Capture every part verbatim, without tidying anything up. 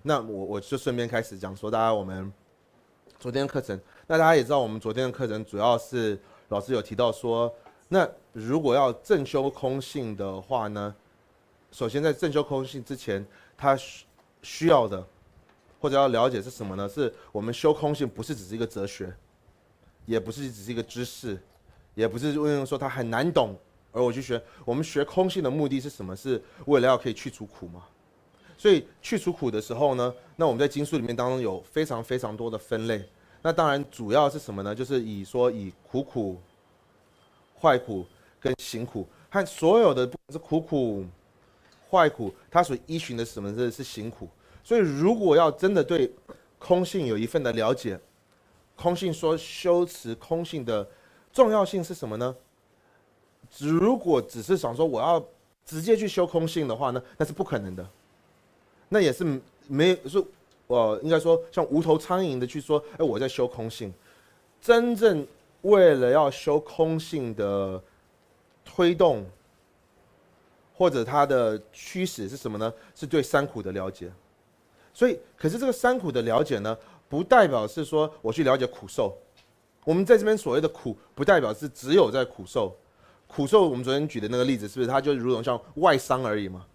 那我我就顺便开始讲说，大家我们昨天的课程，那大家也知道，我们昨天的课程主要是老师有提到说，那如果要正修空性的话呢，首先在正修空性之前，它需需要的或者要了解是什么呢？是我们修空性不是只是一个哲学，也不是只是一个知识，也不是因为说它很难懂而我去学。我们学空性的目的是什么？是为了要可以去除苦嘛。所以去除苦的时候呢，那我们在经书里面当中有非常非常多的分类。那当然主要是什么呢？就是以说以苦苦、坏苦跟行苦，和所有的不管是苦苦、坏苦，它所依循的是什么？这是行苦。所以如果要真的对空性有一份的了解，空性说修持空性的重要性是什么呢？如果只是想说我要直接去修空性的话呢，那是不可能的。那也是没是呃，应该说像无头苍蝇的去说，哎，我在修空性。真正为了要修空性的推动，或者它的驱使是什么呢？是对三苦的了解。所以，可是这个三苦的了解呢，不代表是说我去了解苦受。我们在这边所谓的苦，不代表是只有在苦受。苦受，我们昨天举的那个例子，是不是它就如同像外伤而已嘛？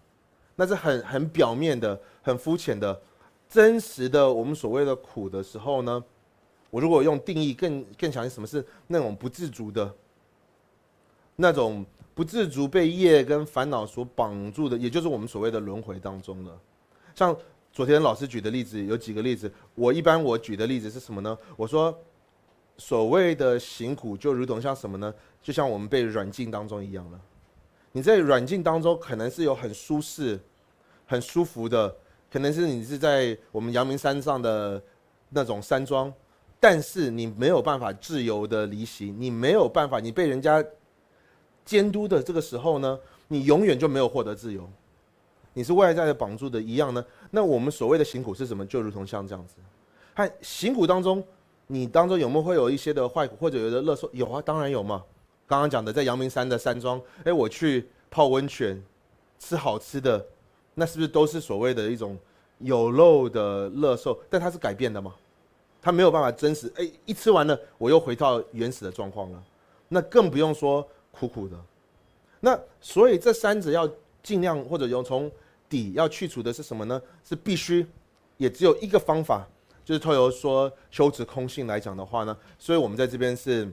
那是很很表面的、很肤浅的。真实的，我们所谓的苦的时候呢，我如果用定义更更强烈，什么是那种不自主的、那种不自主被业跟烦恼所绑住的，也就是我们所谓的轮回当中的。像昨天老师举的例子，有几个例子，我一般我举的例子是什么呢？我说，所谓的行苦，就如同像什么呢？就像我们被软禁当中一样了。你在软禁当中，可能是有很舒适、很舒服的，可能是你是在我们阳明山上的那种山庄，但是你没有办法自由的离席，你没有办法，你被人家监督的这个时候呢，你永远就没有获得自由。你是外在的绑住的一样呢。那我们所谓的行苦是什么？就如同像这样子，和行苦当中，你当中有没有会有一些的坏苦，或者有的乐受？有啊，当然有嘛。刚刚讲的，在阳明山的山庄，哎，我去泡温泉，吃好吃的，那是不是都是所谓的一种有漏的乐受？但它是改变的嘛，它没有办法真实。哎，一吃完了，我又回到原始的状况了，那更不用说苦苦的。那所以这三者要尽量或者由从底要去除的是什么呢？是必须，也只有一个方法，就是透由说修持空性来讲的话呢，所以我们在这边是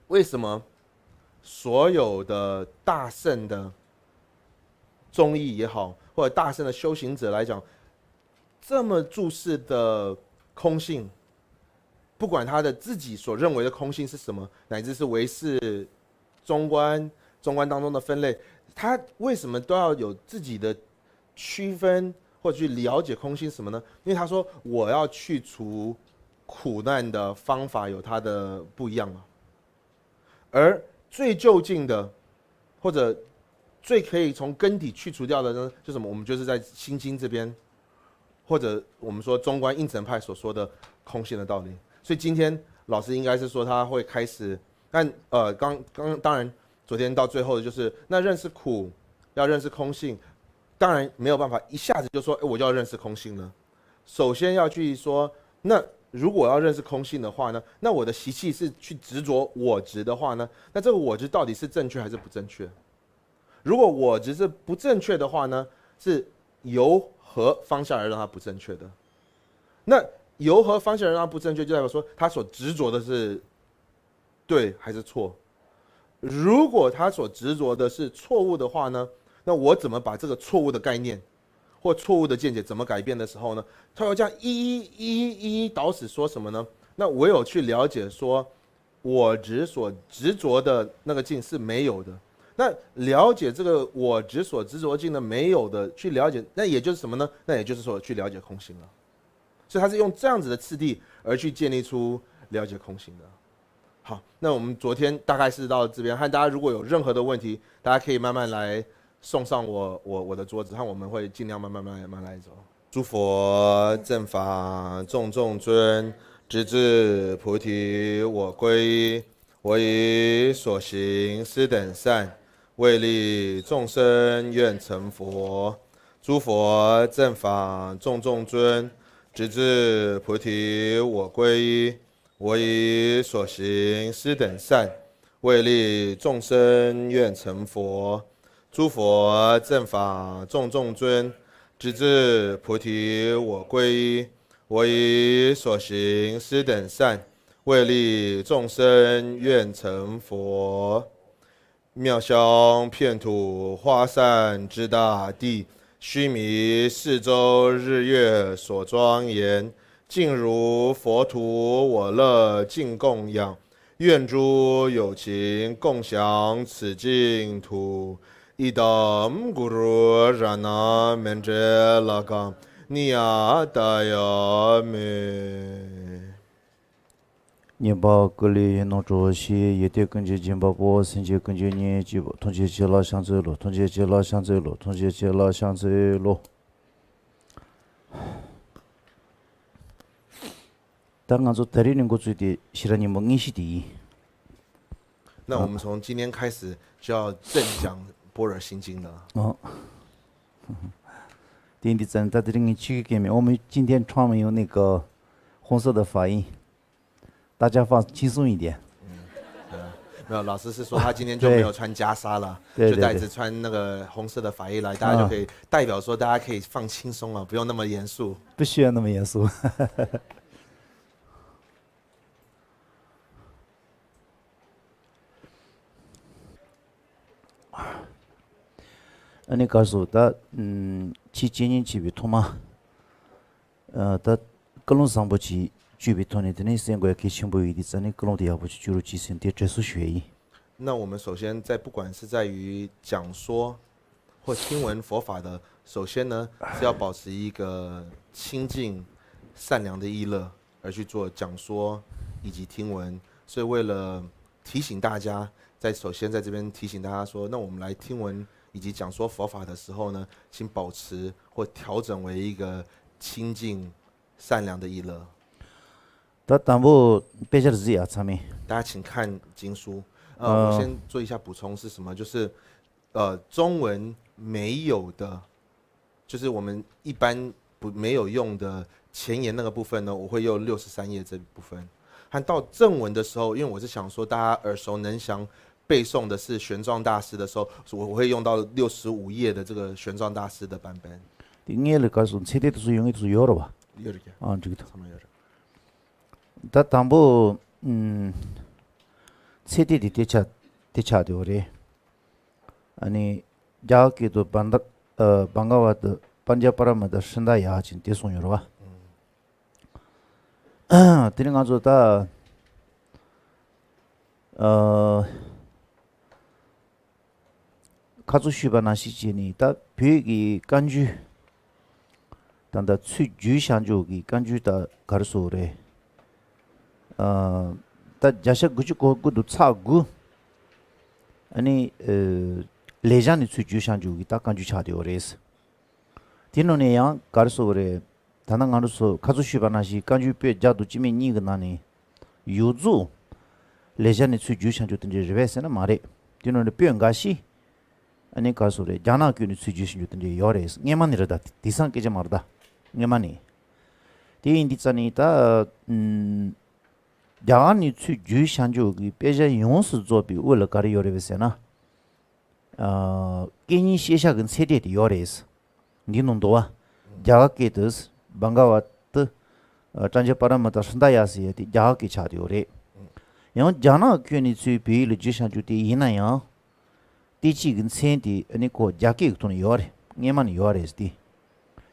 为什么所有的大乘的宗义也好，或者大乘的修行者来讲，这么注视的空性，不管他的自己所认为的空性是什么，乃至是唯识、中观、中观当中的分类，他为什么都要有自己的区分或者去了解空性什么呢？因为他说我要去除苦难的方法有它的不一样嘛。而最究竟的，或者最可以从根底去除掉的呢，就什么？我们就是在心经这边，或者我们说中观应成派所说的空性的道理。所以今天老师应该是说他会开始，但呃，刚刚当然昨天到最后的就是，那认识苦，要认识空性，当然没有办法一下子就说，哎，我就要认识空性了。首先要去说，那如果要认识空性的话呢，那我的习气是去执着我执的话呢，那这个我执到底是正确还是不正确？如果我执是不正确的话呢，是由何方向而让它不正确的？那由何方向而让它不正确，就代表说他所执着的是对还是错？如果他所执着的是错误的话呢，那我怎么把这个错误的概念或错误的见解怎么改变的时候呢？他要这样一一一一一一导使说什么呢？那唯有去了解说，我执所执着的那个境是没有的。那了解这个我执所执着境的没有的，去了解，那也就是什么呢？那也就是说去了解空性了。所以他是用这样子的次第而去建立出了解空性的。好，那我们昨天大概是到这边，和大家如果有任何的问题，大家可以慢慢来送上我我我的桌子，和我们会尽量慢慢慢慢慢来走。诸佛正法种种尊，直至菩提我归。我以所行斯等善，为利众生愿成佛。诸佛正法种种尊，直至菩提我归依。我以所行施等善，为利众生愿成佛。诸佛正法种种尊，直至菩提我归依。我以所行施等善，为利众生愿成佛。 妙香遍吐花散之大地，须弥四周日月所庄严，尽如佛土我乐尽供养。愿诸有情共享此净土。Idam guru ranam mendrelakam niyatayame. ཉན་པ་ཀུན་ལས་ཡིན་ནོ་གྲོགས་ཤིག་ཡེ་ཏེ་ཀུན་གྱི་སྦྱིན་པ་པོ། སེམས་ཅན་ཀུན་གྱི་གཉེན་གཅིག་པོ། ཐུགས་རྗེ་ཆེ་ལ་ཕྱག་འཚལ་ལོ། ཐུགས་རྗེ་ཆེ་ལ་ཕྱག་འཚལ་ལོ། ཐུགས་རྗེ་ཆེ་ལ་ཕྱག་འཚལ་ལོ། ད་ང་ཚོ་ད་རེས་ནས་འགོ་བཙུགས་ཏེ་ཕྱི་ར་ཉིན་མོ་ངེས་ཤིག་དེ་ཡིན། 那我们从今天开始就要正讲般若心经了。 ཨོ། དེ་འདི་ཙམ་ད་དེ་རིང་ངས་ཆི་གི་སྐད་མེད། 我们今天穿没有那个红色的法衣，大家放轻松一点。 没有，老师是说他今天就没有穿袈裟了，对，就带着穿那个红色的法衣来，大家就可以代表说大家可以放轻松了，不用那么严肃。 不需要那么严肃。 ཨ་ནི་ག་རེ་ཟེར་ད། ཨམ། ཕྱི་བཅད་ཉན་བྱས་པའི་ཐོག་མ། ཨ། ད་ཀུན་སློང་བཟང་པོ་ཅིག་བཅོས་པའི་ཐོག་ནས། དེ་ནས་གསན་དགོས་ཡ་གལ་ཆེན་པོ་ཡོད་དུས་ཙང་ནས་ཀུན་སློང་དེ་ཡག་པོ་ཅིག་བཅོས་རོགས་གྱིས་ཟེར་ནས་དེ་དྲན་གསོ་ཞུ་ཡ་ཡིན། 那我们首先在不管是在于讲说或听闻佛法的，首先呢是要保持一个清净、善良的意乐，而去做讲说以及听闻。所以为了提醒大家，在首先在这边提醒大家说，那我们来听闻以及讲说佛法的时候呢，请保持或调整为一个清净、善良的意乐。 ད་དང་པོ་དཔེ་ཆ་གཟིགས་ཡ་ཚང་མས། 大家请看经书。呃，我先做一下补充，是什么？就是，呃，中文没有的，就是我们一般不，没有用的前言那个部分呢，我会用六十三页这部分。和到正文的时候，因为我是想说大家耳熟能详背诵的是玄奘大师的时候，我会用到六十五页的这个玄奘大师的版本。 དེ་ངས་ལ་ག་རེ་ཟེར། ཚད་ལྡན་དེ་ཚོ་ཡོད་ངེས་དེ་ཚོ་ཡོད་རེད་བ། 有的。 ཨ། འགྲིག་གི་འདུག 他们有的。 ད་དང་པོ། ཨམ། ཚད་ལྡན་དེ་དེ་ཆགས་དེ་ཆགས་བསྡད་ཡོད་རེད། ཨ་ནི་རྒྱ་གར་སྐད་དུ་བྷན་ད། ཨ། བྷ་ག་ཝ་ཏ་པཉྩ་པ་ར་མི་ཏ་ཧྲྀ་ད་ཡ་ཅེས་དེ་གསུངས་ཡོད་རེད་བ། དེ་ནི་ང་ཚོ་ད། ཨ། ཁ་སང་ཞུས་པ་ནང་བཞིན་བྱས་ནས་ད་བོད་ཀྱི་བཀའ་འགྱུར། ད་ལྟ་ཚུར་བསྒྱུར་བཞག་འཇོག་གི་བཀའ་འགྱུར་ད་ག་རེ་ཟེར་དགོས་རེད། ཨ། ད་བརྒྱ་ཆ་དགུ་བཅུ་གོ་དགུ་དང་ཚེག་དགུ། ཨ་ནི། ཨ། ལེགས་སྦྱར་ནས་ཚུར་བསྒྱུར་བཞག་འཇོག་གི་ད་བཀའ་འགྱུར་ཆགས་བསྡད་ཡོད་རེད། དེ་ནང་ནས་ཡང་ག་རེ་ཟེར་དགོས་རེད། ད་ནི་ང་རང་ཚོ་ཁ་སང་ཞུས་པ་ནང་བཞིན་བཀའ་འགྱུར་པོད་བརྒྱ་དང་བཅུ་མེད་གཉིས་ཀྱི་ནང་ནས་ཡོངས་རྫོགས་ལེགས་སྦྱར་ནས་ཚུར་བསྒྱུར་བཞག་འཇོག་དེ་འདྲ་རེད་པས་ཟེར་ན་མ་རེད། དེ་ནང་ནས་པོད་འགའ་ཞིག་ཨ་ནི་ག་རེ་ཟེར་དགོས་རེད། རྒྱ་ནག་བཀོལ་ནས་ཚུར་བསྒྱུར་བཞག་འཇོག་དེ་འདྲ་ཡོད་རེད། སྔོན་མ་ནས་རེད། ད་དེང་སང་སྐད་ཆ་མ་རེད། ད་སྔོན་མ་ནས། དེ་ཡིན་དུས་ཙང་ནས་ད། ཨམ། རྒྱ་གར་ནས་ཚུར་བསྒྱུར་བཞག་འཇོག་གི་དཔེ་ཆ་ཡོངས་སུ་རྫོགས་པའི་དབུ་ལ་ག་རེ་ཡོད་རེད་པས་ཟེར་ན། ཨ། སྐད་གཉིས་ཤེས་བྱ་གི་ཚད་ལྡན་དེ་ཡོད་རེད། འདི་ནང་འདུག་བ། རྒྱ་གར་སྐད་དུ་བྷ་ག་ཝ་ཏི་པཉྩ་པ་ར་མི་ཏ་ཧྲྀ་ད་ཡ་ཟེར་ཡ་དེ་རྒྱ་གར་སྐད་ཆགས་བསྡད་ཡོད་རེད། ཡང་རྒྱ་ནག་བཀོལ་ནས་ཚུར་བོད་ཡིག་ལ་བསྒྱུར་བཞག་འཇོག་དེ་ཡིན་ན་ཡང་། དེ་གཅིག་གི་མཚན་དེ་ཨ་ནི་ཁོ་རྒྱ་སྐད་ཀྱི་ཐོག་ནས་ཡོད་རེད། སྔོན་མ་ནས་ཡོད་རེད་དེ།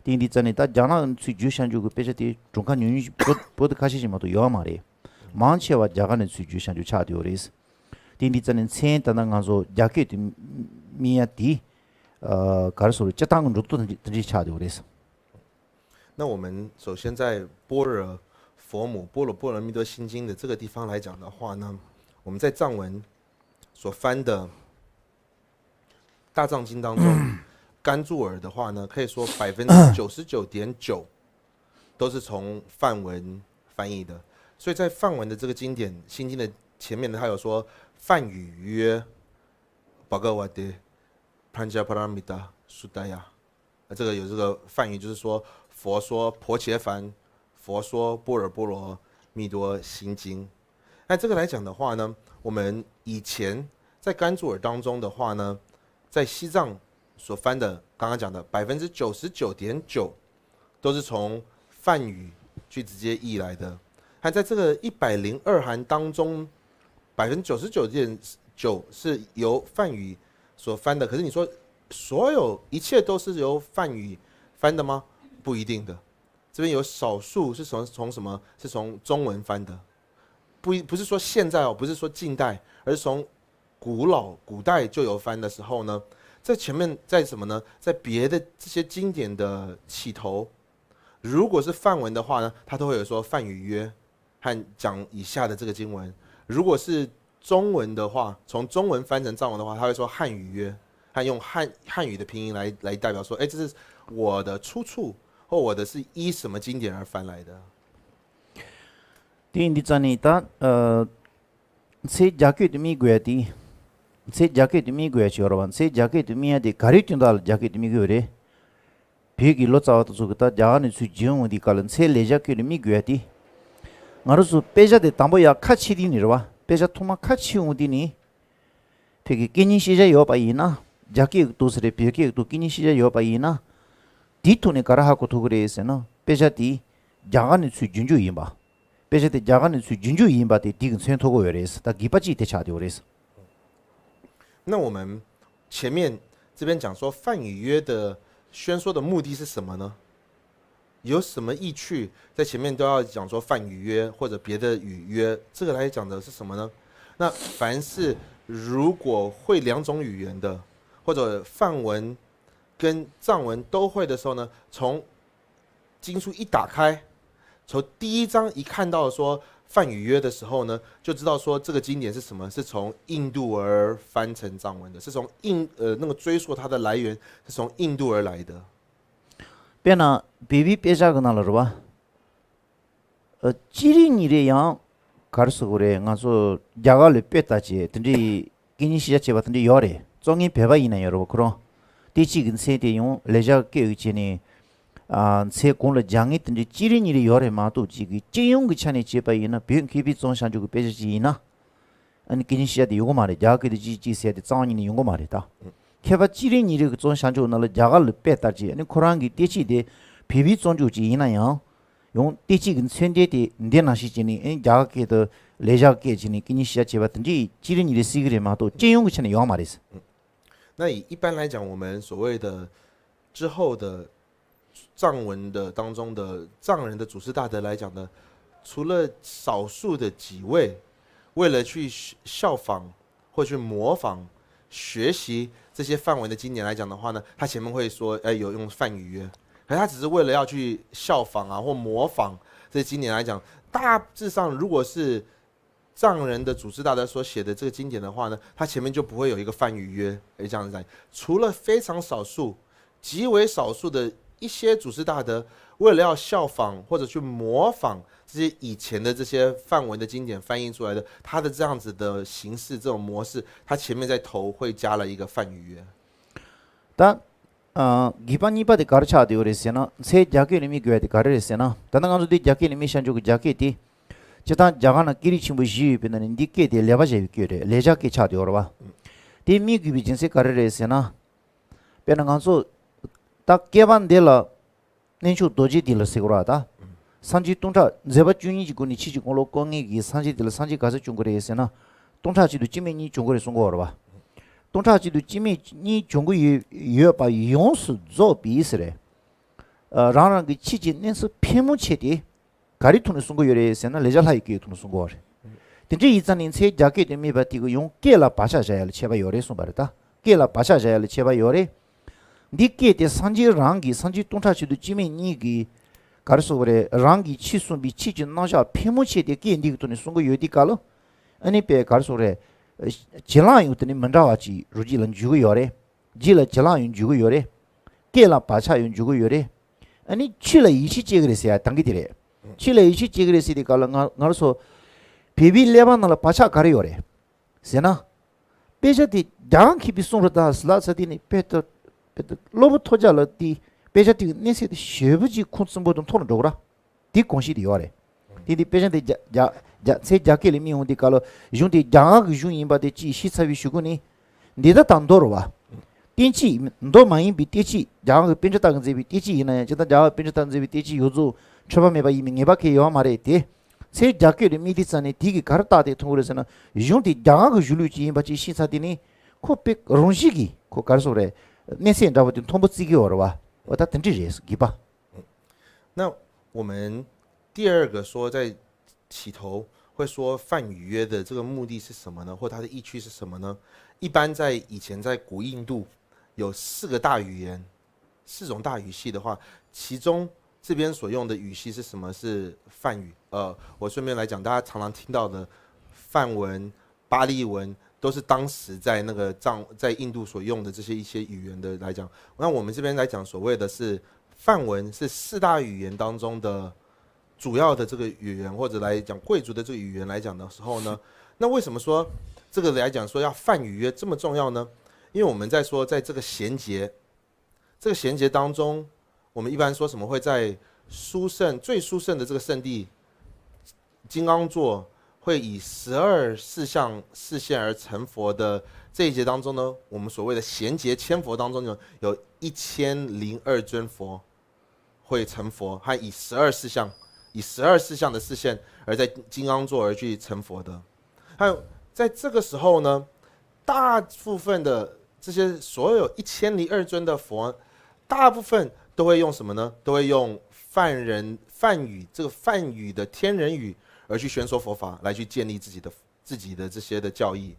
དེ་ཡིན་དུས་ཙང་ནས་ད་རྒྱ་ནག་ཚུར་བསྒྱུར་བཞག་འཇོག་གི་དཔེ་ཆ་དེ་གྲངས་ཀ་ཉུང་ཉུང་ཞིག་བོད་བོད་དུ་ཁ་ཤས་ཤིག་མ་གཏོགས་ཡོད་མ་རེད། མང་ཆེ་བ་རྒྱ་གར་ནས་ཚུར་བསྒྱུར་བཞག་འཇོག་ཆགས་བསྡད་ཡོད་རེད། དེ་འདི་ཙམ་ནས་མཚན་ད་ལྟ་ང་ཚོ་རྒྱ་སྐད་དུ་སྨིན་ཡ་དེ། ཨ། ག་རེ་ཟེར་དགོས་རེད། སྤྱིར་བཏང་གི་འགྲོ་སྟངས་དེ་འདྲ་ཆགས་བསྡད་ཡོད་རེད། 那我们首先在般若佛母般若波罗蜜多心经的这个地方来讲的话呢，我们在藏文所翻的大藏经当中，甘珠尔的话呢，可以说百分之九十九点九都是从梵文翻译的。所以在梵文的这个经典心经的前面呢，它有说梵语曰 Bhagavate Prajnaparamita Suttaya。这个有这个梵语，就是说佛说《婆伽梵》，佛说《般若波罗蜜多心经》。那这个来讲的话呢，我们以前在甘珠尔当中的话呢，在西藏所翻的，刚刚讲的百分之九十九点九都是从梵语去直接译来的。那在这个一百零二函当中，百分之九十九点九是由梵语所翻的。可是你说所有一切都是由梵语翻的吗？不一定的。这边有少数是从从什么？是从中文翻的。不不是说现在哦，不是说近代，而是从古老古代就有翻的时候呢，在前面在什么呢？在别的这些经典的起头，如果是梵文的话呢，它都会有说梵语曰，和讲以下的这个经文。如果是中文的话，从中文翻成藏文的话，它会说汉语曰，它用汉汉语的拼音来来代表说，哎，这是我的出处，或我的是依什么经典而翻来的。དེ་ཡིན་དུས་ཙང་ནི་ད་ཨ། མཚན་རྒྱ་སྐད་དུ་སྨིན་དགོས་ཡ་དེ། མཚན་རྒྱ་སྐད་དུ་སྨིན་དགོས་ཡ་ཅིག་ཡོད་རེད་བ། མཚན་རྒྱ་སྐད་དུ་སྨིན་ཡ་དེ་ག་རེའི་དོན་དག་ལ་རྒྱ་སྐད་དུ་སྨིན་དགོས་རེད། བོད་ཀྱི་ལོ་ཙཱ་བ་དེ་ཚོ་གི་ད་རྒྱ་གར་ནས་ཚུར་བྱོན་འོང་དུས་སྐབས་ལ་མཚན་ལེགས་སྦྱར་སྐད་དུ་སྨིན་དགོས་ཡ་དེ། ང་རང་ཚོ་དཔེ་ཆ་དེ་དང་པོ་ཡ་ཁ་ཕྱེ་དུས་ནས་རེད་བ། དཔེ་ཆ་ཐོག་མ་ཁ་ཕྱེ་འོང་དུས་ནས། བོད་ཀྱི་སྐད་གཉིས་ཤེས་བྱ་ཡོད་པ་ཡིན་ན། རྒྱ་སྐད་ཀྱི་ཐོག་ས་རེད། བོད་སྐད་ཀྱི་ཐོག་སྐད་གཉིས་ཤེས་བྱ་ཡོད་པ་ཡིན་ན། དེའི་ཐོག་ནས་ག་རེ་ཧ་གོ་ཐུབ་ཀྱི་རེད་ཟེར་ན། དཔེ་ཆ་དེ་རྒྱ་གར་ནས་ཚུར་བྱོན་རྒྱུ་ཡིན་པ། དཔེ་ཆ་དེ་རྒྱ་གར་ནས་ཚུར་བྱོན་རྒྱུ་ཡིན་པ་དེ་དེ་གི་མཚོན་ཐུབ་ཀྱི་ཡོད་རེད། ད་དགོས་པ་གཅིག་དེ་ཆགས་བསྡད་ཡོད་རེད། 那我们前面这边讲说梵语约的宣说的目的是什么呢？有什么意趣在前面都要讲说梵语约或者别的语约？这个来讲的是什么呢？那凡是如果会两种语言的，或者梵文跟藏文都会的时候呢，从经书一打开，从第一章一看到说梵语约的时候呢，就知道说这个经典是什么，是从印度而翻成藏文的，是从印呃那个追溯它的来源是从印度而来的。 དཔེར་ན་བོད་པའི་དཔེ་ཆ་གི་ནང་ལ་རེད་བ། ཨ། གཅིག་རེ་གཉིས་རེ་ཡང་ག་རེ་ཟེར་དགོས་རེད། ང་ཚོ་རྒྱ་གར་ལ་དཔེ་ལྟ་བྱས་དེ་འདྲའི་སྐད་གཉིས་ཤེས་བྱ་བྱས་པ་དེ་འདྲ་ཡོད་རེད། གཙོ་ངན་བོད་པ་ཡིན་ན་ཡང་རེད་བ། ཁོ་རང་ཏི་ཅི་གི་མཚན་དེ་ཡང་ལེགས་སྦྱར་སྐད་ཀྱི་བྱས་ནས། ཨ། མཚན་གོང་ལ་རྒྱག་མཁན་དེ་འདྲའི་གཅིག་རེ་གཉིས་རེ་ཡོད་རེད་མ་གཏོགས། གཅིག་གི་སྤྱི་ཡོངས་ཀྱི་ཆ་ནས་བྱས་པ་ཡིན་ན། བོད་མཁས་པའི་རྩོམ་བྱང་ཆུབ་ཀྱི་དཔེ་ཆ་ཞིག་ཡིན་ན། ཨ་ནི་སྐད་གཉིས་ཤེས་བྱ་དེ་ཡོད་གི་མ་རེད། རྒྱ་སྐད་དུ་གཅིག་གཅིག་ཟེར་ཏེ་རྩ་བ་ཉིད་ནས་ཡོང་གི་མ་རེད་ད། མཁས་པ་གཅིག་རེ་གཉིས་རེ་གི་རྩོམ་བྱང་ཆུབ་ནང་ལ་རྒྱ་གར་ལ་དཔེ་ལྟར་གྱི། ཨ་ནི་ཁོ་རང་གི་ཏི་ཅི་དེ་བོད་པའི་རྩོམ་འཇུག་ཅིག་ཡིན་ན་ཡང་། ཡང་ཏི་ཅི་གི་མཚོན་དོན་དེ་འདི་ནང་བཞིན་བྱས་ནས། ཨ་ནི་རྒྱ་གར་སྐད་དུ་ལེགས་སྦྱར་སྐད་བྱས་ནས་སྐད་གཉིས་ཤེས་བྱ་བྱས་པ་དེ་འདྲའི་གཅིག་རེ་གཉིས་རེ་སྲིད་གི་རེད་མ་གཏོགས། སྤྱི་ཡོངས་ཀྱི་ཆ་ནས་ཡོད་མ་རེད། 那以一般来讲，我们所谓的之后的藏文的当中的藏人的祖师大德来讲呢，除了少数的几位为了去效仿或去模仿、学习这些梵文的经典来讲的话呢，他前面会说，哎，有用梵语约，可是他只是为了要去效仿啊或模仿这些经典来讲，大致上如果是藏人的祖师大德所写的这个经典的话呢，它前面就不会有一个梵语约，哎，这样子讲。除了非常少数、极为少数的一些祖师大德，为了要效仿或者去模仿这些以前的这些梵文的经典翻译出来的，它的这样子的形式、这种模式，它前面在头会加了一个梵语约。 ད། ཨ། དགོས་པ་གཉིས་པ་དེ་ག་རེ་ཆགས་བསྡད་ཡོད་རེད་ཟེར་ན། མཚན་རྒྱ་སྐད་ནས་སྨིན་དགོས་ཡ་དེ་ག་རེ་རེད་ཟེར་ན། ད་ལྟ་ང་ཚོ་འདི་རྒྱ་སྐད་ནས་སྨིན་བྱང་ཆུབ་ཀྱི་རྒྱ་སྐད་དེ། སྤྱིར་བཏང་རྒྱ་གར་ནང་སྐད་རིགས་ཆེན་པོ་བཞི་ཡོད་པའི་ནང་ནས་འདི་སྐད་དེ་ལེགས་པར་བྱས་པའི་སྐད་རེད། ལེགས་སྦྱར་སྐད་ཆགས་བསྡད་ཡོད་རེད་བ། དེ་སྨིན་དགོས་པའི་རྒྱུ་མཚན་ག་རེ་རེད་ཟེར་ན། དཔེར་ན་ང་ཚོ་ད་བསྐལ་པ་འདི་ལ། གནས་མཆོག་རྡོ་རྗེ་གདན་ལ་ཟེར་གི་རེད་བ་ད། སངས་རྒྱས་སྟོང་ཕྲག་མཛད་པ་བཅུ་གཉིས་ཀྱི་སྒོ་ནས་ཕྱིས་ཀྱི་དགུང་ལོ་སྐོར་མཁན་གྱི་སངས་རྒྱས་དེ་ལ་སངས་རྒྱས་ག་ཚོད་བྱུང་གི་རེད་ཟེར་ན། སྟོང་ཕྲག་གཅིག་ཏུ་སྤྱི་མེད་གཉིས་བྱུང་གི་རེད་གསུང་གི་ཡོད་རེད་བ། སྟོང་ཕྲག་གཅིག་ཏུ་སྤྱི་མེད་གཉིས་བྱུང་གི་ཡོད་ཡོད་པ་ཡོངས་སུ་རྫོགས་པའི་ཟེར་རེད། ཨ། རང་རང་གི་ཆོས་ཀྱི་གནས་ཚུལ་ཕལ་མོ་ཆེ་དེ་ག་རེ་ཐོག་ནས་གསུང་གི་ཡོད་རེད་ཟེར་ན། ལེགས་སྦྱར་ལྷ་ཡི་སྐད་ཐོག་ནས་གསུང་གི་ཡོད་རེད། དེ་འདྲ་ཡིན་ཙང་ནི་མཚན་རྒྱ་སྐད་དུ་སྨིན་པ་དེ་གི་ཡང་སྐད་ལ་བག་ཆགས་བཞག་ཡ་ལ་ཁྱད་པར་ཡོད་རེད་གསུངས་པ་རེད་ད། སྐད་ལ་བག་ཆགས་བཞག་ཡ་ལ་ཁྱད་པར་ཡོད་རེད། འདི་སྐད་དེ་སངས་རྒྱས་རང་གིས། སངས་རྒྱས་སྟོང་ཕྲག་གཅིག་ཏུ་སྤྱི་མེད་གཉིས་ཀྱིས་ག་རེ་ཟེར་དགོས་རེད། རང་གིས་ཕྱིས་གསུངས་པའི་ཆོས་ཀྱི་རྣམ་གཞག་ཕལ་མོ་ཆེ་དེ་སྐད་འདི་གི་ཐོག་ནས་གསུང་གི་ཡོད་དུས་སྐབས་ལ། ཨ་ནི་དཔེ་ག་རེ་ཟེར་དགོས་རེད། བྱིན་རླབས་ཡང་དེ་ནི་མི་འདྲ་བ་ཅིག་རོ་རྒྱུད་ལ་འཇུག་གི་ཡོད་རེད། རྗེས་ལ་བྱིན་རླབས་ཡང་འཇུག་གི་ཡོད་རེད། སྐད་ལ་བག་ཆགས་ཡང་འཇུག་གི་ཡོད་རེད། ཨ་ནི་ཆོས་ལ་ཡིད་ཆེས་བྱེད་ཀྱི་རེད་ཟེར་ཡ་དང་གི་དེ་རེད། ཆོས་ལ་ཡིད་ཆེས་བྱེད་ཀྱི་རེད་ཟེར་དུས་སྐབས་ལ། ང་ང་རང་ཚོ་བོད་པའི་ཀླད་པ་ནང་ལ་བག་ཆགས་ག་རེ་ཡོད་རེད་ཟེར་ན། དཔེ་ཆ་དེ་རྒྱ་གར་མཁས་པའི་གསུང་རེད་ད་ཟེར་ལབ་ཚར་དུས་ནས། དཔེ་ད་དཔེ་ད་གློ་བུར་ཐོལ་རྒྱག་ལ་དེ་ དཔེ་ཆ་དེ་གི་གནས་ཚད་དེ་ཞེ་པོ་ཅིག་ཁུངས་བཙུན་པོ་དང་མཐོ་རུ་འགྲོ་གི་ར། དེ་གོམས་གཤིས་དེ་ཡོད་རེད། དེ་འདི་དཔེ་ཆ་དེ་རྒྱ་རྒྱ་རྒྱ་ཚད་རྒྱ་སྐད་ལ་མི་ཡོང་དེ་ག་ལ་གཞུང་དེ་རྒྱ་གར་གི་གཞུང་ཡིན་པ་དེ་ཅིག་ཤེས་ཚར་བའི་གཞུག་གུ་ནི། འདི་ལྟ་དང་མདོ་རུ་བ། བསྟན་བཅོས་མདོ་མ་ཡིན་པའི་བསྟན་བཅོས་རྒྱ་གར་གི་པཎ་ཆེན་སྟག་གིས་མཛད་པའི་བསྟན་བཅོས་ཡིན་ན་ཡང་ཇི་ལྟར་རྒྱ་གར་པཎ་ཆེན་སྟག་གིས་མཛད་པའི་བསྟན་བཅོས་ཡོངས་རྫོགས་འཁྲུལ་པ་མེད་པ་ཡིན་མིན་ངེས་པ་གང་ཡང་ཡོད་མ་རེད་དེ། ཚད་རྒྱ་སྐད་ལ་མི་དེ་ཙམ་ནས་དེ་གི་ག་རེ་རྟགས་དེ་མཐོང་གི་རེད་ཟེར་ན་གཞུང་དེ་རྒྱ་གར་གི་གཞུང་ལུགས་ཅིག་ཡིན་པ་ཅིག་ཤེས་ཚར་དེ་ནི་ཁོ་དཔེ་རང་བཞིན་གྱིས་ཁོ་ག་རེ་ཟེར་རེད། གནས་ཚད་འདྲ་བོ་དེ་མཐོན་པོ་བརྩི་གི་ཡོད་རེད་བ། འོ་ད་དེ་འདྲ་རེད་དགོས་པ།那我们第二个说，在起头会说梵语约的这个目的是什么呢？或它的意趣是什么呢？一般在以前在古印度有四个大语言，四种大语系的话，其中这边所用的语系是什么？是梵语。呃，我顺便来讲，大家常常听到的梵文、巴利文，都是当时在那个藏在印度所用的这些一些语言的来讲。那我们这边来讲，所谓的是梵文是四大语言当中的主要的这个语言，或者来讲贵族的这个语言来讲的时候呢，那为什么说这个来讲说要梵语约这么重要呢？因为我们在说在这个衔接，这个衔接当中，我们一般说什么会在殊胜最殊胜的这个圣地金刚座会以十二四相示现而成佛的这一节当中呢，我们所谓的衔接千佛当中呢，有一千零二尊佛会成佛，和以十二四相，以十二四相的示现而在金刚座而去成佛的。还有在这个时候呢，大部分的这些所有一千零二尊的佛，大部分都会用什么呢？都会用梵人梵语这个梵语的天人语而去宣说佛法，来去建立自己的自己的这些的教义。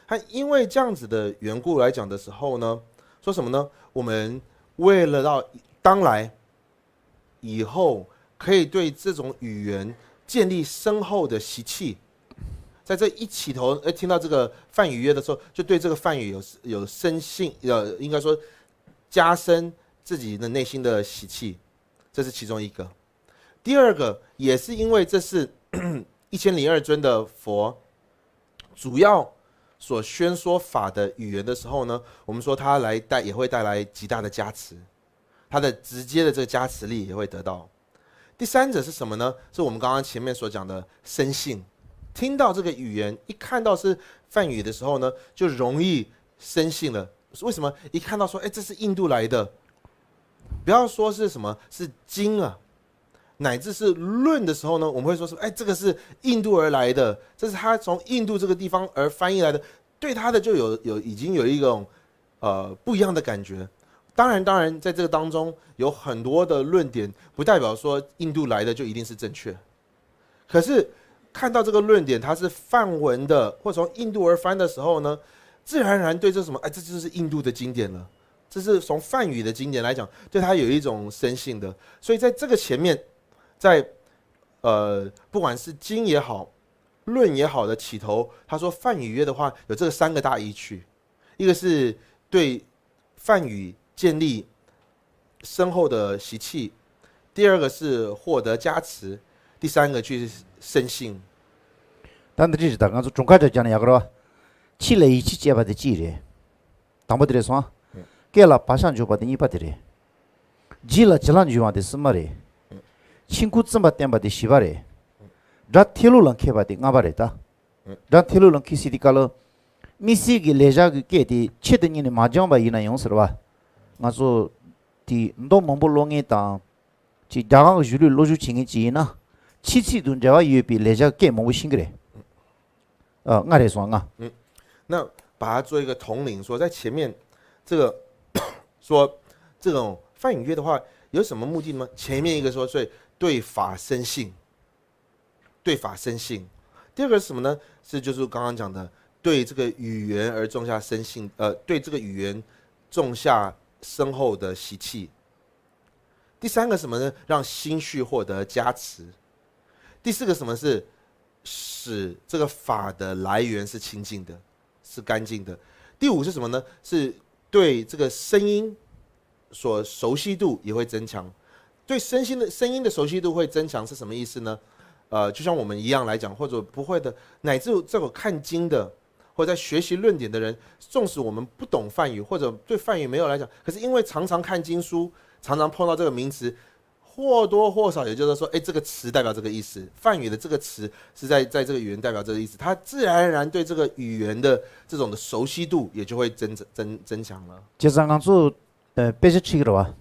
他因为这样子的缘故来讲的时候呢，说什么呢？我们为了到当来以后可以对这种语言建立深厚的习气，在这一起头，哎，听到这个梵语约的时候，就对这个梵语有有深信，呃，应该说加深自己的内心的习气，这是其中一个。第二个，也是因为这是一千零二尊的佛主要所宣说法的语言的时候呢，我们说它来带也会带来极大的加持，它的直接的这个加持力也会得到。第三者是什么呢？是我们刚刚前面所讲的深信，听到这个语言，一看到是梵语的时候呢，就容易深信了。为什么？一看到说，哎，这是印度来的，不要说是什么是经啊，乃至是论的时候呢，我们会说是，哎，这个是印度而来的，这是他从印度这个地方而翻译来的，对他的就有有已经有一种呃不一样的感觉。当然，当然，在这个当中有很多的论点，不代表说印度来的就一定是正确。可是看到这个论点，它是梵文的，或从印度而翻的时候呢，自然而然对这什么，哎，这就是印度的经典了。这是从梵语的经典来讲，对它有一种深信的。所以在这个前面，在呃，不管是经也好，论也好的起头，他说梵语约的话，有这个三个大意趣，一个是对梵语建立深厚的习气，第二个是获得加持，第三个去深信。ད་འདི་འདྲ་རེད། ད་ང་ཚོ་གྲུབ་མཐའ་འདྲ་བྱས་ན་ཡག་གི་རེད་བ། ཆོས་ལ་ཡིད་ཆེས་བྱེད་པ་དེ་གཅིག་རེད། དང་པོ་དེ་རེད་སོང་། སྐད་ལ་བག་ཆགས་འཇུག་པ་དེ་གཉིས་པ་དེ་རེད། རྗེས་ལ་བྱིན་རླབས་འཇུག་པ་དེ་གསུམ་པ་རེད། ཆོས་འཁོར་བཙུན་པ་བསྟེན་པ་དེ་བཞི་པ་རེད། སྒྲ་ཐོས་ལུགས་ལ་མཁས་པ་དེ་ལྔ་པ་རེད་ད། སྒྲ་ཐོས་ལུགས་ལ་མཁས་ཟེར་དུས་སྐབས་ལ། དམིགས་བསལ་གྱི་ལེགས་སྦྱར་གྱི་སྐད་དེ་ཆེད་དུ་གཉེར་ནས་མ་སྦྱངས་པ་ཡིན་ན་ཡང་ཟེར་བ། ང་ཚོ་དེ་མདོ་མང་པོ་ཀློག་མཁན་དང་། ཅིག་རྒྱ་གར་གྱི་གཞུང་ལུགས་སློབ་སྦྱོང་བྱེད་མཁན་ཅིག་ཡིན་ན། ཆོས་ཚིག་དང་འབྲེལ་བ་ཡོད་པའི་ལེགས་སྦྱར་སྐད་མང་པོ་ཤེས་ཀྱི་རེད། ཨ། ལྔ་རེད་སོང་ལྔ། 那把它做一个统领，说在前面这个说这种梵语约的话，有什么目的吗？前面一个说，所以对法深信，对法深信。第二个是什么呢？是就是刚刚讲的，对这个语言而种下深信，呃，对这个语言种下深厚的习气。第三个什么呢？让心绪获得加持。第四个什么是使这个法的来源是清净的，是干净的。第五是什么呢？是对这个声音所熟悉度也会增强。对声音的声音的熟悉度会增强是什么意思呢？呃，就像我们一样来讲，或者不会的，乃至这种看经的，或者在学习论点的人，纵使我们不懂梵语，或者对梵语没有来讲，可是因为常常看经书，常常碰到这个名词，或多或少也就是说，哎，这个词代表这个意思，梵语的这个词是在在这个语言代表这个意思，它自然而然对这个语言的这种的熟悉度也就会增增增强了。 བྱས་ཙང་ང་ཚོ་ཨ་དཔེ་ཆ་ཁྲིད་ཀྱི་རེད་བ།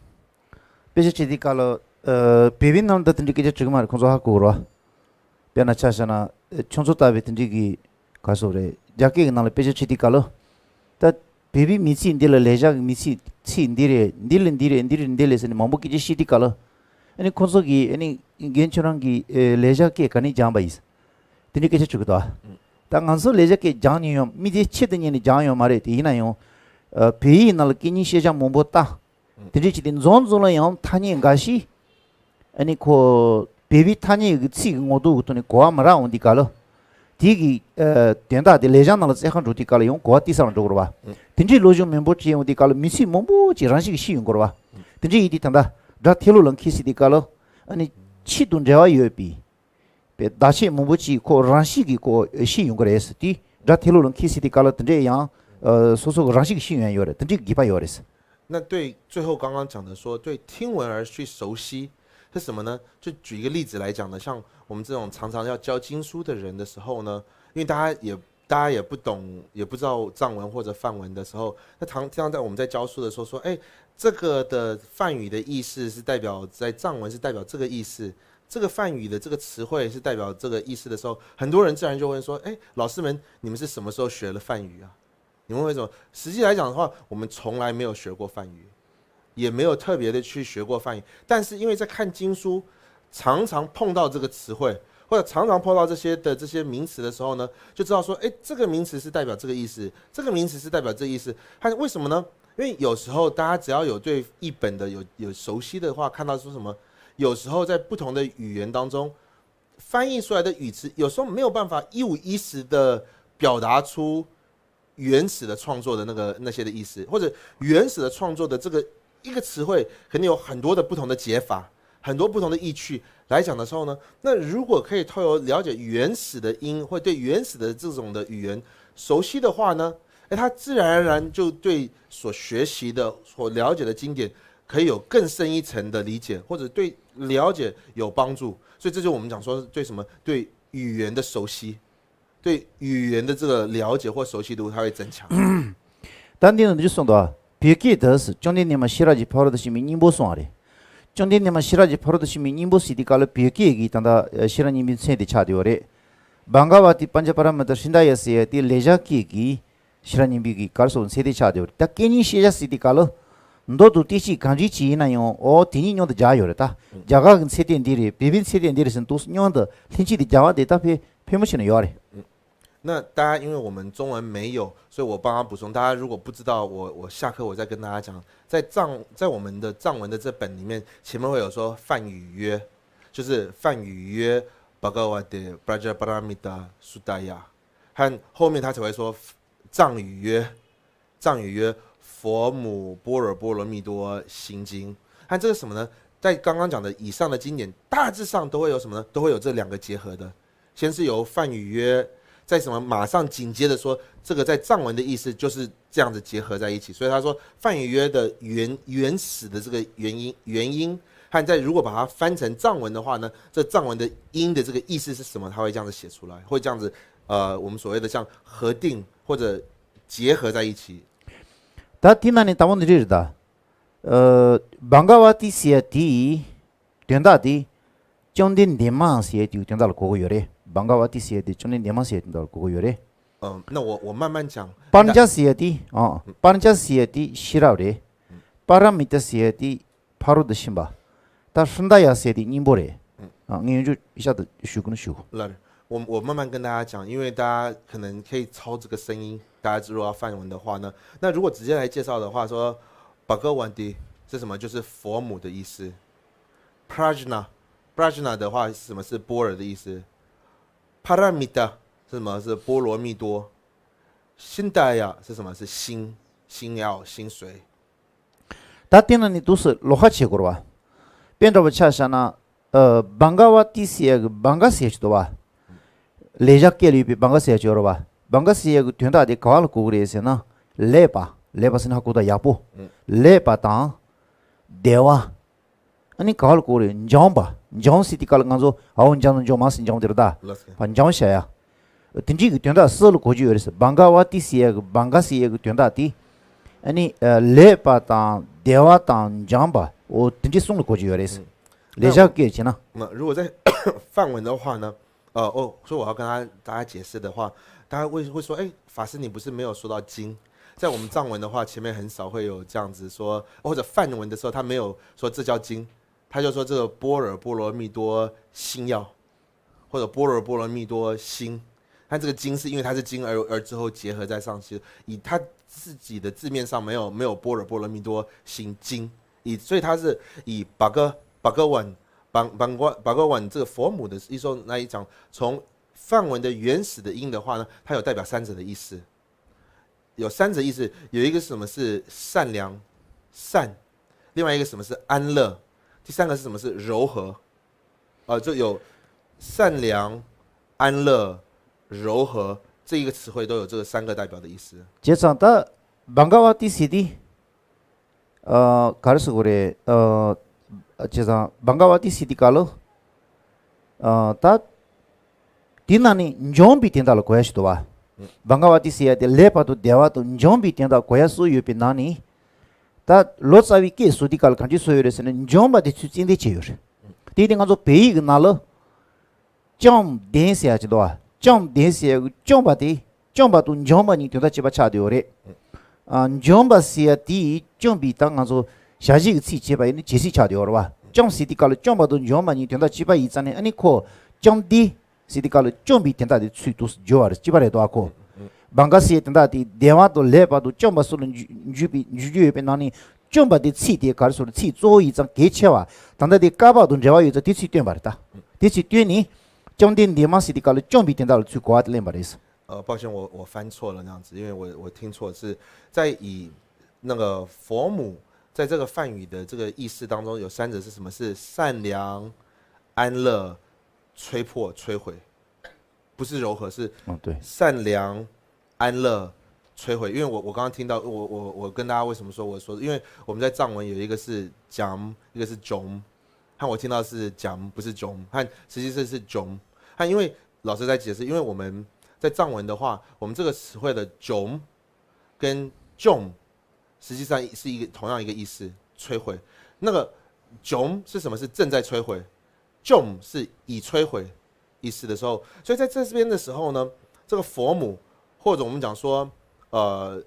དཔེ་ཆ་ཁྲིད་དུས་སྐབས་ལ་ཨ་བོད་པའི་ནང་ད་དེ་འདྲའི་སྐད་ཆ་དྲི་གི་མ་རེད། ཁོང་ཚོ་ཧ་གོ་གི་རེད་བ། དཔེར་ན་ཆ་བཞག་ན་ཨ་ཁྱོད་ཚོ་ལྟ་བུའི་དེ་འདྲའི་གི་ག་རེ་ཟེར་དགོས་རེད། རྒྱ་སྐད་ཀྱི་ནང་ལ་དཔེ་ཆ་ཁྲིད་དུས་སྐབས་ལ། ད་བོད་པའི་མི་ཚིག་འདི་ལ་ལེགས་སྦྱར་གྱི་མི་ཚིག་ཚིག་འདི་རེད། འདི་ལ་འདི་རེད། འདི་རེད། འདི་རེད་ཟེར་ནས་མང་པོ་སྐད་ཆ་བཤད་དུས་སྐབས་ལ། ཨ་ནི་ཁོང་ཚོ་གིས་ཨ་ནི་རྒན་ཁྱོད་རང་གིས་ཨ་ལེགས་སྦྱར་སྐད་ག་ནས་སྦྱངས་པ་ཡིན། དེ་འདྲའི་སྐད་ཆ་དྲི་གི་འདུག་ཨ། ད་ང་ཚོ་ལེགས་སྦྱར་སྐད་སྦྱངས་མྱོང་ཡོད། མི་དེ་ཆེད་དུ་གཉེར་ནས་སྦྱངས་ཡོད་མ་རེད། དེ་ཡིན་ན་ཡང་ཨ་བོད་ཡིག་ནང་ལ་སྐད་གཉིས་ཤེས་བྱ་མང་པོ་བལྟ། དེ་འདྲའི་ཆེད་དུ་རྫོང་རྫོང་ལ་ཡང་ཐ་སྙད་འགའ་ཞིག་ཨ་ནི་ཁོ་བོད་པའི་ཐ་སྙད་ཀྱི་ཚིག་གི་ངོ་ཐོག་གི་ཐོག་ནས་གོ་བ་མ་རག་འོང་དུས་སྐབས་ལ། དེ་གི་ཨ་དོན་དག་དེ་ལེགས་སྦྱར་ནང་ལ་བཙལ་ག་འགྲོ་དུས་སྐབས་ལ་ཡང་གོ་བ་ཏོག་ཙམ་རང་འགྲོ་གི་རེད་བ། དེ་འདྲའི་ལོ་རྒྱུས་མང་པོ་བྱས་ཡོང་དུས་སྐབས་ལ་མི་ཚིག་མང་པོ་ཅིག་རང་བཞིན་གྱིས་ཤེས་ཡོང་གི་རེད་བ། དེ་འདྲའི་ཡིན་དུས་ད་ལྟ་སྒྲ་ཐལ་ལོ་ལ་འཁེལ་སྲིད་དུས་སྐབས་ལ། ཨ་ནི་ཆེད་དུ་འབྲེལ་བ་ཡོད་པའི་བའི་བརྡ་ཆད་མང་པོ་ཅིག་ཁོ་རང་བཞིན་གྱིས་ཁོ་ཤེས་ཡོང་གི་རེད་ཟེར་དུས། སྒྲ་ཐལ་ལོ་ལ་འཁེལ་སྲིད་དུས་སྐབས་ལ་དེ་འདྲས་ཡང་ཨ་སོ་སོ་གི་རང་བཞིན་གྱིས་ཤེས་ཡོང་ཡོད་རེད། དེ་འདྲའི་དགོས་པ་ཡོད་རེད། 那对最后刚刚讲的说，对听闻而去熟悉是什么呢？就举一个例子来讲呢，像我们这种常常要教经书的人的时候呢，因为大家也大家也不懂，也不知道藏文或者梵文的时候，那常常在我们在教书的时候说，哎，这个的梵语的意思是代表在藏文是代表这个意思，这个梵语的这个词汇是代表这个意思的时候，很多人自然就会说，哎，老师们，你们是什么时候学了梵语啊？你们为什么？实际来讲的话，我们从来没有学过梵语，也没有特别的去学过梵语。但是因为在看经书，常常碰到这个词汇，或者常常碰到这些的这些名词的时候呢，就知道说，哎，这个名词是代表这个意思，这个名词是代表这个意思。它为什么呢？因为有时候大家只要有对译本的有有熟悉的话，看到说什么，有时候在不同的语言当中，翻译出来的语词有时候没有办法一五一十的表达出原始的创作的那个那些的意思，或者原始的创作的这个一个词汇，肯定有很多的不同的解法，很多不同的意趣来讲的时候呢，那如果可以透过了解原始的音，或对原始的这种的语言熟悉的话呢，哎，他自然而然就对所学习的、所了解的经典，可以有更深一层的理解，或者对了解有帮助。所以这就我们讲说对什么对语言的熟悉，对语言的这个了解或熟悉度，它会增强。 ད་འདི་ནང་འདི་གསུངས་འདུག་ཨ། བོད་སྐད་དུ་ཟེར། བཅོམ་ལྡན་འདས་མ་ཤེས་རབ་ཀྱི་ཕ་རོལ་ཏུ་ཕྱིན་པའི་སྙིང་པོ་གསུངས་པ་རེད། བཅོམ་ལྡན་འདས་མ་ཤེས་རབ་ཀྱི་ཕ་རོལ་ཏུ་ཕྱིན་པའི་སྙིང་པོ་ཟེར་དུས་སྐབས་ལ་བོད་སྐད་ཀྱི་ད་ལྟ་ཤེས་རབ་སྙིང་པོའི་མཚན་དེ་ཆགས་བསྡད་ཡོད་རེད། བྷ་ག་ཝ་ཏི་པཉྩ་པ་ར་མི་ཏ་ཧྲྀ་ད་ཡ་ཟེར་ཡ་དེ་ལེགས་སྦྱར་སྐད་ཀྱི་ཤེས་རབ་སྙིང་པོའི་གི་ག་རེ་ཟེར་མཚན་དེ་ཆགས་བསྡད་ཡོད་རེད། ད་སྐད་གཉིས་ཤེས་བྱ་ཟེར་དུས་སྐབས་ལ། མདོར་བསྡུས་ཏོག་ཙམ་གང་འདྲ་ཅིག་ཡིན་ན་ཡང་ཨོ་དེ་གཉིས་མཉམ་དུ་སྦྱར་ཡོད་རེད། ད་རྒྱ་གར་གྱི་མཚན་དེ་འདི་རེད། བོད་པའི་མཚན་དེ་འདི་རེད་ཟེར་ཏོག་ཙམ་མཉམ་དུ་ལྷན་ཅིག་ཏུ་སྦྱར་བ་དེ་ད་ཕལ་ཕལ་མོ་ཆེ་ནས་ཡོད་རེད། 那大家因为我们中文没有，所以我帮他补充。大家如果不知道，我我下课我再跟大家讲。在藏在我们的藏文的这本里面，前面会有说梵语曰，就是梵语曰 Bhagavate Prajnaparamita Suttaya，和后面他才会说藏语曰，藏语曰佛母般若波罗蜜多心经。和这个什么呢？在刚刚讲的以上的经典，大致上都会有什么呢？都会有这两个结合的。先是由梵语曰，在什么马上紧接着说，这个在藏文的意思就是这样子结合在一起。所以他说梵语曰的原原始的这个原因原因，和在如果把它翻成藏文的话呢，这藏文的音的这个意思是什么？他会这样子写出来，会这样子，呃，我们所谓的像合并或者结合在一起。 ད་དེ་ནང་ནས་དང་པོ་འདི་རེད་ད། ཨ་བྷ་ག་ཝ་ཏི་ཟེར་ཡ་དེའི་དོན་དག་དེ་བཅོམ་ལྡན་འདས་མ་ཟེར་ཡ་དེའི་དོན་དག་ལ་གོ་གི་ཡོད་རེད། བྷ་ག་ཝ་ཏི་ཟེར་ཡ་དེ་བཅོམ་ལྡན་འདས་མ་ཟེར་ཡ་དོན་དག་ལ་གོ་གི་ཡོད་རེད། 嗯，那我我慢慢讲。 པཉྩ་ཟེར་ཡ་དེ། ཨ་པཉྩ་ཟེར་ཡ་དེ་ཤེས་རབ་རེད། པ་ར་མི་ཏ་ཟེར་ཡ་དེ་ཕ་རོལ་ཏུ་ཕྱིན་པ། ད་ཧྲྀ་ད་ཡ་ཟེར་ཡ་དེ་སྙིང་པོ་རེད། ཨ་ངས་ཡོང་རྒྱུ་ཤ་ད་ཞུ་གི་ན་ཞུ། 来，我我慢慢跟大家讲，因为大家可能可以抄这个声音，大家如果要梵文的话呢，那如果直接来介绍的话，说 Bhagavanti 是什么？就是佛母的意思。Prajna，Prajna 的话是什么？是般若的意思。Paramita 是什么？是波罗蜜多。Hridaya 是什么？是心，心要心随。 ད་དེ་ནང་ནས་ཏོག་ཙམ་ལོགས་ཀ་བྱེད་དགོས་རེད་བ། དཔེ་འདྲ་པོ་ཆ་བཞག་ན། ཨ་བྷ་ག་ཝ་ཏི་ཟེར་ཡ་གི་བྷ་ག་ཟེར་ཡ་ཅིག་འདུག་བ། ལེགས་སྦྱར་སྐད་ལ་ཡོད་པའི་བྷ་ག་ཟེར་ཡ་ཅིག་ཡོད་རེད་བ། བྷ་ག་ཟེར་ཡ་གི་དོན་དག་དེ་ག་བ་ལ་གོ་གི་རེད་ཟེར་ན། ལེགས་པ། ལེགས་པ་ཟེར་ན་ཧ་གོ་ད་ཡག་པོ། ལེགས་པ་དང་། བདེ་བ། ཨ་ནི་ག་ལ་གོ་རེད། འཇོམས་པ། འཇོམས་ཟེར་དུས་སྐབས་ལ་ང་ཚོ་ཨའོ་འཇམ་དང་འཇོམས་མ་ཟེར་འཇོམས་དེ་རེད་ད། ལགས་སོ། བ་འཇོམས་བྱ་ཡ། དེ་འདྲའི་གི་དོན་དག་གསུམ་ལ་གོ་རྒྱུ་ཡོད་རེད་ཟེར། བྷ་ག་ཝ་ཏི་ཟེར་ཡ་གི་བྷ་ག་ཟེར་ཡ་གི་དོན་དག་དེ། ཨ་ནི་ལེགས་པ་དང་བདེ་བ་དང་འཇོམས་པ། འོ་དེ་འདྲའི་གསུམ་ལ་གོ་རྒྱུ་ཡོད་རེད་ཟེར། ལེགས་སྦྱར་སྐད་བྱས་ན། 那如果在梵文的话呢，呃，哦，说我要跟他大家解释的话，大家会会说，哎，法师你不是没有说到经？在我们藏文的话，前面很少会有这样子说，或者梵文的时候，他没有说这叫经，他就说这个般若波罗蜜多心要，或者般若波罗蜜多心。他这个经是因为它是经而而之后结合在上去，以他自己的字面上没有没有般若波罗蜜多心经，以所以他是以巴格巴格万巴巴格巴格万这个佛母的意思那一讲，从梵文的原始的音的话呢，它有代表三者的意思。有三者意思，有一个是什么是善良、善，另外一个什么是安乐，第三个是什么是柔和，呃，就有善良、安乐、柔和这一个词汇都有这个三个代表的意思。 བྱས་ཙང་ད་བྷ་ག་ཝ་ཏི་ཟེར་དེ། ཨ་ག་རེ་ཟེར་དགོས་རེད། ཨ་བྱས་ཙང་བྷ་ག་ཝ་ཏི་ཟེར་དེ་ག་ལོ། ཨ་ད། དེ་ནང་ནས་འཇོམས་པའི་དོན་དག་ལ་གོ་ཡ་ཞིག་འདུག་བ། བྷ་ག་ཝ་ཏི་ཟེར་ཡ་དེ་ལེགས་པ་དང་བདེ་བ་དང་འཇོམས་པའི་དོན་དག་གོ་ཡ་སུ་ཡོད་པའི་ནང་ནས། ད་ལོ་ཙཱ་བའི་སྐད་བཟོ་དུས་སྐབས་ལ་གང་ཅི་བཟོ་ཡོད་རེད་ཟེར་ན། འཇོམས་པ་དེ་ཚུར་རྩིས་འདེད་བྱས་ཡོད་རེད། དེ་དེ་ང་ཚོ་བོད་ཡིག་གི་ནང་ལ། བཅོམ་ལྡན་ཟེར་ཡ་ཅིག་འདུག་བ། བཅོམ་ལྡན་ཟེར་ཡ་གི་བཅོམ་པ་དེ། བཅོམ་པ་དང་འཇོམས་པ་གཉིས་དོན་དག་གཅིག་པ་ཆགས་བསྡད་ཡོད་རེད། ཨ་འཇོམས་པ་ཟེར་ཡ་དེ་བཅོམ་པའི་ད་ང་ཚོ་བྱ་བྱེད་ཀྱི་ཚིག་བྱས་པ་ཡིན་ན་བྱེད་ཚིག་ཆགས་བསྡད་ཡོད་རེད་བ། བཅོམ་ཟེར་དུས་སྐབས་ལ་བཅོམ་པ་དང་འཇོམས་པ་གཉིས་དོན་དག་གཅིག་པ་ཡིན་ཙང་ནས། ཨ་ནི་ཁོ་བཅོམ་ལྡན་ཟེར་དུས་སྐབས་ལ་བཅོམ་པའི་དོན་དག་དེ་ཚུར་དུ་བརྗོད་པ་རེད། གཅིག་པ་རེད་དོ། ཨ་ཁོ། བྷ་ག་ཟེར་དོན་དག་དེ་བདེ་བ་དང་ལེགས་པ་དང་བཅོམ་པ་སོགས་ལ་འཇུ་འཇུ་པའི་འཇུ་རྒྱུ་ཡོད་པའི་ནང་ནས། བཅོམ་པ་དེ་ཚིག་དེ་ག་རེ་ཟེར། ཚིག་གཙོ་བོ་ཡིན་ཙང་གལ་ཆེ་བ། ད་ལྟ་དེ་བསྐལ་པ་དང་འབྲེལ་བ་ཡོད་ཙང་དེ་ཚིག་བཏོན་པ་རེད་ད། དེ་ཚིག་བཏོན་ནས། བཅོམ་ལྡན་འདས་མ་ཟེར་དུས་སྐབས་ལ་བཅོམ་པའི་དོན་དག་ལ་ཚུར་གོ་བ་དེ་ལེན་པ་རེད། 呃，抱歉，我我翻错了那样子，因为我我听错，是在以那个佛母在这个梵语的这个意思当中有三者是什么？是善良、安乐、吹破、摧毁，不是柔和，是嗯，对。善良、安乐、摧毁。因为我我刚刚听到，我我我跟大家为什么说我说，因为我们在藏文有一个是讲，一个是种，和我听到是讲，不是种，和实际是是种，和因为老师在解释，因为我们在藏文的话，我们这个词汇的种跟 jom 实际上是一个同样一个意思，摧毁。那个 jom 是什么？是正在摧毁，jom 是已摧毁意思的时候，所以在这边的时候呢，这个佛母或者我们讲说，呃，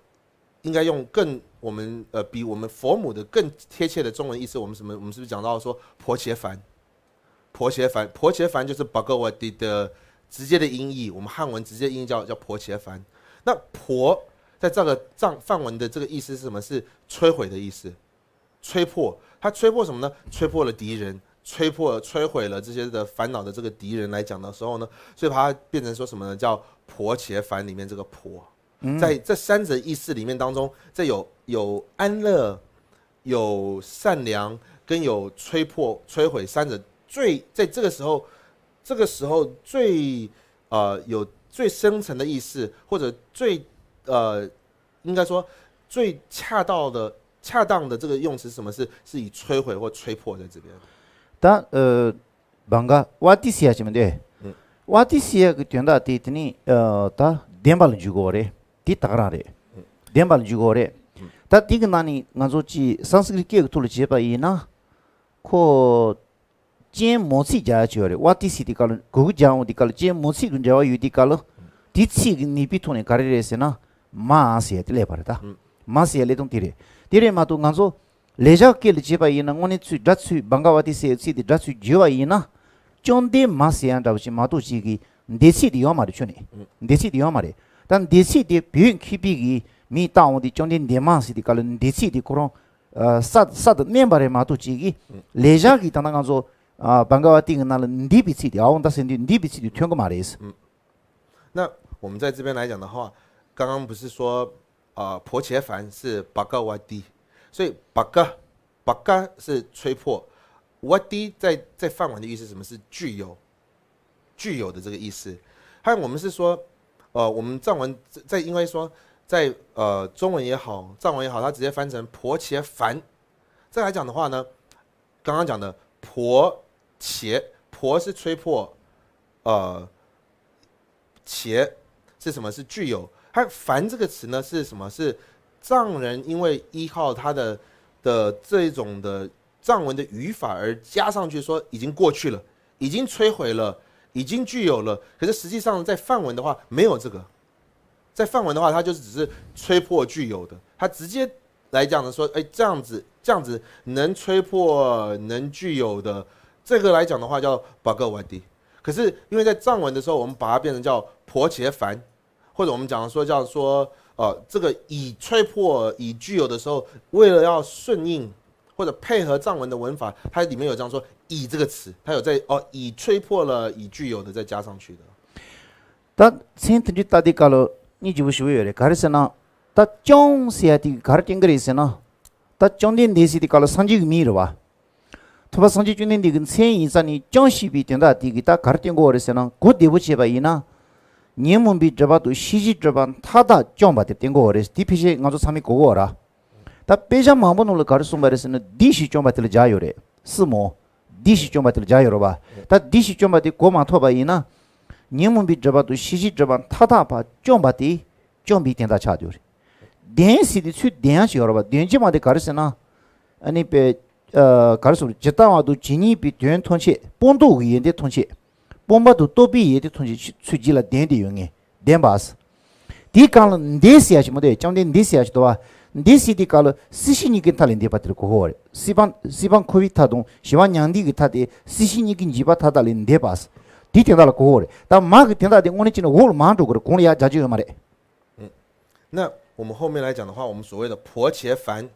应该用更我们呃比我们佛母的更贴切的中文意思，我们什么？我们是不是讲到说婆伽梵？婆伽梵，婆伽梵就是 Bhagavati 的直接的音译，我们汉文直接音译叫叫婆伽梵。那婆在这个藏梵文的这个意思是什么？是摧毁的意思，摧破。它摧破什么呢？摧破了敌人，摧破摧毁了这些的烦恼的这个敌人来讲的时候呢，所以把它变成说什么呢？叫婆伽梵里面这个婆。在这三者意思里面当中，这有有安乐、有善良跟有摧破、摧毁三者最在这个时候，这个时候最呃有最深层的意思，或者最呃应该说最恰到的恰当的这个用词是什么？是是以摧毁或摧破在这边。 ད་ཨ་བྷ་ག་ཝ་ཏི་ཟེར་ཡ་ཅིག་མི་འདུག་ཝ་ཏི་ཟེར་ཡ་གི་དོན་དག་དེ་དེ་ནི་ཨ་ད་བདེན་པ་ལ་འཇུག་དགོས་རེད། དེ་ད་ག་རང་རེད། བདེན་པ་ལ་འཇུག་དགོས་རེད། ད་དེ་གི་ནང་ནས་ང་ཚོ་ཅིག་སཾ་སྐྲྀཏ་སྐད་ཀྱི་ཐོག་ལ་བྱས་པ་ཡིན་ན། ཁོ་ཅན་མོ་ཚིག་རྒྱག་ཡ་ཅིག་ཡོད་རེད། ཝ་ཏི་ཟེར་དུས་སྐབས་ལ་གུ་གུ་རྒྱག་འོང་དུས་སྐབས་ལ་ཅན་མོ་ཚིག་གི་འབྲེལ་བ་ཡོད་དུས་སྐབས་ལ། དེ་ཚིག་གི་ནུས་པའི་ཐོག་ནས་ག་རེ་རེད་ཟེར་ན། མ་ཟེར་ཡ་དེ་སླེབས་པ་རེད་ད། མ་ཟེར་ཡ་སླེབས་སྟངས་དེ་རེད། དེ་རེད་མ་གཏོགས་ང་ཚོ་ལེགས་སྦྱར་སྐད་ལ་བྱས་པ་ཡིན་ན། དངོས་གནས་ཚུལ་སྒྲ་ཚུལ་བྷ་ག་ཝ་ཏི་ཟེར་ཡ་ཚིག་དེ་སྒྲ་ཚུལ་བརྗོད་པ་ཡིན་ན། བཅོམ་ལྡན་མ་ཟེར་ཡ་འདྲ་བོ་ཅིག་མ་གཏོགས་ཅིག་གི་འདས་ཚིག་དེ་ཡོད་མ་རེད། ཁྱོན་ནས་འདས་ཚིག་དེ་ཡོད་མ་རེད། ད་འདས་ཚིག་དེ་བོད་མཁས་པའི་གི་མིས་བཏགས་འོང་དུས་བཅོམ་ལྡན་འདས་མ་ཟེར་དུས་སྐབས་ལ་འདས་ཚིག་དེ་ཁོ་རང་ཨ་ས་ས་དང་བསྣན་པ་རེད་མ་གཏོགས་ཅིག་གི། ལེགས་སྦྱར་གི་ད་ལྟ་ང་ཚོ་ཨ་བྷ་ག་ཝ་ཏི་གི་ནང་ལ་འདས་པའི་ཚིག་དེ། ཨའོ་ད་ཟེར་དུས་འདས་པའི་ཚིག་དེ་ཐོན་གི་མ་རེད། 那我们在这边来讲的话，刚刚不是说，呃，婆伽梵是 Bhagavati，所以 Bhaga Bhaga 是吹破，Vati 在在梵文的意思是什么？是具有，具有的这个意思。还有我们是说，呃，我们藏文在应该说在呃中文也好，藏文也好，它直接翻成婆伽梵，再来讲的话呢，刚刚讲的婆茄，婆是吹破，呃，茄是什么？是具有。它凡这个词呢是什么？是藏人因为依靠他的的这一种的藏文的语法而加上去说已经过去了，已经摧毁了，已经具有了。可是实际上在梵文的话没有这个，在梵文的话，它就是只是吹破具有的，它直接来讲的说，哎，这样子这样子能吹破能具有的这个来讲的话叫 bhagavati。可是因为在藏文的时候，我们把它变成叫婆伽梵，或者我们讲说叫说呃这个已吹破已具有的时候，为了要顺应或者配合藏文的文法，它里面有这样说已这个词，它有在哦已吹破了已具有的再加上去的。 ད་མཚན་དེ་འདྲའི་ལྟ་དེ་ག་ལོ་གཉིས་ཀྱི་བུ་ཞུ་ཡོད་རེད། ག་རེ་ཟེར་ན། ད་ཅང་ཟེར་ཡ་དེ་ག་རེ་སྟོན་གི་རེད་ཟེར་ན། ད་ཅང་དེ་འདི་ཟེར་དེ་ག་ལོ་སངས་རྒྱས་ཀྱི་མིང་རེད་བ། ཐུབ་པ་སངས་རྒྱས་བཅོམ་ལྡན་འདས་ཀྱི་མཚན་ཡིན་ཙང་ནི་ཅང་ཞེས་པའི་དོན་དག་དེ་གི་ད་ག་རེ་སྟོན་གོ་རེད་ཟེར་ན། གོ་བདེ་པོ་བྱས་པ་ཡིན་ན། ཉོན་མོངས་པའི་སྒྲིབ་པ་དང་ཤེས་བྱའི་སྒྲིབ་པ་མཐའ་དག་བཅོམ་པ་དེ་སྟོན་གོ་རེད། དེ་ཕལ་ཆེར་ང་ཚོ་ཚང་མས་གོ་གོ་ར། ད་དཔེ་ཆ་མང་པོ་ནང་ལ་ག་རེ་གསུངས་པ་རེད་ཟེར་ན། འདི་ཞེས་བཅོམ་པ་དེ་ལ་སྦྱར་ཡོད་རེད། སྲིད་མོ། འདི་ཞེས་བཅོམ་པ་དེ་ལ་སྦྱར་ཡོད་རེད་བ། ད་འདི་ཞེས་བཅོམ་པ་དེ་གོ་མ་ཐུབ་པ་ཡིན་ན། ཉོན་མོངས་པའི་སྒྲིབ་པ་དང་ཤེས་བྱའི་སྒྲིབ་པ་མཐའ་དག་པ་བཅོམ་པ་དེ་བཅོམ་པའི་དོན་དག་ཆགས་ཡོད་རེད། བདེན་ཟེར་དེ་ཚུར་བདེན་ཡང་ཞིག་ཡོད་རེད་བ། བདེན་ཅི་མ་དེ་ག་རེ་ཟེར་ན། ཨ་ནི་པའི། ཨ། ག་རེ་ཟེར། ཇི་ལྟ་བ་དང་ཇི་སྙེད་པའི་དོན་ཐམས་ཅད། སྤངས་རྟོགས་ཀྱི་ཡོན་ཏན་ཐམས་ཅད། སྤངས་པ་དང་རྟོགས་པའི་ཡོན་ཏན་ཐམས་ཅད་ཚུར་རྗེས་ལ་ལྡན་ཏེ་ཡོད་ངེས། ལྡན་པ། དེའི་སྒང་ལ་འདས་ཟེར་ཡ་ཞིག་མ་གཏོགས་ཅང་དེ་འདས་ཟེར་ཡ་ཞིག་འདུག་བ། འདས་ཟེར་དེའི་སྒང་ལ་སྲིད་ཞི་གཉིས་ཀའི་མཐའ་ལས་འདས་པ་དེ་ལ་གོ་གོ་བ་རེད། སྲིད་པ། སྲིད་པ་འཁོར་བའི་མཐའ་དང་ཞི་བ་མྱང་འདས་ཀྱི་མཐའ་དེ་སྲིད་ཞི་གཉིས་ཀའི་འཇིགས་པ་མཐའ་དག་ལས་འདས་པ། དེའི་དོན་དག་ལ་གོ་གོ་བ་རེད། ད་མ་གི་དོན་དག་དེ་དངོས་གནས་བྱས་ན་འོག་ལ་མར་འགྲོ་དགོས་རེད། གོང་ལ་ཡར་རྒྱག་རྒྱུ་ཡོད་མ་རེད། 那我们后面来讲的话，我们所谓的婆伽梵，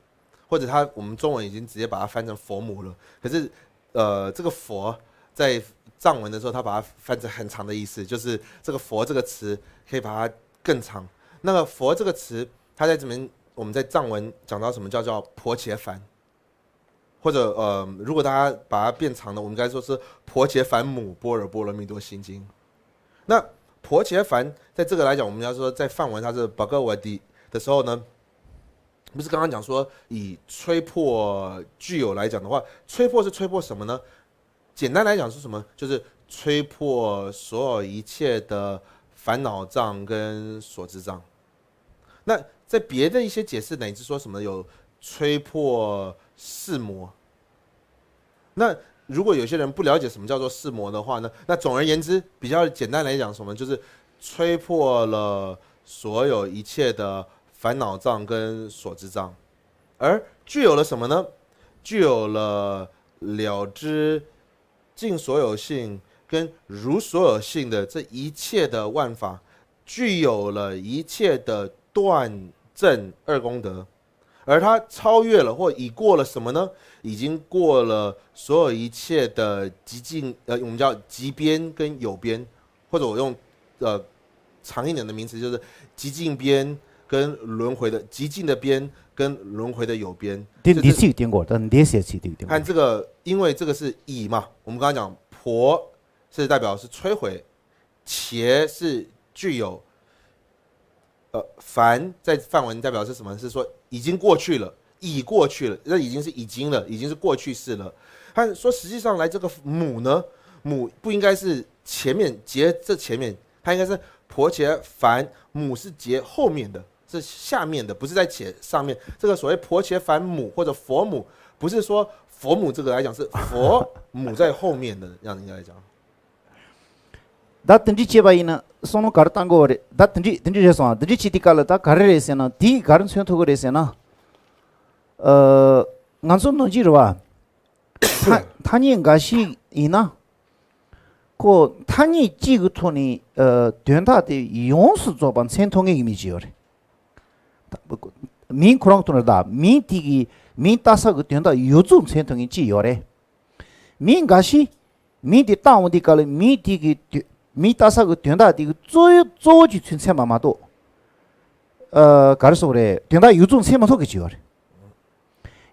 或者它我们中文已经直接把它翻成佛母了，可是呃，这个佛在藏文的时候，它把它翻成很长的意思，就是这个佛这个词可以把它更长。那个佛这个词，它在这边我们在藏文讲到什么叫叫婆伽梵，或者呃，如果大家把它变长的，我们应该说是婆伽梵母般若波罗蜜多心经。那婆伽梵在这个来讲，我们要说在梵文它是 bhagavati 的时候呢，不是刚刚讲说以吹破具有来讲的话，吹破是吹破什么呢？简单来讲是什么？就是吹破所有一切的烦恼障跟所知障。那在别的一些解释，乃至说什么有吹破四魔。那如果有些人不了解什么叫做四魔的话呢，那总而言之，比较简单来讲，什么就是吹破了所有一切的烦恼障跟所知障，而具有了什么呢？具有了了知尽所有性跟如所有性的这一切的万法，具有了一切的断证二功德。而它超越了或已过了什么呢？已经过了所有一切的极尽，呃，我们叫极边跟有边，或者我用呃长一点的名词，就是极尽边跟轮回的极尽的边跟轮回的有边。 དེ་འདི་ཚིག་སྟེང་གོ། ད་འདི་ཟེར་ཚིག་དེ་སྟེང་གོ། 看这个，因为这个是已嘛，我们刚刚讲婆是代表是摧毁，茄是具有，呃，梵在梵文代表是什么？是说已经过去了，已过去了，那已经是已经了，已经是过去式了。他说实际上来这个母呢，母不应该是前面结这前面，它应该是婆伽梵，母是结后面的，是下面的，不是在茄上面。这个所谓婆伽梵母或者佛母，不是说佛母这个来讲是佛母在后面的，这样应该来讲。 ད་དེ་འདྲ་བྱས་པ་ཡིན་ན་བསམ་བློ་ག་རེ་བཏང་དགོས་རེད། ད་དེ་འདྲ་དེ་འདྲ་རེད་སོང་། དེ་འདྲ་བྱས་དེ་ག་ལ་ད་ག་རེ་རེད་ཟེར་ན། དེ་ག་རེ་མཚོན་ཐུབ་ཀྱི་རེད་ཟེར་ན། ཨ། ང་ཚོ་ནང་ཆོས་རེད་བ། ཐ་ཐ་སྙད་འགའ་ཞིག་ཡིན་ན། ཁོ་ཐ་སྙད་གཅིག་གི་ཐོག་ནས་ཨ་དོན་དག་དེ་ཡོངས་སུ་རྫོགས་པ་མཚོན་ཐུབ་ངེས་ཀྱི་མི་ཅིག་ཡོད་རེད། མིང་ཁོ་རང་ཐོག་ནས་ད་མིང་དེ་གི་མིང་བཏགས་ས་གི་དོན་དག་ཡོངས་རྫོགས་མཚོན་ཐུབ་ངེས་ཅིག་ཡོད་རེད། མིང་འགའ་ཞིག་མིང་དེ་བཏགས་འོང་དུས་སྐབས་ལ་མིང་དེ་གི་དོན། མིང་བཏགས་ས་གི་དོན་དག་དེ་གི་གཙོ་བོ་གཙོ་བོ་ཅིག་ཚུར་མཚོན་པ་མ་གཏོགས། ཨ། ག་རེ་ཟེར་དགོས་རེད། དོན་དག་ཡོངས་རྫོགས་མཚོན་མ་ཐུབ་མཁན་ཅིག་ཡོད་རེད།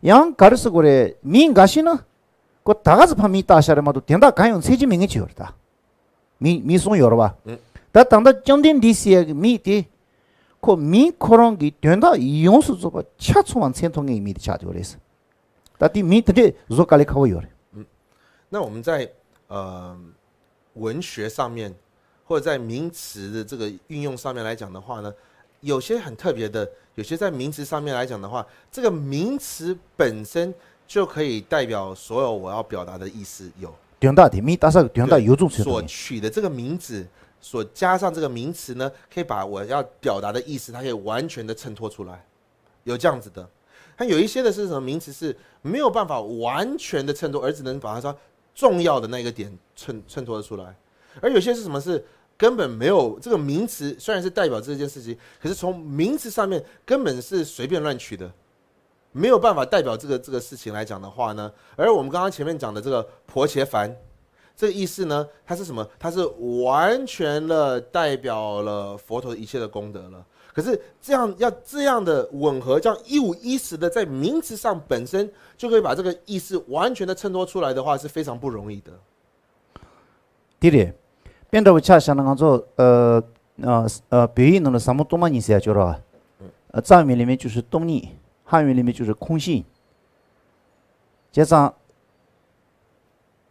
ཡང་ག་རེ་ཟེར་དགོས་རེད། མིང་འགའ་ཞིག་ན། ཁོ་ད་ག་ཚོད་ཕར་མིང་བཏགས་ཤག་རེད་མ་གཏོགས་དོན་དག་གང་ཡང་མཚོན་གྱི་མེད་མཁན་ཅིག་ཡོད་རེད་ད། མིང་མིང་གསུམ་ཡོད་རེད་བ། ཨེ། ད་ད་ལྟ་བཅོམ་ལྡན་འདས་ཟེར་ཡ་གི་མིང་དེ། ཁོ་མིང་ཁོ་རང་གི་དོན་དག་ཡོངས་སུ་རྫོགས་པ་ཆ་ཚང་བ་མཚོན་ཐུབ་མཁན་གྱི་མིང་དེ་ཆགས་ཡོད་རེད། ད་དེ་མིང་དེ་འདྲས་བཟོ་དཀའ་ལས་ཁག་པོ་ཡོད་རེད། 那我们在呃文学上面，或者在名词的这个运用上面来讲的话呢，有些很特别的，有些在名词上面来讲的话，这个名词本身就可以代表所有我要表达的意思。有 དོན་དག་དེ་མིང་བཏགས་ས་གི་དོན་དག་ཡོད་ཚུལ་མཚོན་ཐུབ་所取的这个名词，所加上这个名词呢，可以把我要表达的意思，它可以完全的衬托出来。有这样子的，它有一些的是什么名词是没有办法完全的衬托，而只能把它说重要的那个点衬衬托出来，而有些是什么是根本没有这个名词，虽然是代表这件事情，可是从名词上面根本是随便乱取的，没有办法代表这个这个事情来讲的话呢，而我们刚刚前面讲的这个婆伽梵，这个意思呢，它是什么？它是完全的代表了佛陀一切的功德了。可是这样要这样的吻合，这样一五一十的在名词上本身就可以把这个意思完全的衬托出来的话，是非常不容易的。 དེ་རེད། དཔེ་འདྲ་བོ་ཆ་བཞག་ན་ང་ཚོ་ཨ་ཨ་བོད་ཡིག་ནང་ལ་ཟབ་མོ་སྟོང་པ་ཉིད་ཟེར་ཡ་ཅིག་ཡོད་རེད་བ། 藏语里面就是སྟོང་ཉིད། 汉语里面就是空性། བྱས་ཙང་།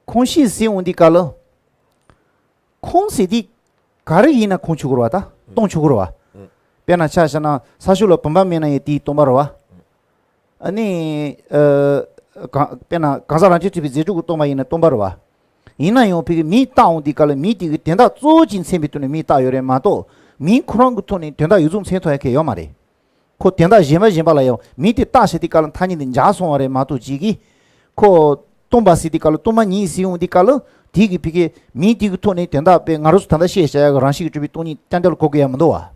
空性ཟེར་འོང་དུས་སྐབས་ལ། 空ཟེར་དུས་ག་རེ་ཡིན་ན་空ཆགས་ཀྱི་རེད་བ་ད། སྟོང་ཆགས་ཀྱི་རེད་བ། དཔེར་ན་ཆ་བཞག་ན་ས་ཕྱོགས་ལ་བུམ་པ་མེད་ན་ཡང་དེ་སྟོང་པ་རེད་བ། ཨ་ནི། ཨ། གང་། དཔེར་ན་གང་ཟག་རང་རྐྱ་ཐུབ་པའི་རྫས་སྒྲོ་གུ་སྟོང་པ་ཡིན་ན་སྟོང་པ་རེད་བ། ཡིན་ན་ཡང་ཕ་གི་མིང་བཏགས་འོང་དུས་སྐབས་ལ་མིང་དེ་གི་དོན་དག་གཙོ་བོ་ཅིག་མཚོན་པའི་ཐོག་ནས་མིང་བཏགས་ཡོད་རེད་མ་གཏོགས། མིང་ཁོ་རང་གི་ཐོག་ནས་དོན་དག་ཡོད་ཚུལ་མཚོན་ཐུབ་ཡ་གང་ཡང་ཡོད་མ་རེད། ཁོ་དོན་དག་གཞན་པ་གཞན་པ་ལ་ཡང་མིང་དེ་བཏགས་བྱས་དུས་སྐབས་ལ་ཐ་སྙད་དེ་འཇགས་སོང་བ་རེད་མ་གཏོགས་ཅིག་གིས། ཁོ། སྟོང་པ་ཟེར་དུས་སྐབས་ལ་སྟོང་པ་ཉིད་ཟེར་འོང་དུས་སྐབས་ལ་དེ་གི་ཕ་གི་མིང་དེ་གི་ཐོག་ནས་དོན་དག་དཔེ་ང་རང་ཚོ་ད་ལྟ་བཤད་བྱ་ཡ་གི་རང་བཞིན་གྱིས་གྲུབ་པའི་སྟོང་ཉིད་རྐྱང་རྐྱང་ལ་གོ་དགོས་ཡ་མི་འདུག་བ།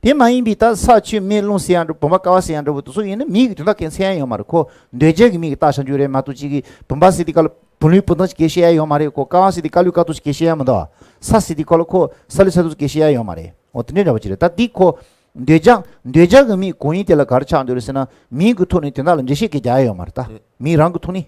དེ་མ་ཡིན་པའི་ད་ས་ཆུ་མེ་རླུང་ཟེར་ཡ་འདྲ་བོ་བུམ་པ་ཀ་བ་ཟེར་ཡ་འདྲ་བོ་དེ་ཚོ་ཡིན་ན་མིང་གི་དོན་དག་གང་མཚོན་ཡ་ཡོད་མ་རེད། ཁོ་འདོད་བྱ་གི་མིང་གི་བཏགས་བྱ་འཇུག་རེད་མ་གཏོགས་ཅིག་གིས་བུམ་པ་ཟེར་དུས་སྐབས་ལ་བུ་ལོན་བུ་ཐང་ཞིག་གང་བཤད་ཡ་ཡོད་མ་རེད། ཁོ་ཀ་བ་ཟེར་དུས་ཀ་ལོན་ཀ་ཏོ་ཞིག་གང་བཤད་ཡ་མི་འདུག་ས་ཟེར་དུས་སྐབས་ལ་ཁོ་ས་ལེ་ས་ཏོ་ཞིག་གང་བཤད་ཡ་ཡོད་མ་རེད། འོ་དེ་འདྲའི་འདྲ་བོ་ཅིག་རེད། ད་འདི་ཁོ་འདོད་བྱ་འདོད་བྱ་གི་མིང་གང་ཡིན་དེ་ལ་ག་རེ་ཆགས་འདུག་རེད་ཟེར་ན། མིང་གི་ཐོག་ནས་དོན་དག་ལ་འགྲེལ་བཤད་གང་རྒྱག་ཡ་ཡོད་མ་རེད། ད་མིང་རང་གི་ཐོག་ནས།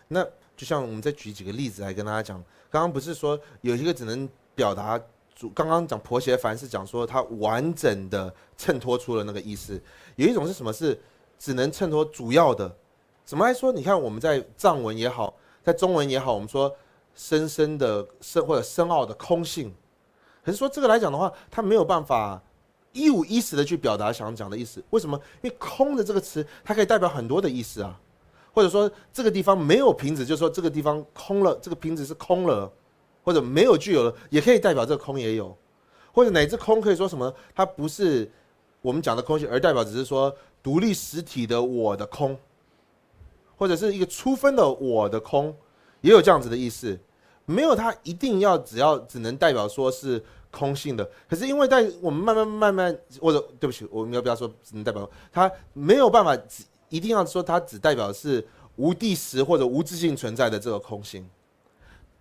那就像我们再举几个例子来跟大家讲，刚刚不是说有一个只能表达主，刚刚讲婆伽梵是讲说它完整的衬托出了那个意思，有一种是什么？是只能衬托主要的。怎么来说？你看我们在藏文也好，在中文也好，我们说深深的深或者深奥的空性，可是说这个来讲的话，它没有办法一五一十的去表达想讲的意思。为什么？因为空的这个词，它可以代表很多的意思啊。或者说这个地方没有瓶子，就说这个地方空了，这个瓶子是空了，或者没有具有了，也可以代表这个空也有，或者乃至空可以说什么？它不是我们讲的空性，而代表只是说独立实体的我的空，或者是一个初分的我的空，也有这样子的意思。没有它一定要只要只能代表说是空性的，可是因为在我们慢慢慢慢，或者对不起，我们要不要说只能代表它没有办法只一定要说它只代表是无意识或者无自性存在的这个空性。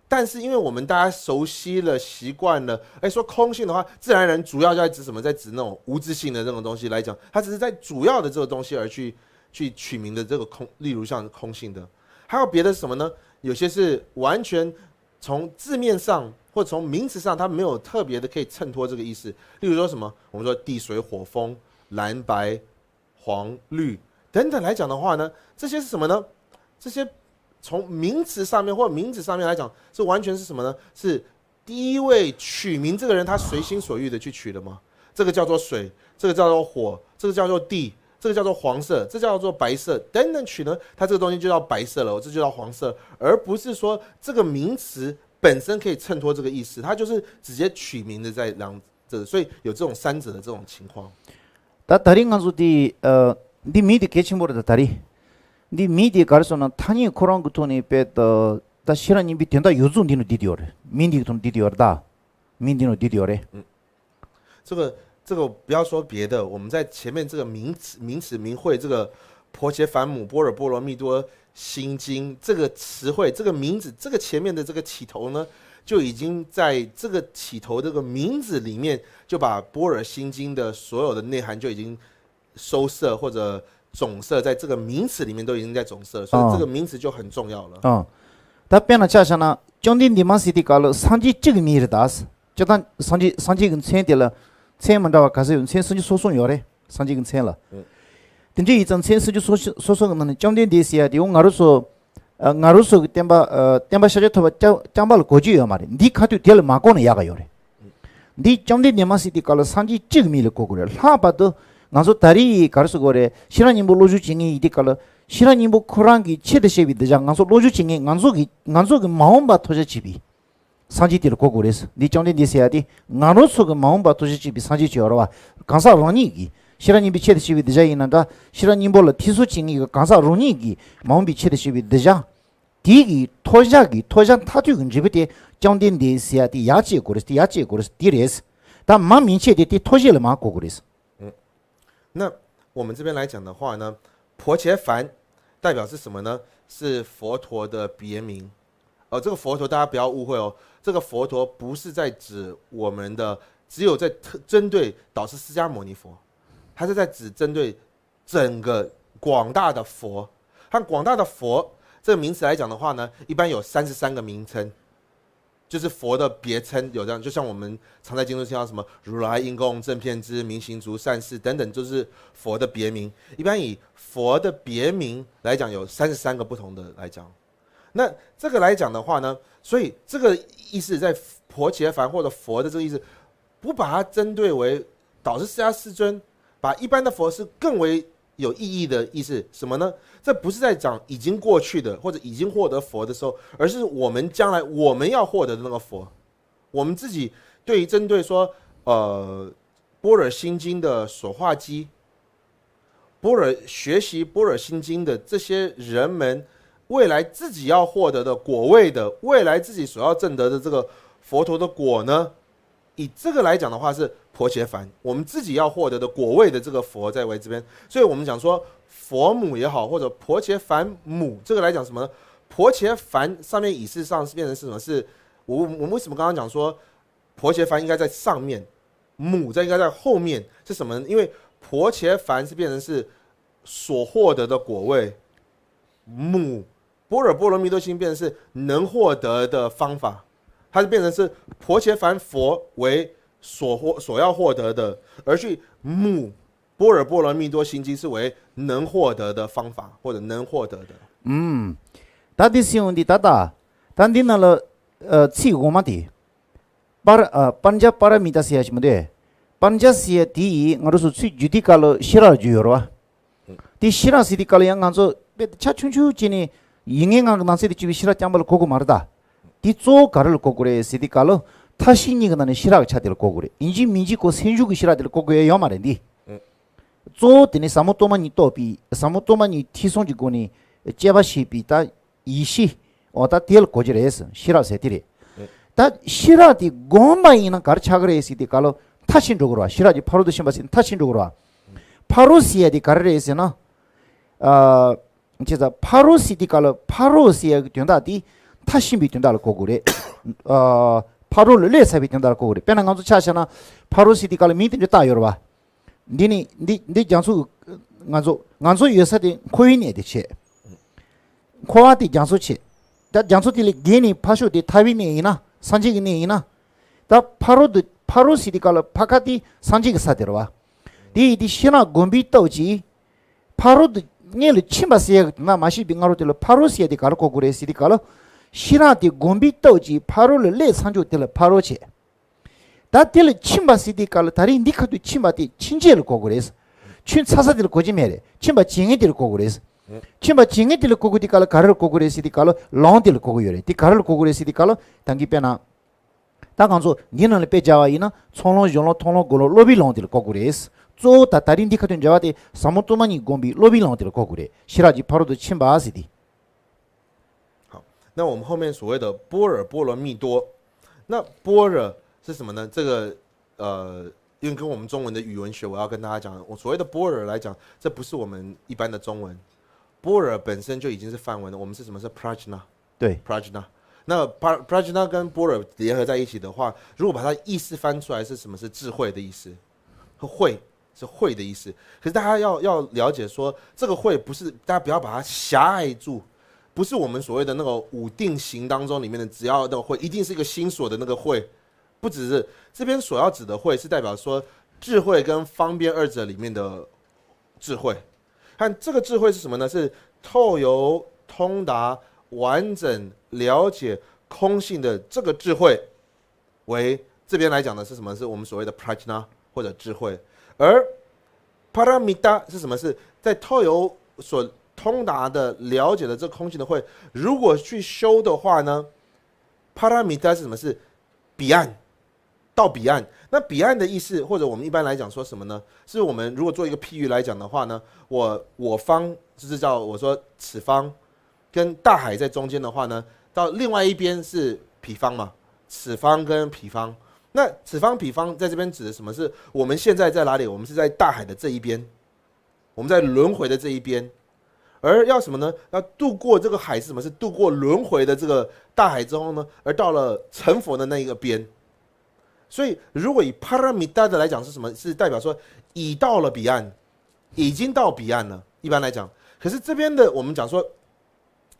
但是因为我们大家熟悉了、习惯了，哎，说空性的话，自然而然主要就在指什么？在指那种无自性的那种东西来讲，它只是在主要的这个东西而去去取名的这个空，例如像空性的，还有别的什么呢？有些是完全从字面上或从名词上，它没有特别的可以衬托这个意思。例如说什么，我们说地水火风、蓝白黄绿等等来讲的话呢，这些是什么呢？这些从名词上面或名字上面来讲，是完全是什么呢？是第一位取名这个人他随心所欲的去取的吗？这个叫做水，这个叫做火，这个叫做地，这个叫做黄色，这叫做白色等等取呢，它这个东西就叫白色了，这就叫黄色，而不是说这个名词本身可以衬托这个意思，它就是直接取名的在两者，所以有这种三者的这种情况。 ད་ད་རིང་ང་ཚོ་འདི་ཨ་འདི་མིང་དེ་གལ་ཆེན་པོ་རེད། ད་ད་རིང་འདི་མིང་དེ་ག་རེ་ཟེར་ན་ཐ་སྙད་ཁོ་རང་གི་ཐོག་ནས་དཔེ་ད་ད་ཤེས་རབ་སྙིང་པོའི་དོན་དག་ཡོད་ཚུལ་འདི་ནང་བསྡུས་ཡོད་རེད། མིང་འདི་གི་ཐོག་ནས་བསྡུས་ཡོད་རེད། ད་མིང་འདི་ནང་བསྡུས་ཡོད་རེད། 这个这个不要说别的，我们在前面这个名词名词名会这个婆伽梵母般若波罗蜜多心经这个词汇，这个名字，这个前面的这个起头呢，就已经在这个起头这个名字里面，就把般若心经的所有的内涵就已经收摄或者总摄在这个名词里面都已经在总摄了，所以这个名词就很重要了。 ཨང་། ད་དཔེར་ན་ཆ་བཞག་ན་བཅོམ་ལྡན་འདས་མ་ཟེར་དུས་སྐབས་ལ་སངས་རྒྱས་གཅིག་གི་མིང་རེད་ད། སྤྱིར་བཏང་སངས་རྒྱས་སངས་རྒྱས་ཀྱི་མཚན་དེ་ལ་མཚན་མི་འདྲ་བ་ག་ཚོད་ཡོད། མཚན་སུམ་ཅུ་སོ་གསུམ་ཡོད་རེད། སངས་རྒྱས་ཀྱི་མཚན་ལ། དེ་འདྲ་ཡིན་ཙང་མཚན་སོ་སོ་སོ་སོ་གི་ནང་ནས་བཅོམ་ལྡན་འདས་ཟེར་ཡ་དེ་འོ་ང་རང་ཚོ་ཨ་ང་རང་ཚོ་གི་བསྟན་པ་ཨ་བསྟན་པ་ཤཱཀྱ་ཐུབ་པ་རྐྱང་རྐྱང་པ་ལ་གོ་རྒྱུ་ཡོད་མ་རེད། འདི་ཁ་ཐུག་དེ་ལ་མ་གོ་ན་ཡག་ག་ཡོད་རེད། འདི་བཅོམ་ལྡན་འདས་མ་ཟེར་དུས་སྐབས་ལ་སངས་རྒྱས་གཅིག་མིང་ལ་གོ་དགོས་རེད། ལྷག་པར་དུ་ང་ཚོ་ད་རེས་ག་རེ་ཟེར་དགོས་རེད། ཤེས་རབ་སྙིང་པོ་སློབ་སྦྱོང་བྱེད་མཁན་ཡིན་དུས་སྐབས་ལ་ཤེས་རབ་སྙིང་པོ་ཁོ་རང་གི་ཆེད་དུ་བཤད་པའི་གདུལ་བྱ། ང་ཚོ་སློབ་སྦྱོང་བྱེད་མཁན་ང་ཚོ་གི་ང་ཚོ་གི་མ་འོངས་པ་ཐོབ་བྱ་བྱེད་པའི་སངས་རྒྱས་དེ་ལ་གོ་དགོས་རེད། འདི་བཅོམ་ལྡན་འདས་ཟེར་ཡ་དེ་ང་རང་ཚོ་གི་མ་འོངས་པ་ཐོབ་བྱ་བྱེད་པའི་སངས་རྒྱས་ཅིག་ཡོད་རེད་བ། གང་ཟག་རང་ཉིད་ཀྱི་ཤེས་རབ་སྙིང་པོའི་ཆེད་དུ་བཤད་པའི་གདུལ་བྱ་ཡིན་ན་འདྲ། ཤེས་རབ་སྙིང་པོ་ལ་ཐེ་ཚོམ་བྱེད་མཁན་གྱི་གང་ཟག་རང་ཉིད་ཀྱི་མ་འོངས་པའི་ཆེད་དུ་བཤད་པའི་གདུལ་བྱ། དེ་གི་ཐོབ་བྱ་གི་ཐོབ་བྱ་མཐར་ཐུག་གི་འབྲས་བུ་དེ་བཅོམ་ལྡན་འདས་ཟེར་ཡ་དེ་ཡར་བཅད་དགོས་རེད། དེ་ཡར་བཅད་དགོས་རེད། དེ་རེད། ད་མ་མིང་ཆད་དེ་དེ་ཐོབ་བྱ་ལ་མ་གོ་དགོས་རེད། 那我们这边来讲的话呢，婆伽梵代表是什么呢？是佛陀的别名。呃，这个佛陀大家不要误会哦，这个佛陀不是在指我们的，只有在特针对导师释迦牟尼佛，他是在指针对整个广大的佛。和广大的佛这个名词来讲的话呢，一般有三十三个名称。就是佛的别称有这样，就像我们常在经书听到什么如来应供、正遍知、明行足、善逝等等，就是佛的别名。一般以佛的别名来讲，有三十三个不同的来讲。那这个来讲的话呢，所以这个意思在婆伽梵或者佛的这个意思，不把它针对为导师释迦世尊，把一般的佛是更为有意义的意思，什么呢？这不是在讲已经过去的或者已经获得佛的时候，而是我们将来我们要获得的那个佛。我们自己对于针对说，呃，般若心经的所化机，般若学习般若心经的这些人们，未来自己要获得的果位的，未来自己所要证得的这个佛陀的果呢，以这个来讲的话是婆伽梵，我们自己要获得的果位的这个佛在为这边，所以我们讲说佛母也好，或者婆伽梵母这个来讲什么呢？婆伽梵上面仪式上是变成是什么？是我我们为什么刚刚讲说婆伽梵应该在上面，母在应该在后面？是什么呢？因为婆伽梵是变成是所获得的果位，母般若波罗蜜多心变成是能获得的方法，它是变成是婆伽梵佛为所获所要获得的，而去母般若波罗蜜多心经是为能获得的方法或者能获得的。 ད་འདི་སེམས་འདི་ད་ད་ད་འདི་ནང་ལ་ཚིག་འོག་མ་དེ། པར་པར་ཇ་པ་ར་མི་ཏ་ཟེར་ཡ་ཞིག་མི་འདུག་པར་ཇ་ཟེར་ཡ་དེ་ཡིས་ང་རང་ཚོ་ཚིག་བརྗོད་དུས་སྐབས་ལ་ཤེས་རབ་བརྗོད་ཡོད་རེད་བ། དེ་ཤེས་རབ་ཟེར་དུས་སྐབས་ལ་ཡང་ང་ཚོ་དཔེ་ཆ་ཆུང་ཆུང་བྱས་ནས་ཡིན་ངེས་ངང་གི་ནང་གསེས་དེ་བཅུ་པའི་ཤེས་རབ་རྐྱང་པ་ལ་གོ་དགོས་མ་རེད་ད། དེ་གཙོ་བོ་ག་རེ་ལ་གོ་དགོས་རེད་ཟེར་དུས་སྐབས་ལ་མཐའ་བཞི་གཉིས་ཀྱི་ནང་ནས་ཤེས་རབ་ཀྱི་ཆ་དེ་ལ་གོ་དགོས་རེད། ཡིན་གཅིག་མིན་གཅིག་ཁོ་སེམས་བྱུང་གི་ཤེས་རབ་དེ་ལ་གོ་དགོས་ཡ་ཡོད་མ་རེད་འདི། གཙོ་བོ་དེ་ནི་ཟབ་མོ་སྟོང་པ་ཉིད་རྟོགས་པའི་ཟབ་མོ་སྟོང་པ་ཉིད་ཐོས་བསམ་གྱི་སྒོ་ནས་དཔྱད་པ་བྱེད་པའི་ད་ཡེ་ཤེས། འོ་ད་དེ་ལ་གོ་རྒྱུ་རེད། ཤེས་རབ་ཟེར་དེ་རེད། ད་ཤེས་རབ་དེ་བསྒོམ་པ་ཡིན་ན་ག་རེ་ཆགས་ཀྱི་རེད་ཟེར་དུས་སྐབས་ལ་མཐར་ཕྱིན་འགྲོ་དགོས་རེད་བ། ཤེས་རབ་ཀྱི་ཕ་རོལ་ཏུ་ཕྱིན་པ་ཟེར་མཐར་ཕྱིན་འགྲོ་དགོས་རེད་བ། ཕ་རོལ་ཟེར་ཡ་དེ་ག་རེ་རེད་ཟེར་ན། ཨ། བྱས་ཙང་ཕ་རོལ་ཟེར་དུས་སྐབས་ལ་ཕ་རོལ་ཟེར་ཡ་གི་དོན་དག་དེ་མཐར་ཕྱིན་པའི་དོན་དག་ལ་གོ་དགོས་རེད། ཨ། ཕ་རོལ་ལ་སླེབས་ཚར་བའི་དོན་དག་ལ་གོ་དགོས་རེད། དཔེར་ན་ང་ཚོ་ཆ་བཞག་ན་ཕ་རོལ་ཟེར་དུས་སྐབས་ལ་མིང་དེ་འདྲ་བཏགས་ཡོད་རེད་བ། འདི་ནི་འདི་འདི་རྒྱ་མཚོ་ང་ཚོ་ང་ཚོ་ཡོད་ས་དེ་འཁོར་བའི་གནས་དེ་བྱས། འཁོར་བ་དེ་རྒྱ་མཚོ་བྱས། ད་རྒྱ་མཚོ་དེ་ལས་བརྒལ་ནས་ཕར་ཕྱོགས་དེ་ཐར་པའི་གནས་ཡིན་ན་སངས་རྒྱས་ཀྱི་གནས་ཡིན་ན། ད་ཕ་རོལ་དུ་ཕ་རོལ་ཟེར་དུས་སྐབས་ལ་ཕ་ཁ་དེ་སངས་རྒྱས་ཀྱི་ས་དེ་རེད་བ། དེ་ཡིན་དུས་ཤེས་རབ་བསྒོམ་པའི་སྟོབས་ཀྱིས་ཕ་རོལ་དུ་སྔོན་ལ་ཕྱིན་པ་ཟེར་ཡག་གི་དོན་དག་མ་ཤེས་པའི་སྔ་རོལ་དེ་ལ་ཕ་རོལ་ཟེར་ཡག་དེ་ག་རེ་གོ་དགོས་རེད་ཟེར་དུས་སྐབས་ལ། ཤེས་རབ་དེ་བསྒོམ་པའི་སྟོབས་ཀྱིས་ཕ་རོལ་ལ་སླེབས་ཚར་ཆོག་དེ་ལ་ཕ་རོལ་བྱས། ད་དེ་ལ་ཕྱིན་པ་ཟེར་དུས་སྐབས་ལ་ད་རེས་འདི་ཁ་ཐུག་ཕྱིན་པ་དེ་ཕྱིན་ཆད་ལ་གོ་དགོས་རེད། ཆུད་ཚར་ས་དེ་ལ་གོ་གི་མེད་རེད། ཕྱིན་པ་བྱེད་མཁན་དེ་ལ་གོ་དགོས་རེད། ཕྱིན་པ་བྱེད་མཁན་དེ་ལ་གོ་དགོས་དུས་སྐབས་ལ་ག་རེ་ལ་གོ་དགོས་རེད་ཟེར་དུས་སྐབས་ལ་ལམ་དེ་ལ་གོ་དགོས་ཡོད་རེད། དེ་ག་རེ་ལ་གོ་དགོས་རེད་ཟེར་དུས་སྐབས་ལ་ད་གིན་དཔེར་ན། ད་ང་ཚོ་འདི་ནང་ལ་དཔེ་སྦྱར་བ་ཡིན་ན་ཚོགས་ལམ་སྦྱོར་ལམ་མཐོང་ལམ་སྒོམ་ལམ་སློབ་པའི་ལམ་དེ་ལ་གོ་དགོས་རེད། གཙོ་བོ་ད་ད་རེས་འདི་ཁ་ཐུག་འབྲེལ་བ་དེ་ཟབ་མོ་སྟོང་པ་ཉིད་བསྒོམ་པའི་སློབ་པའི་ལམ་དེ་ལ་གོ་དགོས་རེད། ཤེས་རབ་ཀྱི་ཕ་རོལ་ཏུ་ཕྱིན་པ་ཟེར་དེ། 好，那我们后面所谓的般若波罗蜜多，那般若是什么呢？这个呃，因为跟我们中文的语文学，我要跟大家讲，我所谓的般若来讲，这不是我们一般的中文，般若本身就已经是梵文了。我们是什么？是 prajna。对。 prajna。那 pra- prajna 跟般若联合在一起的话，如果把它意思翻出来，是什么？是智慧的意思。慧是慧的意思。可是大家要要了解说，这个慧不是大家不要把它狭隘住，不是我们所谓的那个五定型当中里面的只要那个慧，一定是一个心所的那个慧，不只是这边所要指的慧是代表说智慧跟方便二者里面的智慧。看这个智慧是什么呢？是透由通达、完整了解空性的这个智慧，为这边来讲的是什么？是我们所谓的 prajna 或者智慧。而 paramita 是什么？是在透由所通达的、了解的这空性的慧，如果去修的话呢，paramita 是什么？是彼岸，到彼岸。那彼岸的意思，或者我们一般来讲说什么呢？是我们如果做一个譬喻来讲的话呢，我我方就是叫我说此方，跟大海在中间的话呢，到另外一边是彼方嘛，此方跟彼方。那此方彼方在这边指的什么？是我们现在在哪里？我们是在大海的这一边，我们在轮回的这一边。而要什么呢？要渡过这个海是什么？是渡过轮回的这个大海之后呢，而到了成佛的那一个边。所以如果以 paramita 的来讲是什么？是代表说已到了彼岸，已经到彼岸了。一般来讲，可是这边的我们讲说